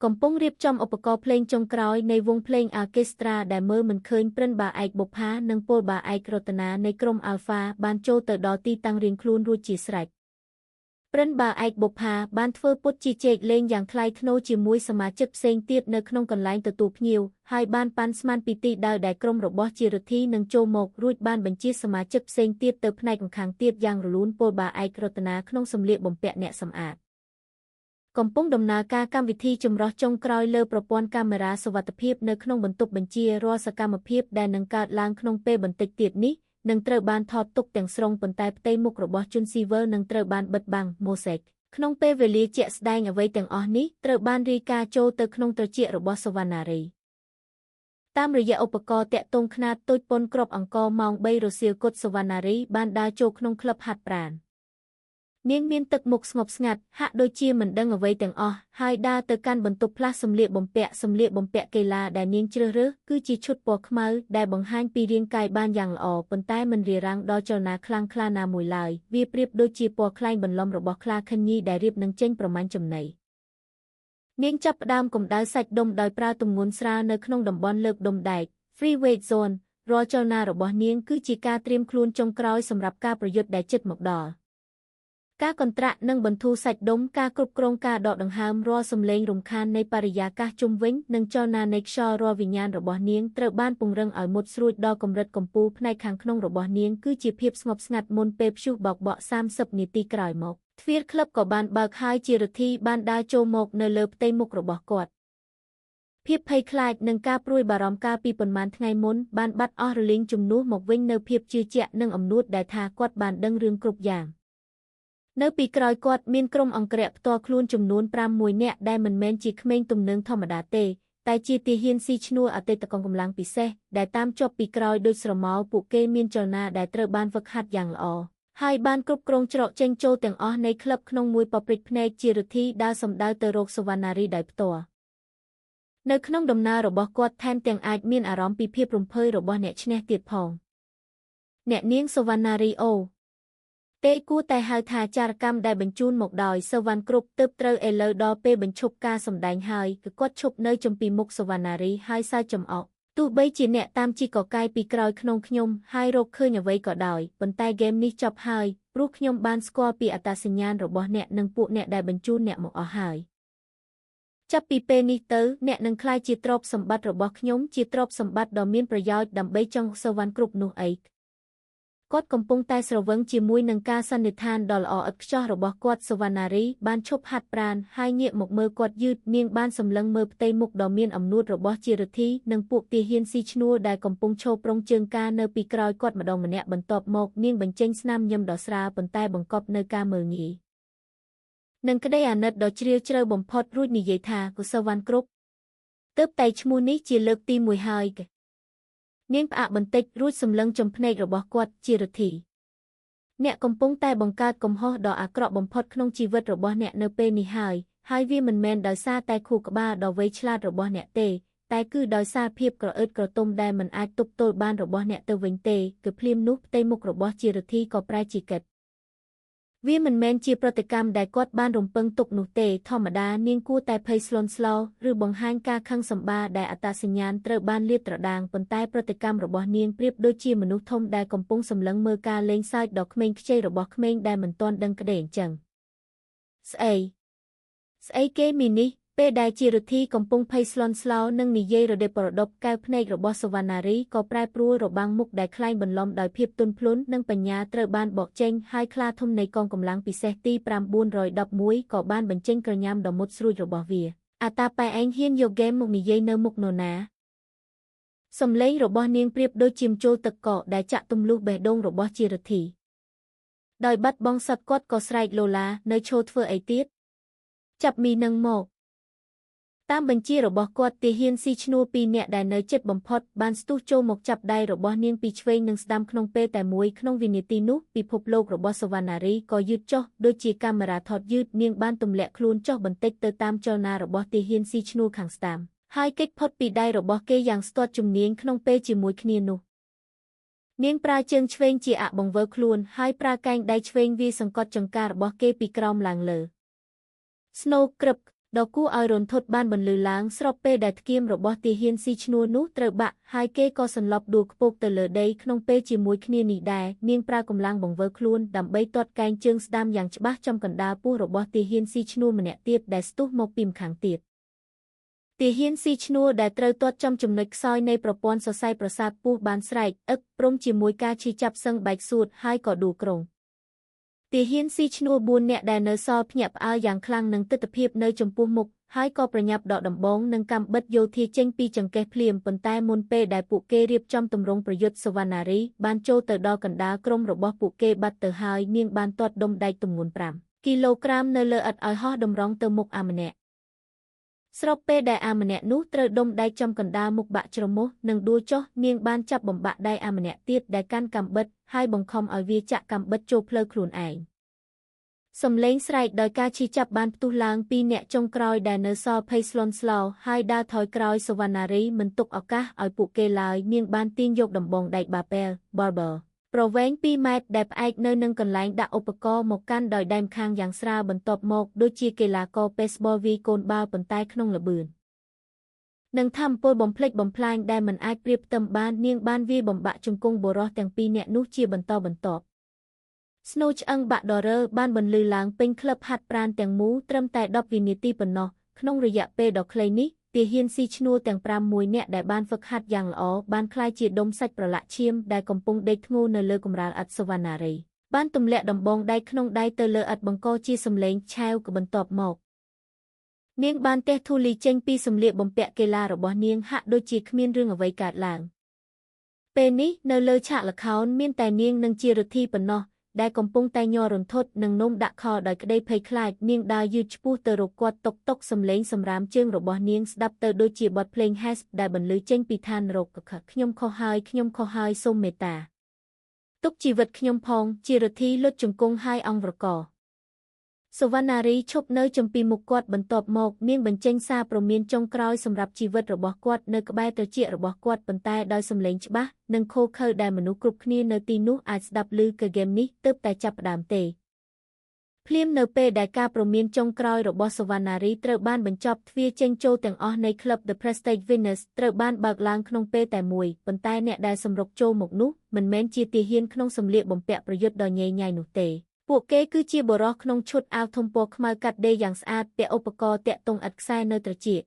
កំពុងរៀបចំឧបករណ៍ភ្លេងចុងក្រោយនៃវង់ភ្លេងអាកេស្ត្រាដែលមើលមិនឃើញព្រិនបាឯកបុប្ផានិងពលបាឯករតនានៃក្រុមអាល់ហ្វាបានចូលទៅដល់ទីតាំងរៀងខ្លួនរួចជាស្រេចព្រិនបាឯកបុប្ផាបានធ្វើពុតជីជែកលេងយ៉ាងថ្លៃថ្នូរជាមួយសមាជិកផ្សេងទៀតនៅក្នុងកន្លែងទទួលភ្ញៀវហើយបានប៉ាន់ស្មានពីទីដៅដែលក្រុមរបស់ជារិទ្ធីនឹងចូលមករួចបានបញ្ជាសមាជិកផ្សេងទៀតទៅផ្នែកម្ខាងទៀតយ៉ាងរលូនពលបាឯករតនាក្នុងសម្លៀកបំពាក់អ្នកសម្អាតកំពុងដំណើរការកម្មវិធីចម្រុះចុងក្រោយលើប្រព័ន្ធកាមេរ៉ាសុវត្ថិភាពនៅក្នុងបន្ទប់បញ្ជារាល់សកម្មភាពដែលនឹងកើតឡើងក្នុងពេលបន្តិចទៀតនេះនឹងត្រូវបានថតទុកទាំងស្រុងប៉ុន្តែផ្ទៃមុខរបស់ជនស៊ីវិលនឹងត្រូវបានបិទបាំងម៉ូសេកក្នុងពេលវេលាជាក់ស្ដែងអ្វីទាំងអស់នេះត្រូវបានរាយការណ៍ចូលទៅក្នុងត្រចៀករបស់សុវណ្ណារីតាមរយៈឧបករណ៍តាក់ទងខ្នាតតូចប៉ុនគ្រាប់អង្គម៉ោង3រសៀលគុតសុវណ្ណារីបានដើរចូលក្នុងក្លឹបហាត់ប្រាណនាងមានទឹកមុខស្ងប់ស្ងាត់ហាក់ដូចជាមិនដឹងអ្វីទាំងអស់ហើយដើរទៅកាន់បន្ទប់ផ្លាស់សម្លៀកបំពាក់កីឡាដែលនាងជ្រើសរើសគឺជាឈុតពណ៌ខ្មៅដែលបង្ហាញពីរាងកាយបានយ៉ាងល្អប៉ុន្តែមិនរារាំងដល់ចលនាខ្លាំងក្លាណាមួយឡើយវាប្រៀបដូចជាពណ៌ខ្លែងបន្លំរបស់ខ្លាខិនញីដែលរៀបនឹងចេញប្រមាញ់ចំណីនាងចាប់ផ្ដើមកម្ដៅសាច់ដុំដោយប្រើទម្ងន់ស្រាលនៅក្នុងតំបន់លើកដុំដែក Free Weight Zone រាល់ចលនារបស់នាងគឺជាការត្រៀមខ្លួនចុងក្រោយសម្រាប់ការប្រយុទ្ធដែលជិតមកដល់ការកន្ត្រាក់និងបន្ធូរសាច់ដុំការគ្រប់គ្រងការដកដង្ហើមរាល់សំឡេងរំខាននៃបរិយាកាសជុំវិញនិងចលនានៃខ្យល់រាល់វិញ្ញាណរបស់នាងត្រូវបានពង្រឹងឲ្យមុតស្រួចដល់កម្រិតកំពូលផ្នែកខាងក្នុងរបស់នាងគឺជាភាពស្ងប់ស្ងាត់មុនពេលព្យុះបោកបក់30នាទីក្រោយមកទ្វារក្លឹបក៏បានបើកហើយជារិទ្ធីបានដើរចូលមកនៅលើផ្ទៃមុខរបស់គាត់ភាពភ័យខ្លាចនិងការព្រួយបារម្ភកាលពីប៉ុន្មានថ្ងៃមុនបានបាត់អស់រលីងជំនួសមកវិញនៅភាពជឿជាក់និងអំនួតដែលថាគាត់បានដឹងរឿងគ្រប់យ៉ាងនៅពីក្រោយគាត់មានក្រុមអង្គរៈផ្ទាល់ខ្លួនចំនួន5នាក់ដែលមិនមែនជាក្មេងទំនើងធម្មតាទេតែជាទាហានស៊ីឈ្នួលអតីតកងកម្លាំងពិសេសដែលតាមជាប់ពីក្រោយដូចស្រមោលពួកគេមានចលនាដែលត្រូវបានហ្វឹកហាត់យ៉ាងល្អហើយបានគ្រប់គ្រងច្រកចេញចូលទាំងអស់នៃក្លឹបក្នុងមួយប៉ព្រិចភ្នែកជារិទ្ធីដើរសម្ដៅទៅរកសុវណ្ណារីដោយផ្ទាល់នៅក្នុងដំណើររបស់គាត់ថែមទាំងអាចមានអារម្មណ៍ពីភាពរំភើយរបស់អ្នកឈ្នះទៀតផងអ្នកនាងសុវណ្ណារីអូទេគួរតែហៅថាចារកម្មដែលបញ្ជូនមកដោយសវណ្ណគ្រប់ទើបត្រូវឥឡូវដល់ពេលបញ្ឈប់ការសម្ដែងហើយគឺគាត់ឈប់នៅចំពីមុខសុវណ្ណារីហើយសើចចំអកទោះបីជាអ្នកតាមជីកកកាយពីក្រោយក្នុងខ្ញុំហើយរកឃើញអ្វីក៏ដោយប៉ុន្តែហ្គេមនេះចប់ហើយព្រោះខ្ញុំបានស្គាល់ពីអត្តសញ្ញាណរបស់អ្នកនិងពួកអ្នកដែលបញ្ជូនអ្នកមកអស់ហើយចាប់ពីពេលនេះទៅអ្នកនឹងក្លាយជាទ្រព្យសម្បត្តិរបស់ខ្ញុំជាទ្រព្យសម្បត្តិដ៏មានប្រយោជន៍ដើម្បីចង់សវណ្ណគ្រប់នោះអី គាត់កំពុងតែស្រវឹងជាមួយនឹងការសន្និដ្ឋានដ៏ល្អឥតខ្ចោះរបស់គាត់សុវណ្ណារីបានឈប់ហាត់ប្រាណហើយងាកមកមើលគាត់យឺតនាងបានសម្លឹងមើលផ្ទៃមុខដ៏មានអំនួតរបស់ជារិទ្ធីនិងពួកទាហានស៊ីឈ្នួលដែលកំពុងឈរប្រុងជើងការនៅពីក្រោយគាត់ម្ដងម្នាក់បន្ទាប់មកនាងបញ្ចេញស្នាមញញឹមដ៏ស្រាលប៉ុន្តែបង្កប់នៅការមើលងាយនិងក្តីអាណិតដ៏ជ្រាលជ្រៅបំផុតរួចនិយាយថាកុសវណ្ណគ្រប់ទើបតែឈ្មោះនេះជាលើកទី1ហើយនាងផ្អាកបន្តិចរួចសម្លឹងចំភ្នែករបស់គាត់ជារិទ្ធីអ្នកកំពុងតែបង្កើតកំហុសដ៏អាក្រក់បំផុតក្នុងជីវិតរបស់អ្នកនៅពេលនេះហើយហើយវាមិនមែនដោយសារតែខួរក្បាលដ៏វៃឆ្លាតរបស់អ្នកទេតែគឺដោយសារភាពក្រអឺតក្រទុំដែលមិនអាចទប់ទល់បានរបស់អ្នកទៅវិញទេគឺភ្លាមនោះផ្ទៃមុខរបស់ជារិទ្ធីក៏ប្រែជាកិតវាមិនមែនជាប្រតិកម្មដែលគាត់បានរំពឹងទុកនោះទេធម្មតានាងគួរតែភ័យស្លន់ស្លោឬបង្ហាញការខឹងសម្បារដែលអត្តសញ្ញាណត្រូវបានលាតត្រដាងប៉ុន្តែប្រតិកម្មរបស់នាងប្រៀបដូចជាមនុស្សធំដែលកំពុងសម្លឹងមើលការលេងសើចដ៏ក្មេងខ្ចីរបស់ក្មេងដែលមិនទាន់ដឹងក្តីអញ្ចឹងស្អីគេមីនេះពេលដែលជារិទ្ធីកំពុងភ័យស្លន់ស្លោនិងនិយាយរដេបរដប់កែវភ្នែករបស់សុវណ្ណារីក៏ប្រែប្រួលរបាំងមុខដែលក្លែងបន្លំដោយភាពទន់ភ្លន់និងបញ្ញាត្រូវបានបកចេញហើយខ្លាធំនៃកងកម្លាំងពិសេសទី911ក៏បានបញ្ចេញក្រញាំដ៏មុតស្រួចរបស់វាអាតាប៉ែឯងហ៊ានយកហ្គេមមកនិយាយនៅមុខនរណាសំឡេងរបស់នាងប្រៀបដូចជាមជោលទឹកកកដែលចាក់ទម្លុះបេះដូងរបស់ជារិទ្ធីដោយបាត់បង់សត្វគាត់ក៏ស្រែកលោឡានៅឈរធ្វើអីទៀតចាប់មីនឹងមកតាមបញ្ជារបស់គាត់ទាហានស៊ីឈ្នួលពីរនាក់ដែលនៅជិតបំផុតបានស្ទុះចូលមកចាប់ដៃរបស់នាងពីឆ្វេងនិងស្ដាំក្នុងពេលតែមួយក្នុងវិនាទីនោះពិភពលោករបស់សុវណ្ណារីក៏យឺតចុះដូចជាកាមេរ៉ាថតយឺតនាងបានទម្លាក់ខ្លួនចុះបន្តិចទៅតាមចលនារបស់ទាហានស៊ីឈ្នួលខាងស្ដាំហើយគេចផុតពីដៃរបស់គេយ៉ាងស្ទាត់ជំនាញក្នុងពេលជាមួយគ្នានោះនាងប្រើជើងឆ្វេងជាអបង្វិលខ្លួនហើយប្រើកែងដៃឆ្វេងវាយសង្កត់ចង្ការបស់គេពីក្រោមឡើងលើស្នូក្រឹបដ៏គួរឲ្យរន្ធត់បានបន្លឺឡើងស្របពេលដែលធ្គាមរបស់ទាហានស៊ីឈ្នួលនោះត្រូវបាក់ហើយគេក៏សន្លប់ដួលខ្ពកទៅលើដីក្នុងពេលជាមួយគ្នានេះដែរនាងប្រើកម្លាំងបង្វិលខ្លួនដើម្បីទាត់កែងជើងស្ដាំយ៉ាងច្បាស់ចំកណ្ដាលពោះរបស់ទាហានស៊ីឈ្នួលម្នាក់ទៀតដែលស្ទុះមកពីម្ខាងទៀតទាហានស៊ីឈ្នួលដែលត្រូវទាត់ចំចំណុចខ្សោយនៃប្រព័ន្ធសរសៃប្រសាទពោះបានស្រែកអឹកព្រមជាមួយការឈឺចាប់សឹងបែកសួតហើយក៏ដួលក្រុងទាហានស៊ីឈ្នួល4នាក់ដែលនៅសល់ភ្ញាក់ផ្អើលយ៉ាងខ្លាំងនឹងទិដ្ឋភាពនៅចំពោះមុខហើយក៏ប្រញាប់ដកដំបងនិងកាំបិតយោធាចេញពីចង្កេះភ្លាមប៉ុន្តែមុនពេលដែលពួកគេរៀបចំទម្រង់ប្រយុទ្ធសុវណ្ណារីបានចូលទៅដល់កណ្ដាលក្រុមរបស់ពួកគេបាត់ទៅហើយនាងបានទាត់ដុំដែកទម្ងន់5គីឡូក្រាមនៅលើឥដ្ឋឲ្យហោះតម្រង់ទៅមុខអាម្នាក់ស្របពេលដែលអាម្នាក់នោះត្រូវដុំដែកចំកណ្ដាលមុខបាក់ច្រមុះនិងដួលចុះនាងបានចាប់បំបាក់ដៃអាម្នាក់ទៀតដែលកាន់កាំបិតហើយបង្ខំឲ្យវាចាក់កាំបិតចូលផ្លូវខ្លួនឯងសំឡេងស្រែកដោយការឈឺចាប់បានផ្ទុះឡើងពីអ្នកចុងក្រោយដែលនៅសល់ភ័យស្លន់ស្លោហើយដើរថយក្រោយសុវណ្ណារីមិនទុកឱកាសឲ្យពួកគេឡើយនាងបានទាញយកដំបងដែកបាពែល Barber ប្រវែង2ម៉ែត្រដែលផ្អែកនៅនឹងកន្លែងដាក់ឧបករណ៍មកកាន់ដោយដៃម្ខាងយ៉ាងស្រាលបន្ទាប់មកដូចជាកីឡាករបេសបលវាយកូនបាល់ប៉ុន្តែក្នុងល្បឿននិងធម្មពលបំផ្លិចបំផ្លាញដែលមិនអាចប្រៀបផ្ទឹមបាននាងបានវាយបំបាក់ជង្គង់បុរសទាំងពីរនាក់នោះជាបន្តបន្ទាប់ស្នូឆ្អឹងបាក់ដរើបានបន្លឺឡើងពេញក្លឹបហាត់ប្រាណទាំងមូលត្រឹមតែ10វិនាទីប៉ុណ្ណោះក្នុងរយៈពេលដ៏ខ្លីនេះទាហានស៊ីឈ្នួលទាំង5មួយនាក់ដែលបានហ្វឹកហាត់យ៉ាងល្អបានក្លាយជាដុំសាច់ប្រឡាក់ឈាមដែលកំពុងដេកធ្ងោនៅលើកម្រាលឥដ្ឋសុវណ្ណារីបានទម្លាក់ដំបងដៃក្នុងដៃទៅលើឥដ្ឋបង្កជាសំឡេងឆែវកបន្ទាប់មកនាងបានទះធូលីចេញពីសម្លៀកបំពាក់កីឡារបស់នាងហាក់ដូចជាគ្មានរឿងអ្វីកើតឡើងពេលនេះនៅលើឆាកល្ខោនមានតែនាងនិងជារិទ្ធីប៉ុណ្ណោះដែលកំពុងតែញ័ររន្ធត់និងនោមដាក់ខដោយក្តីភ័យខ្លាចនាងដើរយឺតឆ្ពោះទៅរកគាត់តុកតុកសំឡេងសម្រាមជើងរបស់នាងស្ដាប់ទៅដូចជាបទភ្លេង Hes ដែលបន្លឺចេញពីឋាននរកខ្ញុំខុសហើយខ្ញុំខុសហើយសូមមេត្តាទុកជីវិតខ្ញុំផងជារិទ្ធីលុតជង្គង់ហើយអង្វរកសុវណ្ណារីឈប់នៅចំពីមុខគាត់បន្ទាប់មកនាងបញ្ចេញសារព្រមានចុងក្រោយសម្រាប់ជីវិតរបស់គាត់នៅក្បែរត្រចៀករបស់គាត់ប៉ុន្តែដោយសំឡេងច្បាស់និងឃោរឃៅដែលមនុស្សគ្រប់គ្នានៅទីនោះអាចស្ដាប់ឮគឺហ្គេមនេះទើបតែចាប់ផ្ដើមទេភ្លាមនៅពេលដែលការព្រមានចុងក្រោយរបស់សុវណ្ណារីត្រូវបានបញ្ចប់ទ្វារចេញចូលទាំងអស់នៃក្លឹប The Prestige Venus ត្រូវបានបើកឡើងក្នុងពេលតែមួយប៉ុន្តែអ្នកដែលសម្រុកចូលមកនោះមិនមែនជាទាហានក្នុងសម្លៀកបំពាក់ប្រយុទ្ធដ៏ញ៉ៃញ៉ៃនោះទេពួកគេគឺជាបុរសក្នុងឈុតអាវធំពណ៌ខ្មៅកាត់ដេរយ៉ាងស្អាតពាក់ឧបករណ៍ទាក់ទងឥតខ្សែនៅត្រចៀក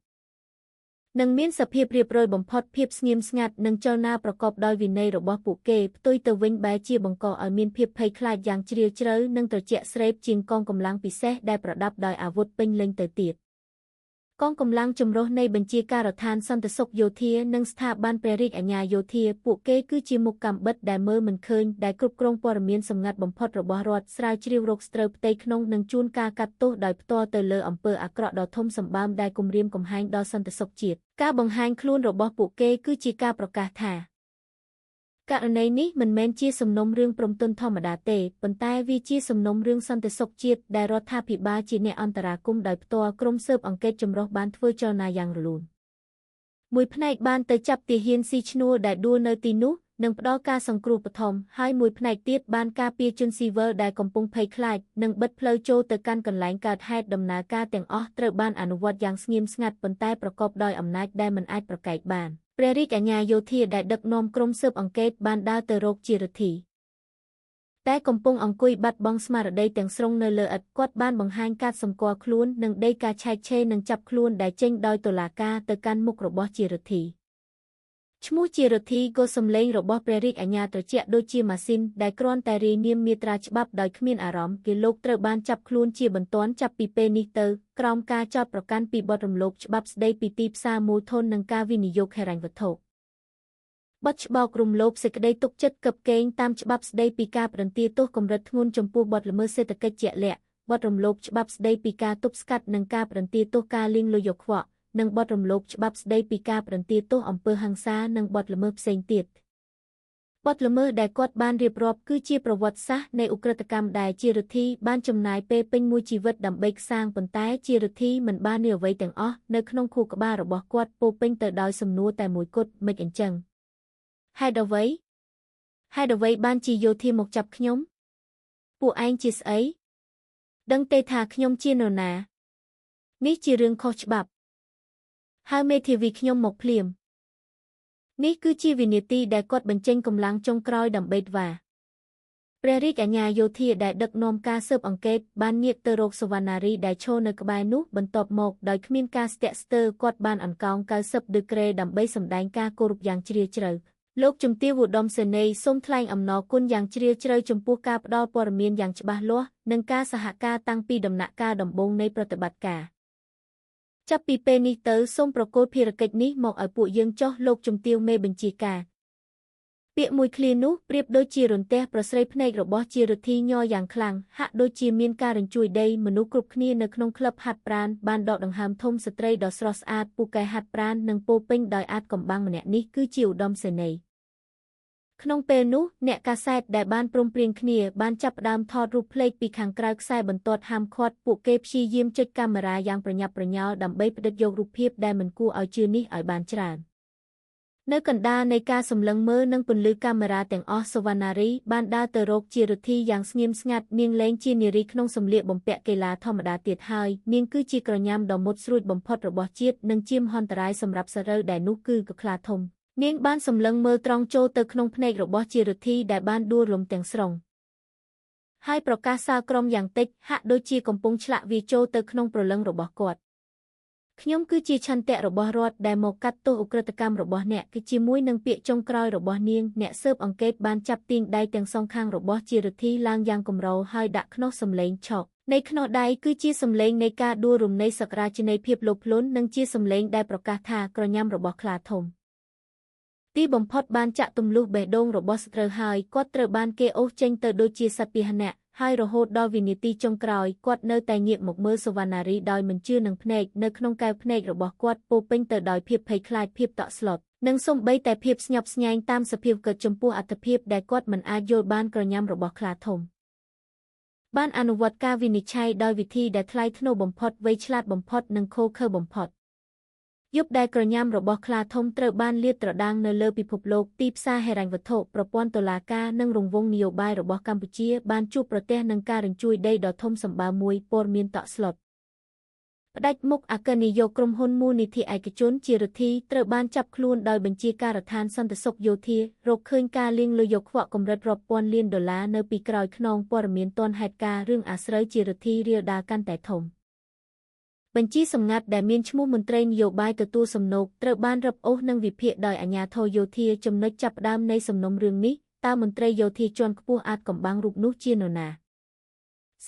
និងមានសភាពរៀបរយបំផុតភាពស្ងៀមស្ងាត់និងចលនាប្រកបដោយវិន័យរបស់ពួកគេផ្ទុយទៅវិញបែរជាបង្កឲ្យមានភាពភ័យខ្លាចយ៉ាងជ្រាលជ្រៅនិងត្រជាក់ស្រេបជាងកងកម្លាំងពិសេសដែលប្រដាប់ដោយអាវុធពេញលេញទៅទៀតកងកម្លាំងចម្រុះនៃបញ្ជាការដ្ឋានសន្តិសុខយោធានិងស្ថាប័នព្រះរាជអាជ្ញាយោធាពួកគេគឺជាមុខកាំបិតដែលមើលមិនឃើញដែលគ្រប់គ្រងព័ត៌មានសម្ងាត់បំផុតរបស់រដ្ឋស្រាវជ្រាវរកស្ត្រូវផ្ទៃក្នុងនិងជួនការកាត់ទោសដោយផ្ទាល់ទៅលើអំពើអាក្រក់ដ៏ធំសម្បើមដែលគំរាមកំហែងដល់សន្តិសុខជាតិការបង្ហាញខ្លួនរបស់ពួកគេគឺជាការប្រកាសថាករណីនេះមិនមែនជាសំណុំរឿងព្រំទន់ធម្មតាទេប៉ុន្តែវាជាសំណុំរឿងសន្តិសុខជាតិដែលរដ្ឋាភិបាលជាអ្នកអន្តរាគមន៍ដោយផ្ទាល់ក្រុមស៊ើបអង្កេតចម្រុះបានធ្វើចលនាយ៉ាងរលូនមួយផ្នែកបានទៅចាប់ទាហានស៊ីឈ្នួលដែលដួលនៅទីនោះនិងផ្ដល់ការសង្គ្រោះបឋមហើយមួយផ្នែកទៀតបានការពារជនស៊ីវិលដែលកំពុងភ័យខ្លាចនិងបិទផ្លូវចូលទៅកាន់កន្លែងកើតហេតុដំណើរការទាំងអស់ត្រូវបានអនុវត្តយ៉ាងស្ងៀមស្ងាត់ប៉ុន្តែប្រកបដោយអំណាចដែលមិនអាចប្រកែកបានព្រះរាជអាជ្ញាយោធាដែលដឹកនាំក្រុមស៊ើបអង្កេតបានដើរទៅរកជារិទ្ធីតែកំពុងអង្គុយបាត់បង់ស្មារតីទាំងស្រុងនៅលើឥដ្ឋគាត់បានបង្ហាញការសម្គាល់ខ្លួននិងដីកាឆែកឆេរនិងចាប់ខ្លួនដែលចេញដោយតុលាការទៅកាន់មុខរបស់ជារិទ្ធីឈ្មោះជារិទ្ធីក៏សំឡេងរបស់ព្រះរាជអាជ្ញាត្រជាក់ដូចជាម៉ាស៊ីនដែលគ្រាន់តែរាយនាមមាត្រាច្បាប់ដោយគ្មានអារម្មណ៍គេលោកត្រូវបានចាប់ខ្លួនជាបន្ទាន់ចាប់ពីពេលនេះទៅក្រោមការចោទប្រកាន់ពីបទរំលោភច្បាប់ស្តីពីទីផ្សារមូលធននិងការវិនិយោគហិរញ្ញវត្ថុបទច្បោករំលោភសេចក្តីទុកចិត្តកឹបកេងតាមច្បាប់ស្តីពីការផ្ដន្ទាទោសកម្រិតធ្ងន់ចំពោះបទល្មើសសេដ្ឋកិច្ចជាក់លាក់បទរំលោភច្បាប់ស្តីពីការទប់ស្កាត់និងការផ្ដន្ទាទោសការលាងលុយយកខ្វក់និងបទរំលោភច្បាប់ស្តីពីការផ្ដន្ទាទោសអំពើហិង្សានិងបទល្មើសផ្សេងទៀតបទល្មើសដែលគាត់បានរៀបរាប់គឺជាប្រវត្តិសាស្ត្រនៃឧក្រិដ្ឋកម្មដែលជារិទ្ធីបានចំណាយពេលពេញមួយជីវិតដើម្បីសាងប៉ុន្តែជារិទ្ធីមិនបាននូវអ្វីទាំងអស់នៅក្នុងខួរក្បាលរបស់គាត់ពោពេញទៅដោយសំណួរតែមួយគត់មិនអញ្ចឹងហេតុអ្វីហេតុអ្វីបានជាយោធាមកចាប់ខ្ញុំពួកឯងជាស្អីដឹងទេថាខ្ញុំជានរណានេះជារឿងខុសច្បាប់ហើយមេធាវីខ្ញុំមកភ្លាមនេះគឺជាវិនាទីដែលគាត់បញ្ចេញកម្លាំងចុងក្រោយដើម្បីត្វាព្រះរាជអាជ្ញាយោធាដែលដឹកនាំការស៊ើបអង្កេតបានងាកទៅរកសុវណ្ណារីដែលឈរនៅក្បែរនោះបន្ទាប់មកដោយគ្មានការស្ទាក់ស្ទើរគាត់បានអង្កោង90ដឺក្រេដើម្បីសម្ដែងការគោរពយ៉ាងជ្រាលជ្រៅលោកជំទាវឧត្តមសេនីយ៍សូមថ្លែងអំណរគុណយ៉ាងជ្រាលជ្រៅចំពោះការផ្ដល់ព័ត៌មានយ៉ាងច្បាស់លាស់និងការសហការតាំងពីដំណាក់កាលដំបូងនៃប្រតិបត្តិការចាប់ពីពេលនេះទៅសូមប្រគល់ភារកិច្ចនេះមកឲ្យពួកយើងចុះលោកជំទាវមេបញ្ជាការពាក្យមួយឃ្លានោះប្រៀបដូចជារន្ទះប្រស្រីភ្នែករបស់ជារិទ្ធីញ័រយ៉ាងខ្លាំងហាក់ដូចជាមានការរញ្ជួយដីមនុស្សគ្រប់គ្នានៅក្នុងក្លឹបហាត់ប្រាណបានដកដង្ហើមធំស្ត្រីដ៏ស្រស់ស្អាតពូកែហាត់ប្រាណនិងពោពេញដោយអាថ៌កំបាំងម្នាក់នេះគឺជាឧត្តមសេនីយ៍ក្នុងពេលនោះអ្នកកាសែតដែលបានព្រមព្រៀងគ្នាបានចាប់ផ្ដើមថតរូបផ្លេកពីខាងក្រៅខ្សែបន្ទាត់ហាមឃាត់ពួកគេព្យាយាមចុចកាមេរ៉ាយ៉ាងប្រញាប់ប្រញាល់ដើម្បីផ្ដិតយករូបភាពដែលមិនគួរឲ្យជឿនេះឲ្យបានច្រើននៅកណ្ដាលនៃការសម្លឹងមើលនិងពន្លឺកាមេរ៉ាទាំងអស់សុវណ្ណារីបានដើរទៅរកជារិទ្ធីយ៉ាងស្ងៀមស្ងាត់នាងលែងជានារីក្នុងសម្លៀកបំពាក់កីឡាធម្មតាទៀតហើយនាងគឺជាក្រញាំដ៏មុតស្រួចបំផុតរបស់ជាតិនិងជាមហន្តរាយសម្រាប់សត្រូវដែលនោះគឺកខ្លាធំនាងបានសម្លឹងមើលត្រង់ចូលទៅក្នុងភ្នែករបស់ជារិទ្ធីដែលបានដួលរំទាំងស្រុងហើយប្រកាសសាលក្រមយ៉ាងតិចហាក់ដូចជាកំពុងឆ្លាក់វាចូលទៅក្នុងព្រលឹងរបស់គាត់ខ្ញុំគឺជាឆន្ទៈរបស់រដ្ឋដែលមកកាត់ទោសឧក្រិដ្ឋកម្មរបស់អ្នកគឺជាមួយនឹងពាក្យចុងក្រោយរបស់នាងអ្នកស៊ើបអង្កេតបានចាប់ទាញដៃទាំងសងខាងរបស់ជារិទ្ធីឡើងយ៉ាងកម្រហើយដាក់ខ្នោះសំឡេងឆក់នៃខ្នោះដៃគឺជាសំឡេងនៃការដួលរំនៃសក្រាជនីយភាពលោភលន់និងជាសំឡេងដែលប្រកាសថាក្រញាំរបស់ខ្លាធំទីបំផុតបានចាក់ទម្លុះបេះដូងរបស់សត្រូវហើយគាត់ត្រូវបានគេអូសចេញទៅដូចជាសត្វពាហនៈហើយរហូតដល់វិនាទីចុងក្រោយគាត់នៅតែងាកមកមើលសុវណ្ណារីដោយមិនជឿនឹងភ្នែកនៅក្នុងកែវភ្នែករបស់គាត់ពោពេញទៅដោយភាពភ័យខ្លាចភាពតក់ស្លុតនិងសូម្បីតែភាពស្ញប់ស្ញែងតាមសភាពកើតចំពោះអត្ថភាពដែលគាត់មិនអាចយល់បានក្រញាំរបស់ខ្លាធំបានអនុវត្តការវិនិច្ឆ័យដោយវិធីដែលថ្លៃថ្នូរបំផុតវៃឆ្លាតបំផុតនិងឃោរឃៅបំផុតយប់ដែលក្រញាំរបស់ខ្លាធំត្រូវបានលាតត្រដាងនៅលើពិភពលោកទីផ្សារហិរញ្ញវត្ថុប្រព័ន្ធតុលាការនិងរង្វង់នយោបាយរបស់កម្ពុជាបានជួបប្រទះនឹងការរញ្ជួយដីដ៏ធំសម្បើមមួយព័ត៌មានតក់ស្លុតផ្ដាច់មុខអគ្គនាយកក្រុមហ៊ុនមូលនិធិឯកជនជារិទ្ធីត្រូវបានចាប់ខ្លួនដោយបញ្ជាការដ្ឋានសន្តិសុខយោធារកឃើញការលាងលុយយកខ្វក់កម្រិតរាប់ពាន់លានដុល្លារនៅពីក្រោយខ្នងព័ត៌មានទាន់ហេតុការណ៍រឿងអាស្រូវជារិទ្ធីរាលដាលកាន់តែធំ បញ្ជីសម្ងាត់ដែលមានឈ្មោះមន្ត្រីនយោបាយទទួលសំណូកត្រូវបានរឹបអូសនិងវិភាគដោយអាជ្ញាធរយោធាចំណុចចាប់ផ្ដើមនៃសំណុំរឿងនេះតើមន្ត្រីយោធាជាន់ខ្ពស់អាចកំបាំងរូបនោះជានរណា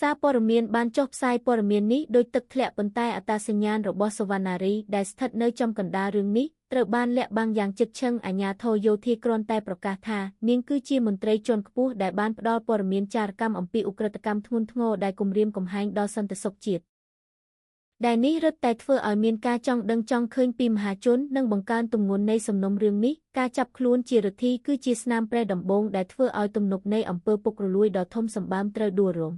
សារព័ត៌មានបានចុះផ្សាយព័ត៌មាននេះដោយទឹកធ្លាក់ប៉ុន្តែអត្តសញ្ញាណរបស់សុវណ្ណារីដែលស្ថិតនៅចំកណ្ដាលរឿងនេះត្រូវបានលាក់បាំងយ៉ាងជិតឈឹងអាជ្ញាធរយោធាគ្រាន់តែប្រកាសថានាងគឺជាមន្ត្រីជាន់ខ្ពស់ដែលបានផ្ដល់ព័ត៌មានចារកម្មអំពីឧក្រិដ្ឋកម្មធ្ងន់ធ្ងរដែលគំរាមកំហែងដល់សន្តិសុខជាតិដែលនេះរឹតតែធ្វើឲ្យមានការចង់ដឹងចង់ឃើញពីមហាជននិងបង្កើនទម្ងន់នៃសំណុំរឿងនេះការចាប់ខ្លួនជារិទ្ធីគឺជាស្នាមប្រេះដំបូងដែលធ្វើឲ្យទំនប់នៃអំពើពុករលួយដ៏ធំសម្បើមត្រូវដួលរំ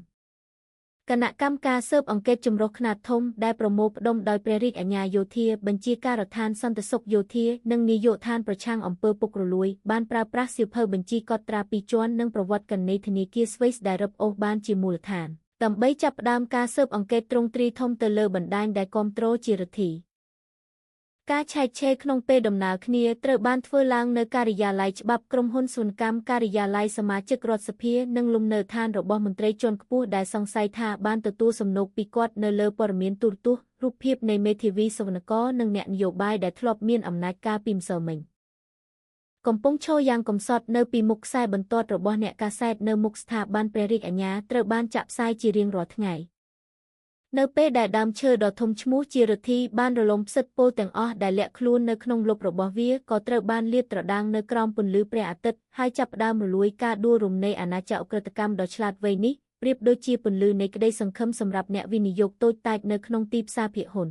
គណៈកម្មការស៊ើបអង្កេតចម្រុះខ្នាតធំដែលប្រមូលផ្ដុំដោយព្រះរាជអាជ្ញាយោធាបញ្ជាការដ្ឋានសន្តិសុខយោធានិងនាយកដ្ឋានប្រឆាំងអំពើពុករលួយបានប្រើប្រាស់សៀវភៅបញ្ជីកត់ត្រាពីរជាន់និងប្រវត្តិគណនីធនាគារស្វីសដែលរឹបអូសបានជាមូលដ្ឋានដើម្បីចាប់ផ្ដើមការស៊ើបអង្កេតទ្រង់ទ្រាយធំទៅលើបណ្ដាញដែលគាំទ្រជារិទ្ធីការឆែកឆេរក្នុងពេលដំណើរគ្នាត្រូវបានធ្វើឡើងនៅការិយាល័យច្បាប់ក្រុមហ៊ុនសួនកម្មការិយាល័យសមាជិករដ្ឋសភានិងលំនៅឋានរបស់មន្ត្រីជាន់ខ្ពស់ដែលសង្ស័យថាបានទទួលសំណូកពីគាត់នៅលើព័ត៌មានទូរទស្សន៍រូបភាពនៃមេធាវីសវនករនិងអ្នកនយោបាយដែលធ្លាប់មានអំណាចកាលពីម្សិលមិញកំពុងឈរយ៉ាងកំសត់នៅពីមុខខ្សែបន្ទាត់របស់អ្នកកាសែតនៅមុខស្ថាប័នព្រះរាជអាជ្ញាត្រូវបានចាក់ផ្សាយជារៀងរាល់ថ្ងៃនៅពេលដែលដើមឈើដ៏ធំឈ្មោះជារិទ្ធីបានរលំផ្សិតពោលទាំងអស់ដែលលាក់ខ្លួននៅក្នុងលុបរបស់វាក៏ត្រូវបានលាតត្រដាងនៅក្រោមពន្លឺព្រះអាទិត្យហើយចាប់ផ្ដើមរលួយការដួលរំនៃអាណាចក្រឧក្រិដ្ឋកម្មដ៏ឆ្លាតវៃនេះប្រៀបដូចជាពន្លឺនៃក្តីសង្ឃឹមសម្រាប់អ្នកវិនិយោគតូចតាចនៅក្នុងទីផ្សារភាគហ៊ុន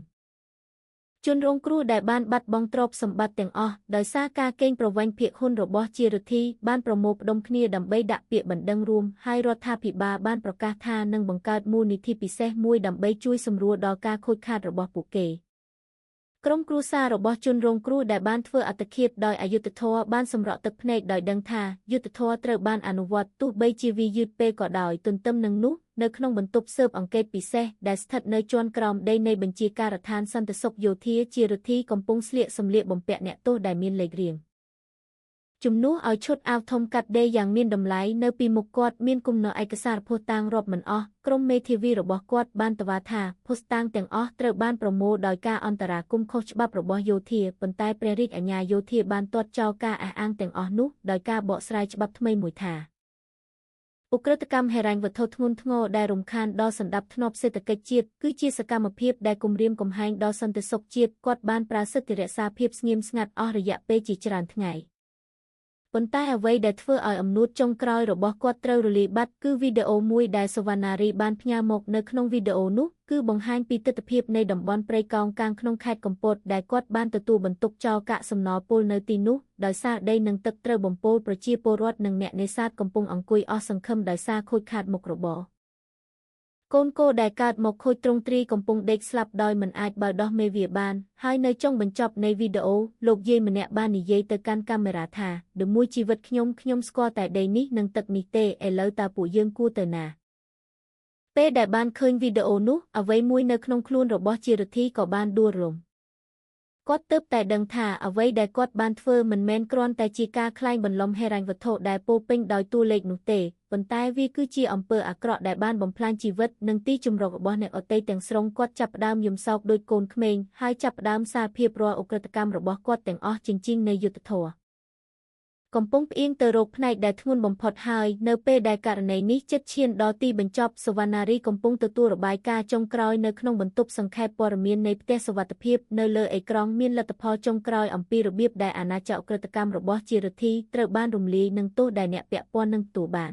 ជនរងគ្រោះដែលបានបាត់បង់ទ្រព្យសម្បត្តិទាំងអស់ដោយសារការកេងប្រវ័ញ្ចភាគហ៊ុនរបស់ជារិទ្ធីបានប្រមូលផ្ដុំគ្នាដើម្បីដាក់ពាក្យបណ្ដឹងរួមហើយរដ្ឋាភិបាលបានប្រកាសថានឹងបង្កើតមូលនិធិពិសេសមួយដើម្បីជួយសម្រួលដល់ការខូចខាតរបស់ពួកគេក្រុមគ្រួសាររបស់ជនរងគ្រោះដែលបានធ្វើអត្តឃាតដោយអយុត្តិធម៌បានសម្រក់ទឹកភ្នែកដោយដឹងថាយុត្តិធម៌ត្រូវបានអនុវត្តទោះបីជាវាយឺតពេលក៏ដោយទន្ទឹមនឹងនោះនៅក្នុងបន្ទប់ស៊ើបអង្កេតពិសេសដែលស្ថិតនៅជាន់ក្រោមដីនៃបញ្ជាការដ្ឋានសន្តិសុខយោធាជារិទ្ធីកំពុងស្លៀកសម្លៀកបំពាក់អ្នកទោសដែលមានលេខរៀងជំនួសឲ្យឈុតអាវធំកាត់ដេរយ៉ាងមានតម្លៃនៅពីមុខគាត់មានគំនរឯកសារភស្តុតាងរាប់មិនអស់ក្រុមមេធាវីរបស់គាត់បានតវ៉ាថាភស្តុតាងទាំងអស់ត្រូវបានប្រមូលដោយការអន្តរាគមន៍ខុសច្បាប់របស់យោធាប៉ុន្តែព្រះរាជអាជ្ញាយោធាបានទាត់ចោលការអះអាងទាំងអស់នោះដោយការបកស្រាយច្បាប់ថ្មីមួយថាឧក្រិដ្ឋកម្មហិរញ្ញវត្ថុធ្ងន់ធ្ងរដែលរំខានដល់សណ្ដាប់ធ្នាប់សេដ្ឋកិច្ចជាតិគឺជាសកម្មភាពដែលគំរាមកំហែងដល់សន្តិសុខជាតិគាត់បានប្រើសិទ្ធិរក្សាភាពស្ងៀមស្ងាត់អស់រយៈពេលជាច្រើនថ្ងៃប៉ុន្តែអ្វីដែលធ្វើឲ្យអំនួតចុងក្រោយរបស់គាត់ត្រូវរលាយបាត់គឺវីដេអូមួយដែលសុវណ្ណារីបានផ្ញើមកនៅក្នុងវីដេអូនោះគឺបង្ហាញពីទិដ្ឋភាពនៃតំបន់ព្រៃកោងកាងក្នុងខេត្តកំពតដែលគាត់បានទទួលបន្ទុកចោលកាកសំណល់ពុលនៅទីនោះដោយសារដីនិងទឹកត្រូវបំពុលប្រជាពលរដ្ឋនិងអ្នកនេសាទកំពុងអង្គុយអស់សង្ឃឹមដោយសារខូចខាតមុខរបរកូនគោដែលកើតមកខូចទ្រង់ទ្រាយកំពុងដេកស្លាប់ដោយមិនអាចបើដោះមេវាបានហើយនៅចុងបញ្ចប់នៃវីដេអូលោកយាយម្នាក់បាននិយាយទៅកាន់កាមេរ៉ាថា "មួយជីវិតខ្ញុំស្គាល់តែដីនេះនិងទឹកនេះទេឥឡូវតើពួកយើងគួរទៅណា?ពេលដែលបានឃើញវីដេអូនោះអ្វីមួយនៅក្នុងខ្លួនរបស់ជារិទ្ធីក៏បានដួលរំគាត់ទើបតែដឹងថាអ្វីដែលគាត់បានធ្វើមិនមែនគ្រាន់តែជាការក្លែងបន្លំហិរញ្ញវត្ថុដែលពោពេញដោយតួលេខនោះទេប៉ុន្តែវាគឺជាអំពើអាក្រក់ដែលបានបំផ្លាញជីវិតនិងទីជម្រករបស់អ្នកដទៃទាំងស្រុងគាត់ចាប់ផ្ដើមយំសោកដូចកូនក្មេងហើយចាប់ផ្ដើមសារភាពរាល់ឧក្រិដ្ឋកម្មរបស់គាត់ទាំងអស់ជញ្ជីងនៃយុត្តិធម៌កំពុងផ្អៀងទៅរកផ្នែកដែលធ្ងន់បំផុតហើយនៅពេលដែលករណីនេះជិតឈានដល់ទីបញ្ចប់សុវណ្ណារីកំពុងទទួលរបាយការណ៍ចុងក្រោយនៅក្នុងបន្ទប់សង្ខេបព័ត៌មាននៃផ្ទះសុវត្ថិភាពនៅលើអេក្រង់មានលទ្ធផលចុងក្រោយអំពីរបៀបដែលអាណាចក្រឧក្រិដ្ឋកម្មរបស់ជារិទ្ធីត្រូវបានរំលាយនិងទោសដែលអ្នកពាក់ព័ន្ធនឹងទទួលបាន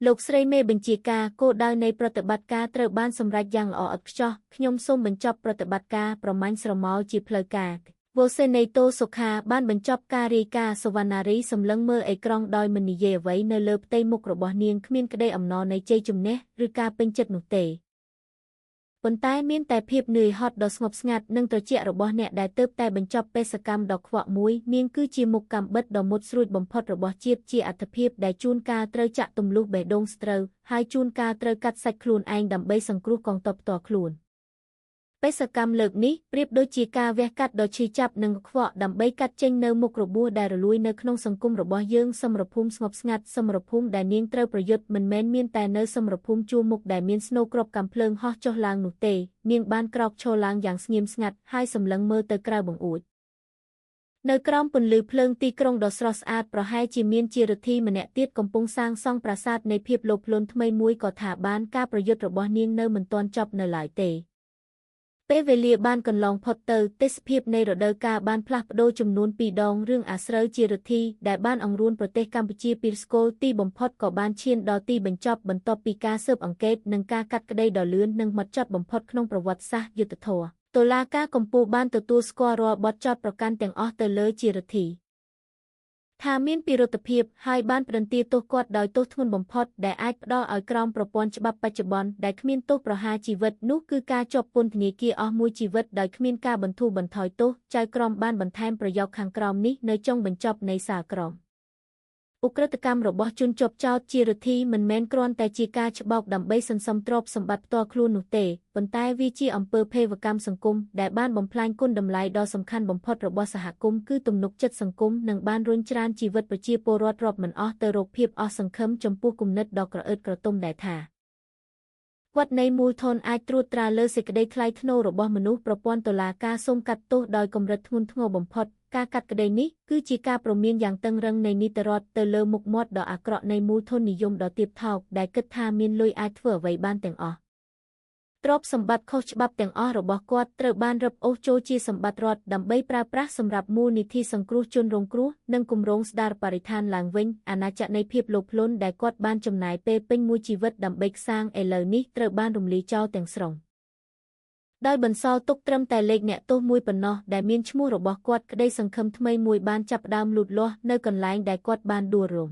លោកស្រីមេបញ្ជាការគោលដៅនៃប្រតិបត្តិការត្រូវបានសម្រេចយ៉ាងល្អឥតខ្ចោះខ្ញុំសូមបញ្ចប់ប្រតិបត្តិការប្រមាញ់ស្រមោលជាផ្លូវការវោសេនីតូសុខាបានបញ្ចប់ការរាយការណ៍សុវណ្ណារីសម្លឹងមើលអេក្រង់ដោយមិននិយាយអ្វីនៅលើផ្ទៃមុខរបស់នាងគ្មានក្តីអំណរនៃជ័យជំនះឬការពេញចិត្តនោះទេប៉ុន្តែមានតែភាពនឿយហត់ដ៏ស្ងប់ស្ងាត់និងត្រជាក់របស់អ្នកដែលទើបតែបញ្ចប់បេសកកម្មដ៏ខ្វក់មួយនាងគឺជាមុខកាំបិតដ៏មុតស្រួចបំផុតរបស់ជាតិជាអត្ថភាពដែលជួនកាលត្រូវចាក់ទម្លុះបេះដូងស្ត្រូវហើយជួនកាលត្រូវកាត់សាច់ខ្លួនឯងដើម្បីសង្គ្រោះកងទ័ពផ្ទាល់ខ្លួន បេសកកម្មលើកនេះប្រៀបដូចជាការវះកាត់ដ៏ឈឺចាប់និងខ្វក់ដើម្បីកាត់ចេញនូវមុខរបួសដែលរលួយនៅក្នុងសង្គមរបស់យើងសមរភូមិស្ងប់ស្ងាត់សមរភូមិដែលនាងត្រូវប្រយុទ្ធមិនមែនមានតែនៅសមរភូមិជួរមុខដែលមានស្នូគ្រាប់កាំភ្លើងហោះចុះឡើងនោះទេនាងបានក្រោកឈរឡើងយ៉ាងស្ងៀមស្ងាត់ហើយសម្លឹងមើលទៅក្រៅបង្អួចនៅក្រោមពន្លឺភ្លើងទីក្រុងដ៏ស្រស់ស្អាតប្រហែលជាមានជារដ្ឋីម្នាក់ទៀតកំពុងសាងសង់ប្រាសាទនៃភាពលោភលន់ថ្មីមួយក៏ថាបានការប្រយុទ្ធរបស់នាងនៅមិនទាន់ចប់នៅឡើយទេពេលវេលាបានកន្លងផុតទៅទេសភាពនៃរដូវកាលបានផ្លាស់ប្ដូរចំនួនពីរដងរឿងអាស្រូវជារដ្ឋីដែលបានអង្រួនប្រទេសកម្ពុជាពីស្គលទីបំផុតក៏បានឈានដល់ទីបញ្ចប់បន្ទាប់ពីការស៊ើបអង្កេតនិងការកាត់ក្តីដ៏លឿននិងហ្មត់ចត់បំផុតក្នុងប្រវត្តិសាស្ត្រយុត្តិធម៌តុលាការកំពូលបានទទួលស្គាល់រាល់បទចោទប្រកាន់ទាំងអស់ទៅលើជារដ្ឋីថាមានពិរុទ្ធភាពហើយបានផ្តន្ទាទោសគាត់ដោយទោសធ្ងន់បំផុតដែលអាចផ្ដល់ឲ្យក្រោមប្រព័ន្ធច្បាប់បច្ចុប្បន្នដែលគ្មានទោសប្រហារជីវិតនោះគឺការជាប់ពន្ធនាគារអស់មួយជីវិតដោយគ្មានការបន្ធូរបន្ថយទោសចៅក្រមបានបន្ថែមប្រយោគខាងក្រោមនេះនៅចុងបញ្ចប់នៃសាលក្រមឧក្រិដ្ឋកម្មរបស់ជនជាប់ចោទជារដ្ឋីមិនមែនគ្រាន់តែជាការច្បោកដើម្បីសន្សំទ្រព្យសម្បត្តិផ្ទាល់ខ្លួននោះទេប៉ុន្តែវាជាអំពើភេរវកម្មសង្គមដែលបានបំផ្លាញគុណតម្លៃដ៏សំខាន់បំផុតរបស់សហគមន៍គឺទំនុកចិត្តសង្គមនិងបានរុញច្រានជីវិតប្រជាពលរដ្ឋរាប់មិនអស់ទៅរកភាពអស់សង្ឃឹមចំពោះគំនិតដ៏ក្រអឺតក្រទុំដែលថាវត្តនៃមូលធនអាចត្រួតត្រាលើសេចក្តីថ្លៃថ្នូររបស់មនុស្សប្រព័ន្ធតុលាការសូមកាត់ទោសដោយកម្រិតធ្ងន់ធ្ងរបំផុតការកាត់ក្តីនេះគឺជាការព្រមានយ៉ាងតឹងរឹងនៃនីតិរដ្ឋទៅលើមុខមាត់ដ៏អាក្រក់នៃមូលធននិយមដ៏ទាបថោកដែលគិតថាមានលុយអាចធ្វើអ្វីបានទាំងអស់ទ្រព្យសម្បត្តិខុសច្បាប់ទាំងអស់របស់គាត់ត្រូវបានរឹបអូសចូលជាសម្បត្តិរដ្ឋដើម្បីប្រើប្រាស់សម្រាប់មូលនិធិសង្គ្រោះជនរងគ្រោះនិងគម្រោងស្ដារបរិស្ថានឡើងវិញអាណាចក្រនៃភាពលោភលន់ដែលគាត់បានចំណាយពេលពេញមួយជីវិតដើម្បីសាងឥឡូវនេះត្រូវបានរំលាយចោលទាំងស្រុងដោយបន្សល់ទុកត្រឹមតែលេខអ្នកទោសមួយប៉ុណ្ណោះដែលមានឈ្មោះរបស់គាត់ក្តីសង្ឃឹមថ្មីមួយបានចាប់ផ្ដើមលូតលាស់នៅកន្លែងដែលគាត់បានដួលរំ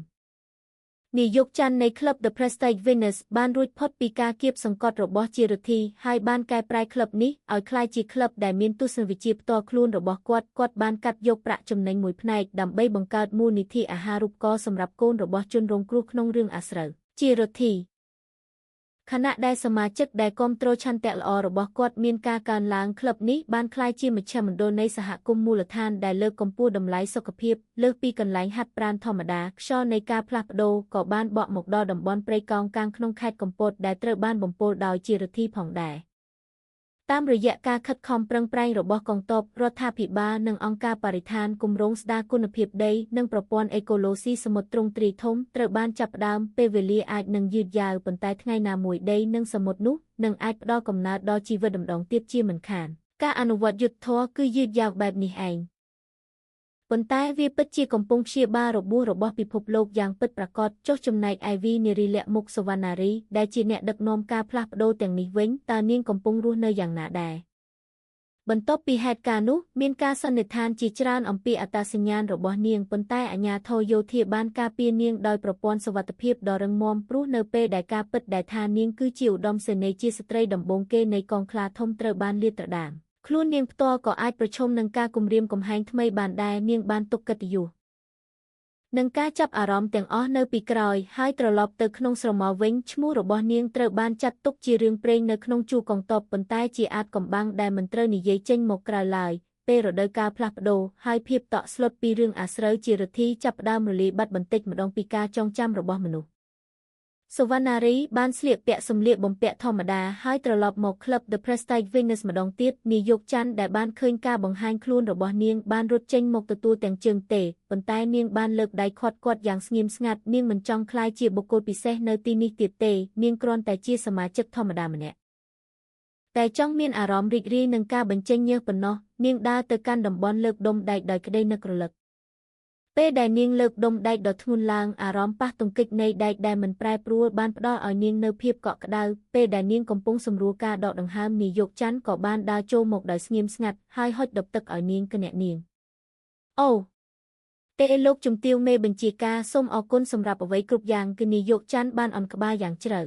នាយកច័ន្ទនៃក្លឹប The Prestige Venus បានរួចផុតពីការគៀបសង្កត់របស់ជារដ្ឋីហើយបានកែប្រែក្លឹបនេះឲ្យក្លាយជាក្លឹបដែលមានទស្សនវិជ្ជាផ្ទាល់ខ្លួនរបស់គាត់គាត់បានកាត់យកប្រាក់ចំណេញមួយផ្នែកដើម្បីបង្កើតមូលនិធិអាហារូបករណ៍សម្រាប់កូនរបស់ជនរងគ្រោះក្នុងរឿងអាស្រូវជារដ្ឋីខណៈដែលសមាជិកដែលគាំទ្រឆន្ទៈល្អរបស់គាត់មានការកើនឡើងក្លឹបនេះបានក្លាយជាមជ្ឈមណ្ឌលនៃសហគមន៍មូលដ្ឋានដែលលើកកម្ពស់តម្លៃសុខភាពលើសពីកន្លែងហាត់ប្រាណធម្មតាខ្យល់នៃការផ្លាស់ប្ដូរក៏បានបក់មកដល់តំបន់ព្រៃកោងកាងក្នុងខេត្តកំពតដែលត្រូវបានបំពុលដោយជារដ្ឋីផងដែរតាមរយៈការខិតខំប្រឹងប្រែងរបស់កងទ័ពរដ្ឋាភិបាលនិងអង្គការបរិស្ថានគម្រោងស្ដារគុណភាពដីនិងប្រព័ន្ធអេកូឡូស៊ីសមុទ្រទ្រង់ទ្រាយធំត្រូវបានចាប់ផ្ដើមពេលវេលាអាចនឹងយឺតយ៉ាវប៉ុន្តែថ្ងៃណាមួយដីនិងសមុទ្រនោះនឹងអាចផ្ដល់កំណើតដល់ជីវិតម្ដងទៀតជាមិនខានការអនុវត្តយុត្តិធម៌គឺយឺតយ៉ាវបែបនេះឯងប៉ុន្តែវាពិតជាកំពុងព្យាបាលរបួសរបស់ពិភពលោកយ៉ាងពិតប្រាកដចុះចំណែកឯវីនារីលក្ខមុខសវណ្ណារីដែលជាអ្នកដឹកនាំការផ្លាស់ប្ដូរទាំងនេះវិញតើនាងកំពុងរស់នៅយ៉ាងណាដែរបន្ទាប់ពីហេតុការណ៍នោះមានការសន្និដ្ឋានជាច្រើនអំពីអត្តសញ្ញាណរបស់នាងប៉ុន្តែអាជ្ញាធរយោធាបានការពារនាងដោយប្រព័ន្ធសុវត្ថិភាពដ៏រឹងមាំព្រោះនៅពេលដែលការពិតដែលថានាងគឺជាឧត្តមសេនីយ៍ជាស្ត្រីដំបូងគេនៃកងខ្លាធំត្រូវបានលាតត្រដាងខ្លួននាងផ្ទាល់ក៏អាចប្រឈមនឹងការគំរាមកំហែងថ្មីបានដែរនាងបានទុកកិត្តិយសនិងការចាប់អារម្មណ៍ទាំងអស់នៅពីក្រោយហើយត្រឡប់ទៅក្នុងស្រមោលវិញឈ្មោះរបស់នាងត្រូវបានចាត់ទុកជារឿងព្រេងនៅក្នុងជួរកងទ័ពប៉ុន្តែជាអាចកំបាំងដែលមិនត្រូវនិយាយចេញមកក្រៅឡើយពេលរដូវកាលផ្លាស់ប្ដូរហើយភាពតក់ស្លុតពីរឿងអាស្រូវជារដ្ឋីចាប់ផ្ដើមរលាយបាត់បន្តិចម្ដងពីការចងចាំរបស់មនុស្សសវណ្ណារីបានស្លៀកពាក់សម្លៀកបំពាក់ធម្មតាហើយត្រឡប់មកក្លឹប The Prestige Venus ម្ដងទៀតនាយកច័ន្ទដែលបានឃើញការបង្ហាញខ្លួនរបស់នាងបានរត់ចេញមកទទួលទាំងជើងទេប៉ុន្តែនាងបានលើកដៃឃាត់គាត់យ៉ាងស្ងៀមស្ងាត់នាងមិនចង់ក្លាយជាបុគ្គលពិសេសនៅទីនេះទៀតទេនាងគ្រាន់តែជាសមាជិកធម្មតាម្នាក់តែចង់មានអារម្មណ៍រីករាយនឹងការបញ្ចេញញើសប៉ុណ្ណោះនាងដើរទៅកាន់តំបន់លើកដុំដែកដោយក្តីនឹករលឹកពេលដែលនាងលើកដុំដែកដ៏ធ្ងន់ឡើងអារម្មណ៍ប៉ះទង្គិចនៃដែកដែលមិនប្រែប្រួលបានផ្ដល់ឲ្យនាងនូវភាពកក់ក្ដៅពេលដែលនាងកំពុងសម្រួលការដកដង្ហើមនាយកច័ន្ទក៏បានដើរចូលមកដោយស្ងៀមស្ងាត់ហើយហុចដបទឹកឲ្យនាងគណៈនាងអូទេលោកជំទាវមេបញ្ជាការសូមអរគុណសម្រាប់អ្វីគ្រប់យ៉ាងគឺនាយកច័ន្ទបានអន់ក្បាលយ៉ាងជ្រៅ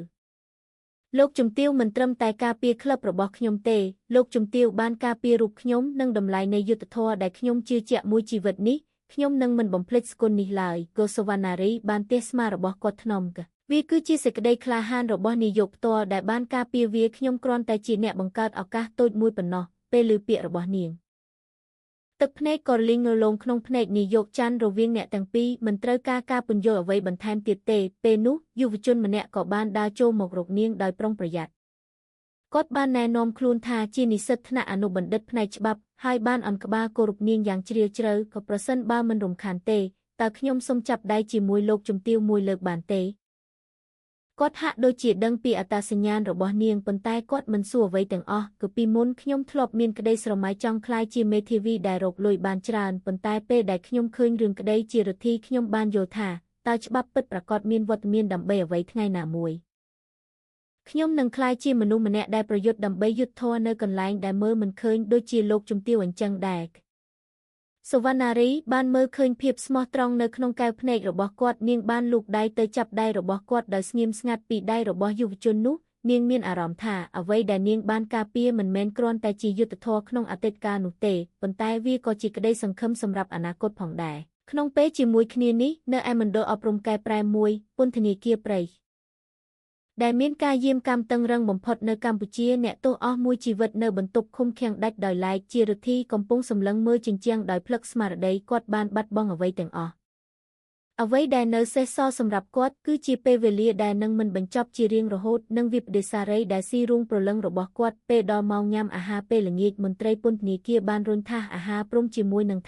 លោកជំទាវមិនត្រឹមតែការពារក្លឹបរបស់ខ្ញុំទេលោកជំទាវបានការពាររូបខ្ញុំនិងតម្លៃនៃយុត្តិធម៌ដែលខ្ញុំជឿជាក់មួយជីវិតនេះខ្ញុំនឹងមិនបំភ្លេចស្គុននេះឡើយ កូសវណ្ណារីបានទះស្មារបស់គាត់ថ្នមក វាគឺជាសេចក្តីក្លាហានរបស់នាយកផ្ទាល់ដែលបានការពារវាខ្ញុំគ្រាន់តែជាអ្នកបង្កើតឱកាសតូចមួយប៉ុណ្ណោះពេលឮពាក្យរបស់នាងទឹកភ្នែកក៏លីងរលោងក្នុងភ្នែកនាយកច័ន្ទរវាងអ្នកទាំងពីរមិនត្រូវការការពន្យល់អ្វីបន្ថែមទៀតទេពេលនោះយុវជនម្នាក់ក៏បានដើរចូលមករកនាងដោយប្រុងប្រយ័ត្នគាត់បានណែនាំខ្លួនថាជានិស្សិតថ្នាក់អនុបណ្ឌិតផ្នែកច្បាប់ហើយបានអន់ក្បាលគោរពនាងយ៉ាងជ្រាលជ្រៅក៏ប្រសិនបើមិនរំខានទេតើខ្ញុំសូមចាប់ដៃជាមួយលោកជំទាវមួយលើកបានទេគាត់ហាក់ដូចជាដឹងពីអត្តសញ្ញាណរបស់នាងប៉ុន្តែគាត់មិនសួរអ្វីទាំងអស់គឺពីមុនខ្ញុំធ្លាប់មានក្តីស្រមៃចង់ក្លាយជាមេធាវីដែលរកលុយបានច្រើនប៉ុន្តែពេលដែលខ្ញុំឃើញរឿងក្តីជាឫទ្ធីខ្ញុំបានយល់ថាតើច្បាប់ពិតប្រាកដមានវត្តមានដើម្បីអ្វីថ្ងៃណាមួយខ្ញុំនឹងក្លាយជាមនុស្សម្នាក់ដែលប្រយុទ្ធដើម្បីយុត្តិធម៌នៅកន្លែងដែលមើលមិនឃើញដូចជាលោកជំទាវអញ្ចឹងដែរសុវណ្ណារីបានមើលឃើញភាពស្មោះត្រង់នៅក្នុងកែវភ្នែករបស់គាត់នាងបានលូកដៃទៅចាប់ដៃរបស់គាត់ដោយស្ងៀមស្ងាត់ពីដៃរបស់យុវជននោះនាងមានអារម្មណ៍ថាអ្វីដែលនាងបានការពារមិនមែនគ្រាន់តែជាយុត្តិធម៌ក្នុងអតីតកាលនោះទេប៉ុន្តែវាក៏ជាក្តីសង្ឃឹមសម្រាប់អនាគតផងដែរក្នុងពេលជាមួយគ្នានេះនៅឯមណ្ឌលអប់រំកែប្រែមួយពន្ធនាគារព្រៃដែលមានការយាមកាមតឹងរឹងបំផុតនៅកម្ពុជាអ្នកទោសអស់មួយជីវិតនៅបន្ទប់ឃុំឃាំងដាច់ដោយឡែកជាឫទ្ធីកំពុងសម្លឹងមើលជញ្ជាំងដោយផ្លឹកស្មារតីគាត់បានបាត់បង់អ្វីទាំងអស់អ្វីដែលនៅសេសសល់សម្រាប់គាត់គឺជាពេលវេលាដែលនឹងមិនបញ្ចប់ជារៀងរហូតនិងវិបដិសារីដែលស៊ីរូងព្រលឹងរបស់គាត់ពេលដល់ម៉ោងញ៉ាំអាហារពេលល្ងាចមន្ត្រីពន្ធនាគារបានរុញថាសអាហារព្រមជាមួយនឹង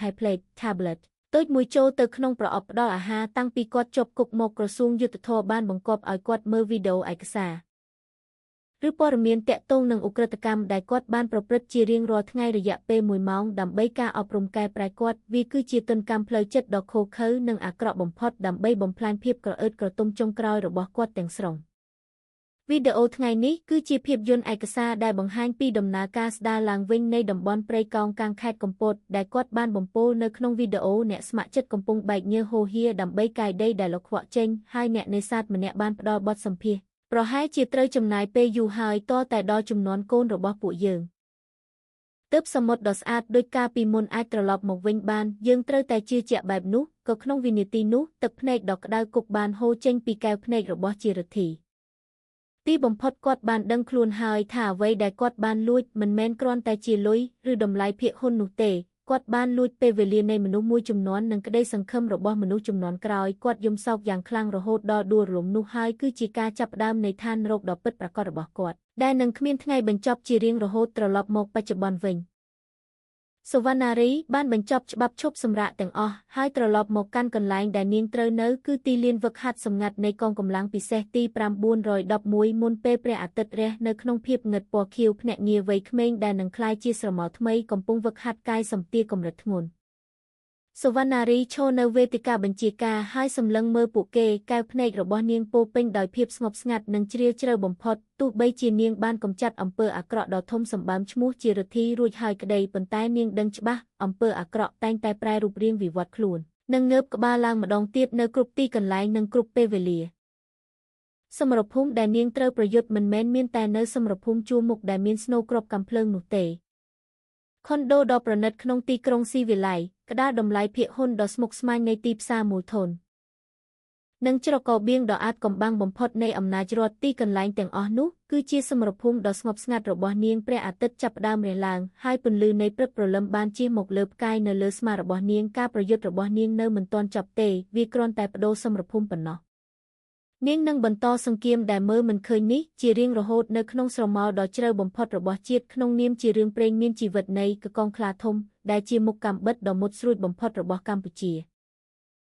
tablet តូចមួយចូលទៅក្នុងប្រអប់ផ្ដល់អាហារតាំងពីគាត់ជាប់គុកមកក្រសួងយុត្តិធម៌បានបង្គាប់ឲ្យគាត់មើលវីដេអូឯកសារឬព័ត៌មានទាក់ទងនឹងឧក្រិដ្ឋកម្មដែលគាត់បានប្រព្រឹត្តជារៀងរាល់ថ្ងៃរយៈពេល1ម៉ោងដើម្បីការអប់រំកែប្រែគាត់វាគឺជាទណ្ឌកម្មផ្លូវចិត្តដ៏ឃោរឃៅនិងអាក្រក់បំផុតដើម្បីបំផ្លាញភាពក្រអឺតក្រទុំចុងក្រោយរបស់គាត់ទាំងស្រុងវីដេអូថ្ងៃនេះគឺជាភាពយន្តឯកសារដែលបង្ហាញពីដំណើរការស្ដារឡើងវិញនៃតំបន់ព្រៃកោងកាងខេត្តកំពតដែលគាត់បានបំពោលនៅក្នុងវីដេអូអ្នកស្ម័គ្រចិត្តកំពុងបែកញើសហូរហៀរដើម្បីកាយដីដែលលខ្វក់ចេញហើយអ្នកនេសាទម្នាក់បានផ្ដល់បទសម្ភាសន៍ប្រហែលជាត្រូវចំណាយពេលយូរហើយតតែដល់ចំនួនកូនរបស់ពួកយើងទើបសមុទ្រដ៏ស្អាតដូចកាលពីមុនអាចត្រឡប់មកវិញបានយើងត្រូវតែជឿជាក់បែបនោះក៏ក្នុងវិនាទីនោះទឹកភ្នែកដ៏ក្តៅគប់បានហូរចេញពីកែវភ្នែករបស់ជាឫទ្ធីទីបំផុតគាត់បានដឹងខ្លួនហើយថាអ្វីដែលគាត់បានលួចមិនមែនគ្រាន់តែជាលុយឬតម្លៃភាគហ៊ុននោះទេគាត់បានលួចពេលវេលានៃមនុស្សមួយចំនួននិងក្តីសង្ឃឹមរបស់មនុស្សចំនួនក្រោយគាត់យំសោកយ៉ាងខ្លាំងរហូតដល់ដួលរលំនោះហើយគឺជាការចាប់ផ្ដើមនៃឋាននរកដ៏ពិតប្រាកដរបស់គាត់ដែលនឹងគ្មានថ្ងៃបញ្ចប់ជារៀងរហូតត្រឡប់មកបច្ចុប្បន្នវិញសុវណ្ណារីបានបញ្ចប់ច្បាប់ឈប់សម្រាកទាំងអស់ហើយត្រឡប់មកកាន់កន្លែងដែលនាងត្រូវនៅគឺទីលានវឹកហាត់សម្ងាត់នៃកងកម្លាំងពិសេសទី911មុនពេលព្រះអាទិត្យរះនៅក្នុងភាពងឹតពណ៌ខៀវភ្នាក់ងារវ័យក្មេងដែលនឹងក្លាយជាស្រមោលថ្មីកំពុងវឹកហាត់កាយសម្ទាកម្រិតធ្ងន់សុវណ្ណារីឈរនៅវេទិកាបញ្ជាការហើយសម្លឹងមើលពួកគេកែវភ្នែករបស់នាងពោពេញដោយភាពស្ងប់ស្ងាត់និងជ្រាលជ្រៅបំផុតទោះបីជានាងបានកម្ចាត់អំពើអាក្រក់ដ៏ធំសម្បើមឈ្មោះជាឫទ្ធីរួចហើយក្តីប៉ុន្តែនាងដឹងច្បាស់អំពើអាក្រក់តែងតែប្រែរូបរាងវិវត្តខ្លួននិងងើបក្បាលឡើងម្ដងទៀតនៅគ្រប់ទីកន្លែងនិងគ្រប់ពេលវេលាសមរភូមិដែលនាងត្រូវប្រយុទ្ធមិនមែនមានតែនៅសមរភូមិជួរមុខដែលមានស្នូក្របកាំភ្លើងនោះទេខុនដូដ៏ប្រណិតក្នុងទីក្រុងស៊ីវិល័យក្តារតម្លៃភាគហ៊ុនដ៏ស្មុគស្មាញនៃទីផ្សារមូលធននិងច្រករបៀងដ៏អាថ៌កំបាំងបំផុតនៃអំណាចរដ្ឋទីកន្លែងទាំងអស់នោះគឺជាសមរភូមិដ៏ស្ងប់ស្ងាត់របស់នាងព្រះអាទិត្យចាប់ផ្ដើមរះឡើងហើយពន្លឺនៃព្រឹកព្រលឹមបានជះមកលើផ្កាយនៅលើស្មារបស់នាងការប្រយុទ្ធរបស់នាងនៅមិនទាន់ចប់ទេវាគ្រាន់តែប្ដូរសមរភូមិប៉ុណ្ណោះនាងនឹងបន្តសង្គ្រាមដែលមើលមិនឃើញនេះជារៀងរហូតនៅក្នុងស្រមោលដ៏ជ្រៅបំផុតរបស់ជាតិក្នុងនាមជារឿងព្រេងមានជីវិតនៃកកងខ្លាធំដែលជាមុខកាំបិតដ៏មុតស្រួចបំផុតរបស់កម្ពុជា។